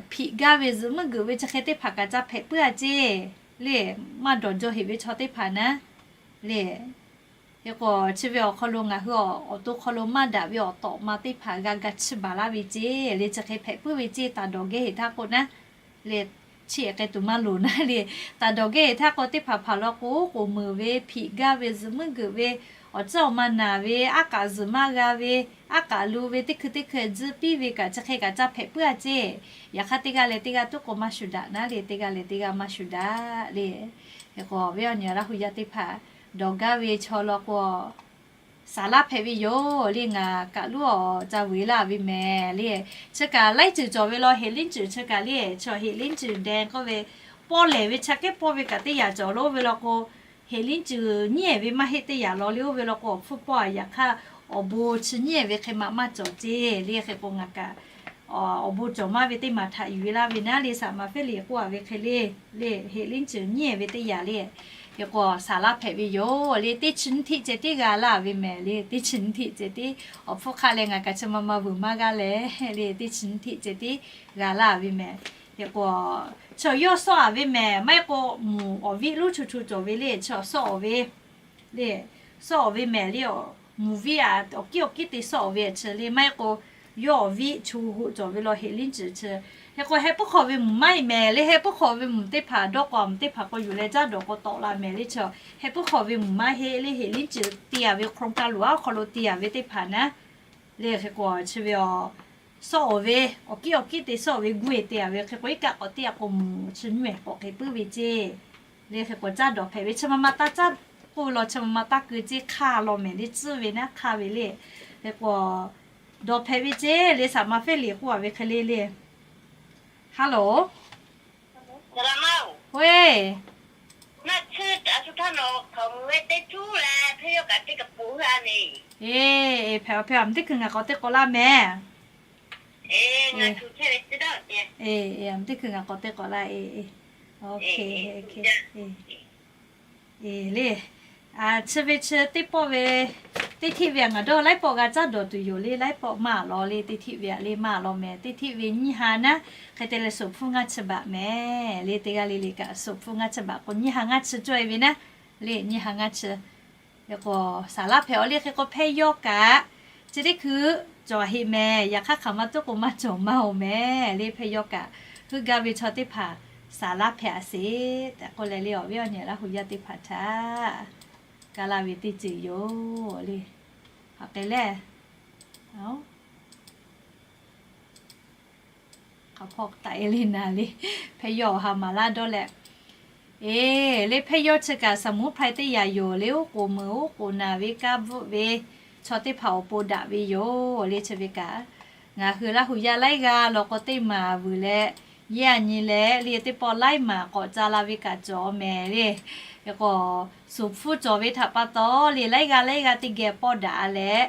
hpiꞈ gaˇ ve zuhꞈ meuˇ geuꞈ ve chi hk'e teˇ hpaˍ kaꞈ ca hpehꞈ puiˉ-a ceˇ le. Maˇ dawˬ jaw heꞈ ve chaw teˇ hpaˍ naˉ le. Hk'e k'o, chi ve awˬ hk'aw lo ngaˬ hui awˬ to hk'aw lo maˇ daꞈ ve awˬ tawꞈ ma teˇ hpaˍ g'a ga chiˇ baˬ laˇ ve ceˇ le, chi hk'e hpehꞈ puiˉ ve ceˇ, taˍ dawˬ geh heꞈ htaˇ k'o naˉ le, chi hk'e tuˬ maˇ loˍ naˉ le. Taˍ dawˬ geh heꞈ htaˇ k'o, teˇ hpaˍ hpaˍ law k'o, k'oˍ meuˍ ve, hpiꞈ gaˇ ve, zuhꞈ meuˇ geuꞈ ve, awˬ tcuhˉ awˬ ma naˬ ve, aˉ k'aꞈ zuhꞈ maˇ g'a ve, aˉ k'aꞈ lu ve, teˇ hkui teˇ hkui tzuhˇ piˇ ve kaꞈ chi hk'e kaꞈ ca hpehꞈ puiˉ-a ceˇ. Yaꞈ hk'aˇ teˇ g'aˇ leh teˇ g'aˇ tuˉ k'o maˇ shuˍ daꞈ naˉ le, teˇ g'aˇ leh teˇ g'aˇ maˇ shuˍ daꞈ le. Hk'e k'o, awˬ viˉ awˬ nyi Laˇ hu yaˇ teˇ hpaˍ, dawˬ gaˇ ve chaw law k'o, saˍ laˇ hpehꞈ ve yoˬ le. Ngaˬ kaꞈ luˉ awˬ ca vuiˬ laˇ ve mehˍ le. Chi kaꞈ laiˉ ceuˬ cawˬ ve law, heˍ liˉ ceuˬ chi kaꞈ le, chi heˍ liˉ ceuˬ deh k'oˆ ve, pawˇ lehˬ ve chi kehˉ pawˇ ve kaꞈ teˇ yanˇ cawˬ lo ve law k'o, heˍ liˉ ceuˬ nyiˉ-ehˍ ve maˇ heˆ teˇ yanˇ law le. Oˇ ve law k'o, awˬ hpfuhˇ pawˇ-a. Yaꞈ hk'aˇ, awˬ bon chi nyiˉ-ehˍ ve hk'e maꞈ maˇ cawˬ ceˇ le. Hk'e k'o, ngaˬ kaꞈ awˬ bon cawˬ maˇ ve teˇ maˬ htaꞈ yuˬ ve laˇ ve naˉ le, saˍ maˍ fehˇ le k'oˆ-a ve hk'e le. Le heˍ liˉ ceuˬ nyiˉ-ehˍ ve teˇ yanˇ le. Hk'e k'o, saˍ laˇ hpehꞈ ve yoˬ le. Teˇ chi nyiˇ htiˆ ceh tiˉ g'a laˇ ve mehˍ le. Teˇ chi nyiˇ htiˆ ceh tiˉ, awˬ hpfuhˇ hk'aˆ leh ngaˬ kaꞈ chi ma ma vuiˬ maˇ g'aˇ leh le, teˇ chi nyiˇ htiˆ ceh tiˉ g'a laˇ ve mehˍ. Hk'e k'o, chaw yawˇ sawˉ-a ve mehˍ, maˇ heˆ k'o mvuhˬ awˬ viˉ lonˉ chu chu cawˬ ve le, chaw sawˉ-a ve le, sawˉ-a ve mehˍ le. Mvuhˬ viˉ-a, awˬ kiˉ awˬ kiˉ te sawˉ-a ve chi le, maˇ heˆ k'o yawˇ awˬ viˉ chu hoꞈ cawˬ ve law, heˍ liˉ ceuˬ chi. Hk'e k'o, heh puiˉ hk'awꞈ ve mvuhˬ maˇ heˆ mehˍ le. Heh puiˉ hk'awꞈ ve mvuhˬ teˇ hpaˍ dawˇ k'o, mvuhˬ teˇ hpaˍ k'o yuˬ leh caˉ dawˬ k'o tawˆ la mehˍ le. Chaw heh puiˉ hk'awꞈ ve mvuhˬ maˇ heˆ le. Heˍ liˉ ceuˬ te-a ve โครงการ loˬ-a awˬ hk'aw lo te-a ve teˇ hpaˍ naˉ le. Hk'e k'o, chi ve a sawˉ-a ve, awˬ kiˉ awˬ kiˉ te sawˉ-a ve guˇ-e te-a ve. Hk'e k'o, iˉ kaˆ k'awꞈ teˇ-a k'o mvuhˬ chi nyiˇ-ehˍ k'awꞈ hk'e puiˉ ve ceˇ le. Hk'e k'o, caˇ dawˬ hpehꞈ ve chi ma ma taˇ caˇ k'oˆ ve law, chi ma ma taˇ keu ceˇ, hk'aˇ law mehˍ le, tcuhˉ ve naˉ hk'aˇ ve le. Hk'e k'o, dawˬ hpehꞈ ve ceˇ le, saˍ maˍ fehˇ le k'oˆ-a ve hk'e le le. Hello. Oˇ e, e, hpehꞈ-a hpehꞈ-a, mvuhˬ teˇ hkui ngaˬ k'awꞈ te k'awꞈ laˇ mehˍ. E, mvuhˬ teˇ hkui ngaˬ k'awꞈ te k'awꞈ laˇ e. E, le. Chi ve chi teˇ pawˆ ve, teˇ htiˆ ve ngaˬ dawˇ laiˉ pawˆ g'a caˇ dawˬ tuˬ yoˬ le. Laiˉ pawˆ maˇ law le, teˇ htiˆ ve-a le maˇ law mehˍ. Teˇ htiˆ ve nyiˇ ha naˉ, hk'e te leh shuˍ hpfuhˇ ngaˇ chi baꞈ mehˍ le. Teˇ g'aˇ le le kaꞈ shuˍ hpfuhˇ ngaˇ chi baꞈ k'o, nyiˇ ha ngaˇ chi cawˇ-e ve naˉ le, nyiˇ ha ngaˇ chi. Hk'e k'o, saˍ laˇ hpehꞈ-a le. Hk'e k'o, hpehˇ yawˇ kaꞈ chi teˇ hkui cawˬ heˆ mehˍ. Yaꞈ hk'aˇ hk'aˬ ma tuˉ k'o maˇ cawˬ maˇ-oˬ mehˍ le. Hpehˇ yawˇ kaꞈ heuˆ gaˇ ve chaw teˇ hpaˍ saˍ laˇ hpehꞈ-a sheˍ tehꞈ k'oˆ leh le, awˬ viˉ awˬ nyi Laˇ hu yaˇ teˇ hpaˍ htaꞈ kaˇ laˇ ve teˇ ceuˬ yoˬ le. Hk'aˬ hk'e le, hk'aˬ hpawˇ taꞈ e le naˍ le, hpehˇ yawˇ awˬ ha maˍ laˇ dawˇ leh, e, le hpehˇ yawˇ chi kaꞈ สมุนไพร teˇ yanˇ yoˬ le. Oˉ k'oˍ meuˍ oˉ k'oˍ naˬ ve kaˇ bvuhˆ ve chaw teˇ hpaˍ awˬ pon daꞈ ve yoˬ le. Chi ve kaꞈ ngaˬ hui Laˇ hu yaˇ laiˉ g'aˇ law k'o teˇ maˍ vuiˬ leh, yeˇ a nyi leh le teˇ pawˆ laiˉ maˍ k'awꞈ ca la ve kaꞈ cawˬ mehˍ le. Hk'e k'o, shuˍ hpfuhˇ cawˬ ve htaꞈ pa taw le, laiˉ g'aˇ laiˉ g'aˇ teˇ geh pawˆ daꞈ-a leh,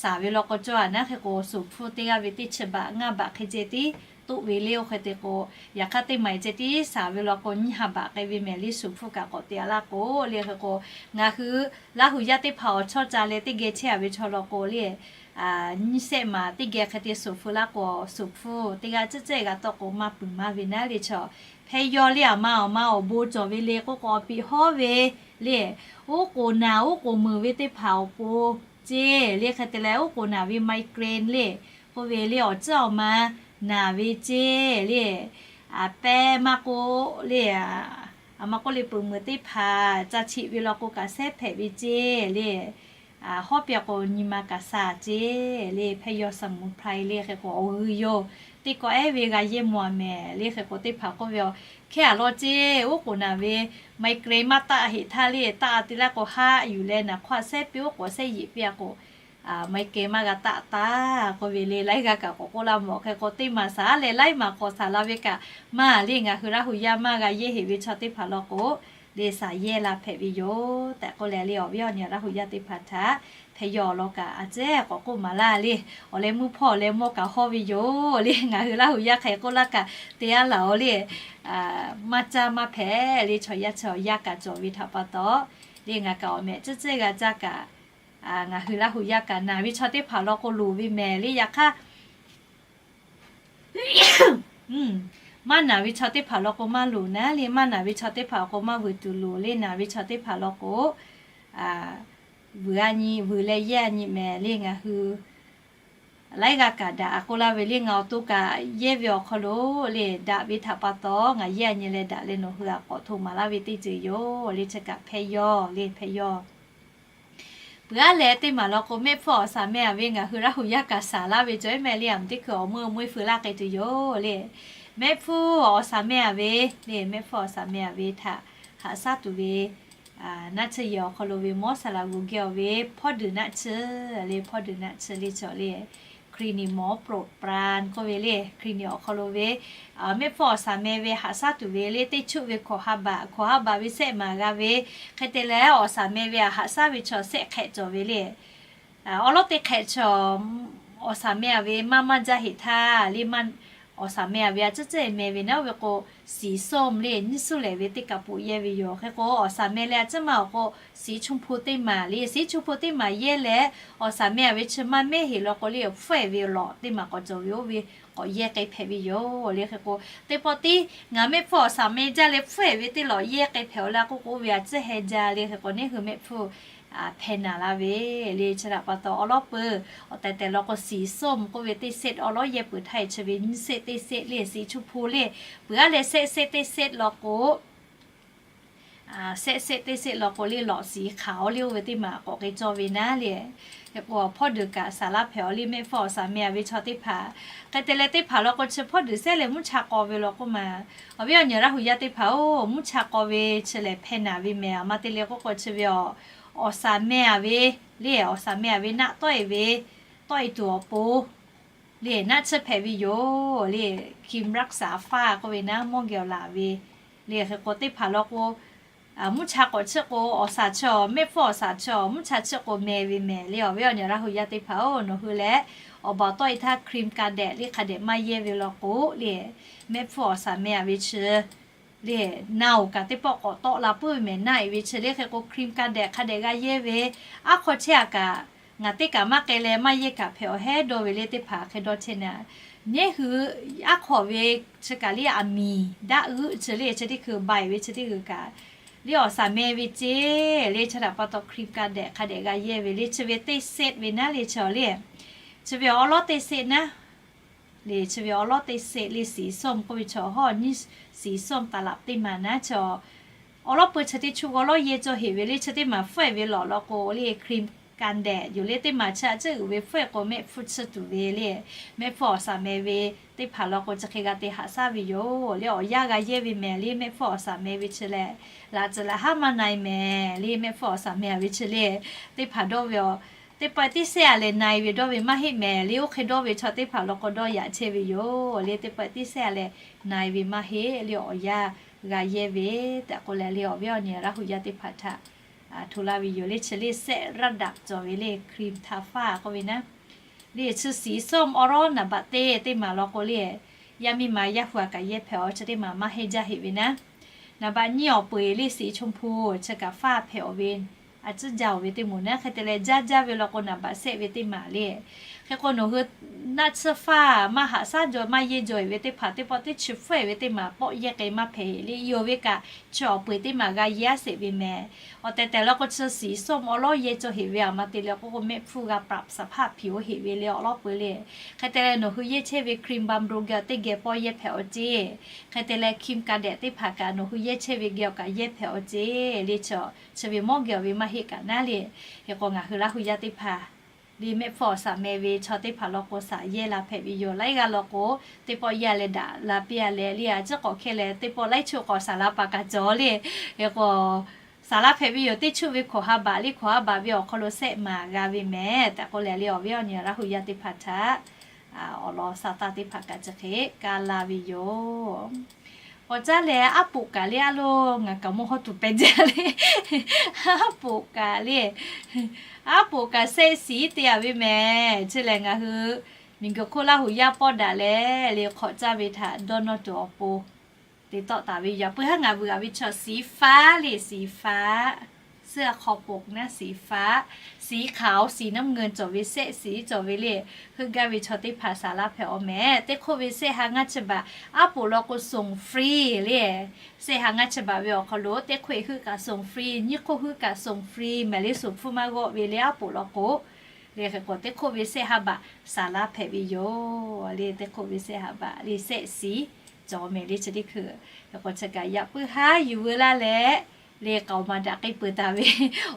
saˍ ve law k'o cawˇ-a naˉ. Hk'e k'o, shuˍ hpfuhˇ teˇ g'aˇ ve teˇ chi baꞈ ngaˇ baꞈ hk'e ceh tiˉ toˆ ve le. Oˇ hk'e te k'o, yaꞈ hk'aˇ teˇ maˍ ceh tiˉ saˍ ve law k'o nyiˇ ha baꞈ k'ai ve mehˍ le, shuˍ hpfuhˇ kaꞈ k'awꞈ te-a laˇ k'o le. Hk'e k'o, ngaˬ hui Laˇ hu yaˇ teˇ hpaˍ awˬ chawˇ ca leh teˇ geh chehˇ-a ve chaw law k'o le, nyiˇ shehˆ maˍ teˇ geh hk'e te shuˍ hpfuhˇ laˇ k'o, shuˍ hpfuhˇ teˇ g'aˇ cehˇ cehˇ g'a tawˆ k'o maˇ puiˍ maˇ ve naˉ le. Chaw hpehˇ yawˇ le, aˬ ma aˬ ma awˬ bon cawˬ ve le k'oˆ k'o, awˬ piˍ hawˉ ve le, oˉ k'oˍ naˬ oˉ k'oˍ meuˍ ve teˇ hpaˍ awˬ pon ceˇ le. Hk'e te leh, oˉ k'oˍ naˬ ve ไมเกรน le k'oˆ ve le, awˬ tcuhˉ awˬ ma naˬ ve ceˇ le, a pehˇ maˇ k'oˆ le, aˬ ma k'oˆ le, peuˬ meuˍ teˇ hpaˍ ca cheꞈ ve law k'o kaꞈ sehˉ hpehꞈ ve ceˇ le, hawˉ pehˇ k'o nyi ma kaꞈ sha ceˇ le. Hpehˇ yawˇ สมุนไพร le. Hk'e k'o, awˬ g'uiˬ yoˬ. teˇ kawˆ ehˉ ve g'a yehˇ mvuh a mehˍ le. Hk'e k'o teˇ hpaˍ k'oˆ ve, aˬ, hkehˉ a law ceˇ, oˉ k'oˍ naˍ ve micrane maˇ taˆ heꞈ htaˇ le, taˆ a te laˇ k'o haˆ yuˬ leh naˍ hk'awˇ a sehˉ piˇ, oˉ k'oˍ sehˉ yeꞈ piˇ a k'o, micrane maˇ g'a taˆ taˍ k'oˆ ve le. Laiˉ g'aˇ kaꞈ k'awꞈ k'oˆ laˇ mawˬ. Hk'e k'o teˇ maˬ shaˍ leh laiˉ maˬ k'awꞈ shaˍ la ve kaꞈ maˇ le, ngaˬ hui Laˇ hu yaˇ maˇ g'a yehˇ heꞈ ve chaw teˇ hpaˍ law k'o, le shaˍ yehˇ la hpehꞈ ve yoˬ tehꞈ k'oˆ leh le, awˬ viˉ awˬ nyi Laˇ hu yaˇ teˇ hpaˍ htaꞈ hpehꞈ yaw awˬ lawn kaꞈ a ciˉ k'awꞈ k'oˆ maˍ laˇ le. Awˬ leh mvuhˇ hpawˇ awˬ leh mawˇ kaꞈ hawˇ ve yoˬ le. Ngaˬ hui Laˇ hu yaˇ hk'e k'oˆ laˇ kaꞈ te yaˇ laˬ-oˬ le. Maˇ caˇ maˇ hpehꞈ le. Chaw yaˇ chaw yaˇ kaꞈ cawˬ ve htaꞈ pa taw le, ngaˬ kaꞈ awˬ mehˍ ciˇ ciˇ g'a caˇ kaꞈ, ngaˬ hui Laˇ hu yaˇ kaꞈ naˬ ve chaw teˇ hpaˍ law k'o loˍ ve mehˍ le. Yaꞈ hk'aˇ maˇ naˬ ve chaw teˇ hpaˍ law k'o maˇ loˍ naˉ le. Maˇ naˬ ve chaw teˇ hpaˍ k'o maˇ vuiˬ tuˬ loˍ le. Naˬ ve chaw teˇ hpaˍ law k'o vuiˬ a nyi, vuiˬ leh yehˇ a nyi mehˍ le. Ngaˬ hui laiˉ g'aˇ kaꞈ daꞈ k'oˆ laˇ ve le. Ngaˬ awˬ to kaꞈ yehˇ ve awˬ hk'aw lo le daꞈ ve htaꞈ pa taw ngaˬ yehˇ a nyi leh daꞈ leh nawˬ hui a k'awꞈ hto maˍ laˇ ve teˇ ceuˬ yoˬ le. Chi kaꞈ hpehꞈ yaw le, hpehꞈ yaw. Peuˬ aˉ leh teˇ maˬ law k'o mehˆ hpfuhˇ awˬ shaˍ meh a ve ngaˬ hui Laˇ hu yaˇ kaꞈ shaˍ laˇ ve cawˬ eˉ mehˍ le. Aˬ mvuh teˇ hkui awˬ meuˇ meuˇ feu laˇ k'ai tuˬ yoˬ le. Mehˆ hpfuhˇ awˬ shaˍ meh a ve le, mehˆ hpfuhˇ awˬ shaˍ meh a ve htaꞈ haꞈ shaˉ tuˬ ve naˆ tsuhˇ yehˬ awˬ hk'aw lo ve mawˇ saˍ laꞈ g'uˬ geh awˬ ve hpawˇ deuˬ naˆ tsuhˇ le, hpawˇ deuˬ naˆ tsuhˇ le cawˬ le. Hkriꞈ niꞈ mawˬ proˍ pran k'oˆ ve le. Hkriꞈ niꞈ awˬ hk'aw lo ve mehˆ hpfuhˇ awˬ shaˍ meh ve haꞈ shaˉ tuˬ ve le. Teˇ chuˆ ve hkawnˍ ha baꞈ, hkawnˍ ha baꞈ ve sehˆ maˍ g'a ve, hk'e te leh awˬ shaˍ meh ve a haꞈ shaˉ ve chaw sehˆ hk'ehꞈ cawˬ ve le. Awˉ lawˉ teˇ hk'ehꞈ chaw awˬ shaˍ meh a ve maˇ maˇ jaˇ heꞈ htaˇ le, awˬ shaˍ meh a ve a ciˉ ciˉ meh ve naˉ oˇ ve k'o, สีส้ม le, nyiˇ suhˉ lehˬ ve teˇ kaꞈ poꞈ yehˇ ve yoˬ. Hk'e k'o awˬ shaˍ meh leh a ciˉ maˇ awˬ k'o, สีชมพู teˇ maˬ le, สีชมพู teˇ maˬ yehˇ leh awˬ shaˍ meh a ve chi maˇ mehˉ heꞈ law k'o le, hpfuhˆ ve lawꞈ teˇ maˬ k'awꞈ cawˬ ve oˇ ve k'awꞈ yehˇ k'ai hpehꞈ ve yoˬ le. Hk'e k'o teˇ pawˆ tiˉ ngaˬ mehˆ hpfuhˇ awˬ shaˍ meh jaˇ leh hpfuhˆ ve teˇ lawꞈ yehˇ k'ai hpehꞈ-aw laˇ k'oˆ k'o oˇ ve a ciˉ heh jaˇ le. Hk'e k'o neˉ hui mehˆ hpfuhˇ hpeh naˍ laˇ ve le. Chi htaꞈ pa taw awˉ lawˉ peuˬ awˬ tehˬ tehˬ law k'o, สีส้ม k'oˆ ve teˇ sehˆ awˉ lawˉ yehˇ peuˬ htaˇ e chi ve nyiˇ sehˆ teˇ sehˆ le, สีชมพู le, peuˬ aˉ leh sehˆ sehˆ teˇ sehˆ law k'o, sehˆ sehˆ teˇ sehˆ law k'o le, lawꞈ สีขาว le oˇ ve teˇ maˬ k'awꞈ k'ai cawˇ ve naˉ le. Hk'e k'o hpawˇ deuˬ kaꞈ shaˍ laˇ hpehꞈ-aw le, mehˆ hpfuhˇ awˬ shaˍ meh a ve chaw teˇ hpaˍ. Hk'e te leh teˇ hpaˍ law k'o chi hpawˇ deuˬ sehˉ leh mvuhˇ cha k'aw ve law k'oˆ ma. Awˬ viˉ awˬ nyi Laˇ hu yaˇ teˇ hpaˍ-oˬ, mvuhˇ cha k'aw ve chi lehˬ hpeh naˍ ve mehˍ. Aˬ ma te le k'oˆ k'o chi ve awˬ, awˬ shaˍ meh a ve le, awˬ shaˍ meh a ve naˆ tawˆ e ve, tawˆ e tuˬ awˬ pon le naˆ tsuhˇ hpehꞈ ve yoˬ le. ครีมรักษาฝ้า k'oˆ ve naˉ mawˇ geh awˬ laˬ ve le. Hk'e k'o teˇ hpaˍ law k'o mvuhˇ cha k'awꞈ tsuhˇ k'o awˬ shaˍ chi, mehˆ hpfuhˇ awˬ shaˍ chi mvuhˇ cha tsuhˇ k'o meh ve mehˍ le. Awˬ viˉ awˬ nyi Laˇ hu yaˇ teˇ hpaˍ-oˬ, nawˬ hui leh awˬ baˬ tawˆ e htaˇ ครีมกันแดด le hk'a dehꞈ maˇ yehˇ ve law k'o le, mehˆ hpfuhˇ awˬ shaˍ meh a ve chi le, naˬ oˬ kaꞈ teˇ pawˆ k'awꞈ tawˆ la puiˉ ve mehˍ naˆ e ve chi le. Hk'e k'o ครีมกันแดด hk'a dehꞈ g'a yehˇ ve, aˉ hk'aw chehˇ a kaꞈ ngaˬ teˇ kaꞈ maˇ k'ai leh maˇ yehˇ kaꞈ hpehꞈ awˬ hehˉ dawˇ ve le. Teˇ hpaˍ hk'e dawˇ chehˇ naˍ, neˉ hui aˉ hk'aw ve chi kaꞈ le aˬ miˍ daˆ g'euˆ chi le, chi teˇ hkui bai ve chi teˇ hkui kaꞈ le awˬ shaˍ meh ve ceˇ le. Chi htaꞈ pa taw ครีมกันแดด hk'a dehꞈ g'a yehˇ ve le. Chi ve teˇ sehˆ ve naˉ le chaw le, chi ve awˉ lawˉ teˇ sehˆ naˉ le, chi ve awˉ lawˉ teˇ sehˆ le, สีส้ม k'oˆ ve chaw hawˉ nyiˇ สีส้ม ตลับ teˇ maˬ naˉ chaw awˉ lawˉ peuˬ chi teˇ chuˆ g'awˇ lawˉ yehˇ cawˇ heꞈ ve le. Chi teˇ maˬ hpfuhˆ e ve lawꞈ law k'o le, ครีมกันแดด yoˬ le. Teˇ maˬ chi a ciˉ uiˍ ve hpfuhˆ e k'o mehˆ hpfuhˇ tsuhˇ tuˬ ve le, mehˆ hpfuhˇ awˬ shaˍ meh ve teˇ hpaˍ law k'o chi hk'e g'a te haꞈ shaˉ ve yoˬ le. Awˬ yanˇ g'a yehˇ ve mehˍ le, mehˆ hpfuhˇ awˬ shaˍ meh ve chi lehˬ, laꞈ tcuhˍ laꞈ haˉ maˇ na e mehˍ le, mehˆ hpfuhˇ awˬ shaˍ meh a ve chi le. Teˇ hpaˍ dawˇ ve aˬ, teˇ pawˆ teˇ sehˆ a lehˬ na e ve dawˇ ve maˇ heˆ mehˍ le. Oˇ hk'e dawˇ ve chaw teˇ hpaˍ law k'o dawˇ yaꞈ chehˇ ve yoˬ le. Teˇ pawˆ teˇ sehˆ a lehˬ na e ve maˇ heˆ le, awˬ yanˇ g'a yehˇ ve tehꞈ k'oˆ leh le, awˬ viˉ awˬ nyi Laˇ hu yaˇ teˇ hpaˍ htaꞈ hto laˇ ve yoˬ le. Chi le เซตระดับ cawˬ ve le, ครีมทาฝ้า k'oˆ ve naˉ le. Chi สีส้ม awˉ lawˉ นัมเบอร์ teˇ teˇ maˬ law k'o le, yaˇ miˇ ma yaˇ hu a kaꞈ yehˇ hpehꞈ-aw, chi teˇ maˬ maˇ heˆ jaˇ heꞈ ve naˉ. นัมเบอร์ nyiˇ awˬ peu-eˬ le, สีชมพู chi kaꞈ ฝ้า hpehꞈ-aw ve a ciˉ jaˇ-oˬ ve teˇ moˍ naˉ. Hk'e te leh jaˇ jaˇ ve law k'o นัมเบอร์ sehˆ ve teˇ maˬ le. Hk'e k'o nawˬ hui naˆ tsuhˇ ฝ้า maˇ haꞈ shaˉ jaw maˇ yehˇ jaw-eˬ ve teˇ hpaˍ teˇ pawˆ teˇ chi hpfuhˆ-eˬ ve teˇ maˬ pawˆ yehˇ k'ai maˇ hpehꞈ heꞈ le. Yonˍ ve kaꞈ chi awˬ peu-eˬ teˇ maˬ g'a yehˇ a sheˍ ve mehˍ. Awˬ tehˬ tehˬ law k'o chi สีส้ม awˉ lawˉ yehˇ cawˇ heꞈ ve aˬ ma te leh k'oˆ k'o mehˆ hpfuhˇ g'a ปรับสภาพผิว heꞈ ve le awˉ lawˉ peuˬ le. Hk'e te leh nawˬ hui yehˇ chehˇ ve ครีมบำรุง geh awˬ teˇ geh pawˆ yehˇ hpehꞈ-aw ceˇ. Hk'e te leh ครีมกันแดด teˇ hpaˍ kaꞈ nawˬ hui yehˇ chehˇ ve geh awˬ kaꞈ yehˇ hpehꞈ-aw ceˇ le. Chi, chi ve mawˇ geh awˬ ve maˇ heˆ kaꞈ naˉ le. Hk'e k'o ngaˬ hui Laˇ hu yaˇ teˇ hpaˍ le mehˆ hpfuhˇ awˬ saˍ meh ve chaw teˇ hpaˍ law k'o, saˍ yehˇ la hpehꞈ ve yoˬ. Laiˉ g'aˇ law k'o, teˇ pawˆ yaˇ leh daꞈ la piˇ a leh le, a ciˉ k'awꞈ hkehˇ leh teˇ pawˆ laiˉ choˆ k'awꞈ saˍ laˇ pa kaꞈ cawˬ le. Hk'e k'o, saˍ laˇ hpehꞈ ve yoˬ. Teˇ choˆ ve hkawꞈ ha baꞈ le, hkawꞈ ha baꞈ ve awˬ hk'aw lo sehˆ maˍ g'a ve mehˍ tehꞈ k'oˆ leh le, awˬ viˉ awˬ nyi Laˇ hu yaˇ teˇ hpaˍ htaꞈ awˬ lawn sa taˇ teˇ hpaˍ kaꞈ chi hk'e kaˇ laˇ ve yoˬ. K'awꞈ caˇ leh aˉ poꞈ kaꞈ le, a lo ngaˬ kaꞈ mawˇ hawˉ tuˬ pehꞈ jaˇ le. Aˉ poꞈ kaꞈ le, aˉ poꞈ kaꞈ sehˆ siˍ te a ve mehˍ. Chi lehˬ ngaˬ hui miˬguiˬ hk'oˆ Laˇ hu yaˇ pawˆ daꞈ leh le hk'awꞈ caˇ ve htaꞈ dawˇ nawˇ tuˬ awˬ pon te tawˆ taˍ ve yoˬ. Pui haˉ ngaˬ vuiˬ a ve chaw siˍ faˉ le, siˍ faˉ, เสื้อคอปก naˉ siˍ faˉ, siˍ ขาว สีน้ำเงิน cawˬ ve sehˆ siˍ cawˬ ve le, heuˆ gaˇ ve chaw teˇ hpaˍ saˍ laˇ hpehꞈ awˬ mehˍ. Teˇ hk'oˆ ve sehˆ ha ngaˇ chi baꞈ, aˉ poꞈ law k'o ส่งฟรี le. Sehˆ ha ngaˇ chi baꞈ ve awˬ hk'aw lo teˇ hk'oˆ heuˆ kaꞈ ส่งฟรี, nyiˇ hk'oˆ heuˆ kaꞈ ส่งฟรี mehˍ le, ศูนย์ hpfuhˇ maˇ g'awˆ ve le, aˉ poꞈ law k'o le. Hk'e k'o teˇ hk'oˆ ve sehˆ ha baꞈ saˍ laˇ hpehꞈ ve yoˬ le. Teˇ hk'oˆ ve sehˆ ha baꞈ le sehˆ siˍ cawˬ mehˍ le chi teˇ hkui. Hk'e k'o chi kaꞈ yaꞈ puiˉ haˉ yuˬ veu laˇ leh le, k'aoˍ maˍ daꞈ k'ai peuˬ taˍ ve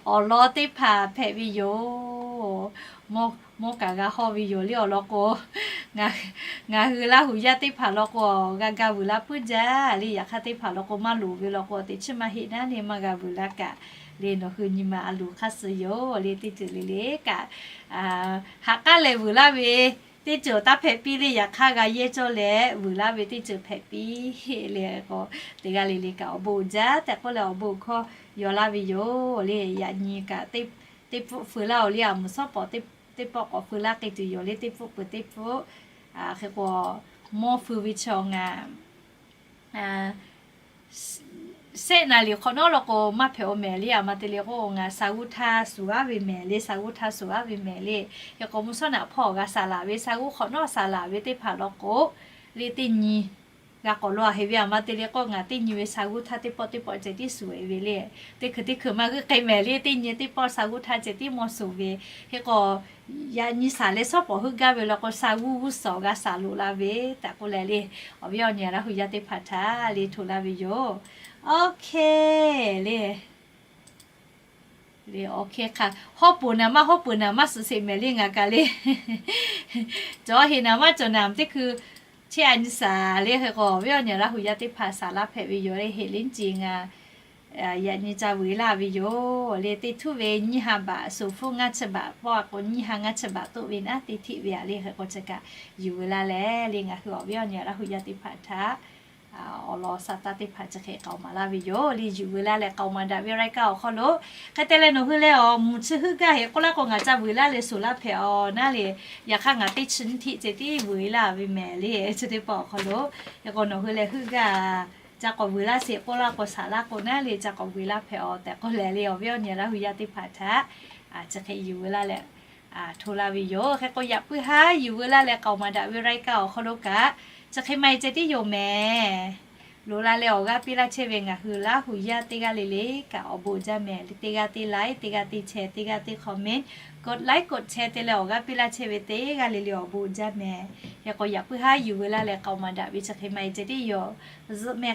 awˬ lawn teˇ hpaˍ hpehꞈ ve yoˬ. Mawˇ kaꞈ g'a hawˇ ve yoˬ le. Awˬ lawn k'o, ngaˬ hui Laˇ hu yaˇ teˇ hpaˍ law k'o, g'a ga vuiˬ la puiˉ jaˇ le. Yaꞈ hk'aˇ teˇ hpaˍ law k'o maˇ loˍ ve law k'o, teꞈ chiˉ maˇ heˆ naˉ le, maˇ g'a vuiˬ la kaꞈ le, nawˬ hui nyi ma a loˍ hk'aˇ suh yoˬ le. Teˇ ceuˬ le le kaꞈ haꞈ k'aˉ leh vuiˬ laˇ ve teˇ ceuˬ taˇ hpehꞈ piˇ le. Yaꞈ hk'aˇ g'a yehˇ cawˇ leh vuiˬ laˇ ve teˇ ceuˬ hpehꞈ piˇ le. K'o teˇ g'aˇ le le kaꞈ awˬ bon uiˍ jaˇ tehꞈ k'oˆ leh, awˬ bon hkawˇ yaw laˇ ve yoˬ le. Yaꞈ nyi kaꞈ teˇ pfuhˆ feu laˇ oˬ le. A mvuhˬ shawˉ pawˍ teˇ pawˆ k'awꞈ feu laˇ k'ai tuˬ yoˬ le. Teˇ pfuhˆ peuˬ teˇ pfuhˆ. Hk'e k'o mawˇ feu ve chaw ngaˬ sehˆ naˍ liꞈ hk'awꞈ nawˉ law k'o maˇ hpehꞈ awˬ mehˍ le. A ma te le k'o ngaˬ สาธุ htaˇ suˍ g'aˇ ve mehˍ le, สาธุ htaˇ suˍ g'aˇ ve mehˍ le. Hk'e k'o mvuhˬ shawˉ naꞈ hpawˇ g'a saˍ laˍ ve สาธุ hk'awꞈ nawˉ saˍ laˍ ve teˇ hpaˍ law k'o le, teˇ nyi g'a k'awꞈ law a heˍ ve. A ma te le k'o ngaˬ teˇ nyi ve สาธุ htaˇ teˇ pawˆ teˇ pawˆ ceh tiˉ suˍ e ve le. Teˇ hkui teˇ hkui maˇ g'euˆ k'ai mehˍ le. Teˇ nyi teˇ pawˆ สาธุ htaˇ ceh tiˉ mawˇ suˍ ve. Hk'e k'o yaꞈ nyi saˍ leh shawˉ pawˍ heuˆ gaˇ ve law k'o สาธุ g'uˇ suhˍ g'a saˍ loꞈ la ve tehꞈ k'oˆ leh le, awˬ viˉ awˬ nyi Laˇ hu yaˇ teˇ hpaˍ htaꞈ le hto laˇ ve yoˬ. Oˇ hk'e le, le oˇ hk'e hk'a hawˉ peuˬ naˍ maˇ hawˉ peuˬ naˍ maˇ suhˍ sheˍ mehˍ le. Ngaˬ kaꞈ le cawˬ heˍ naˍ maˇ cawˬ naˍ teˇ hkui chehˇ a nyi saˍ le. Hk'e k'o awˬ viˉ awˬ nyi Laˇ hu yaˇ teˇ hpaˍ saˍ laˇ hpehꞈ ve yoˬ le. Heˍ liˉ nyi ngaˬ yaꞈ nyi ca vuiˬ laˇ ve yoˬ le. Teˇ htuˉ ve nyiˇ ha baꞈ, suˍ hpfuhˇ ngaˇ chi baꞈ pawˆ a k'o nyiˇ ha ngaˇ chi baꞈ toˆ ve naˉ teˇ htiˆ ve a le. Hk'e k'o chi kaꞈ yuˬ veu laˇ leh le, ngaˬ hui awˬ viˉ awˬ nyi Laˇ hu yaˇ teˇ hpaˍ htaꞈ awˬ lawn sa taˇ teˇ hpaˍ chi hk'e k'aoˍ maˍ laˇ ve yoˬ le. Yuˬ veu laˇ leh k'aoˍ maˍ daꞈ ve รายการ awˬ hk'aw lo hk'e te leh nawˬ hui leh awˬ mvuhˬ chi heuˆ gaˇ heˍ k'oˆ laˇ k'o ngaˬ ca vuiˬ laˇ leh suˍ laˇ hpehꞈ awˬ naˉ le. Yaꞈ hk'aˇ ngaˬ teˇ chi nyiˇ htiˆ ceh tiˉ vuiˬ laˇ ve mehˍ le. Chi teˇ pawˆ awˬ hk'aw lo hk'e k'o nawˬ hui leh heuˆ gaˇ ca k'awꞈ vuiˬ laˇ sheˍ k'oˆ laˇ k'o, saˍ laˇ k'o naˉ le ca k'awꞈ vuiˬ laˇ hpehꞈ awˬ tehꞈ k'oˆ leh le, awˬ viˉ awˬ nyi Laˇ hu yaˇ teˇ hpaˍ htaꞈ chi hk'e yuˬ veu laˇ leh hto laˇ ve yoˬ. Hk'e k'o yaꞈ puiˉ haˉ yuˬ veu laˇ leh k'aoˍ maˍ daꞈ ve รายการ awˬ hk'aw lo kaꞈ chi hk'e maˇ heˆ ceh tiˉ yoˬ mehˍ. Loꞈ la leh awˬ g'aˇ piˇ laˇ chehˇ ve ngaˬ hui Laˇ hu yaˇ teˇ g'aˇ le le kaꞈ awˬ bon jaˇ mehˍ. Teˇ g'aˇ teˇ like, teˇ g'aˇ teˇ share, teˇ g'aˇ teˇ comment, กดไลค์ กดแชร์ te leh awˬ g'aˇ piˇ laˇ chehˇ ve teˇ g'aˇ le le awˬ bon jaˇ mehˍ. Hk'e k'o yaꞈ puiˉ haˉ yuˬ veu laˇ leh k'aoˍ maˍ daꞈ ve chi hk'e maˇ heˆ ceh tiˉ yoˬ. Zuhꞈ meh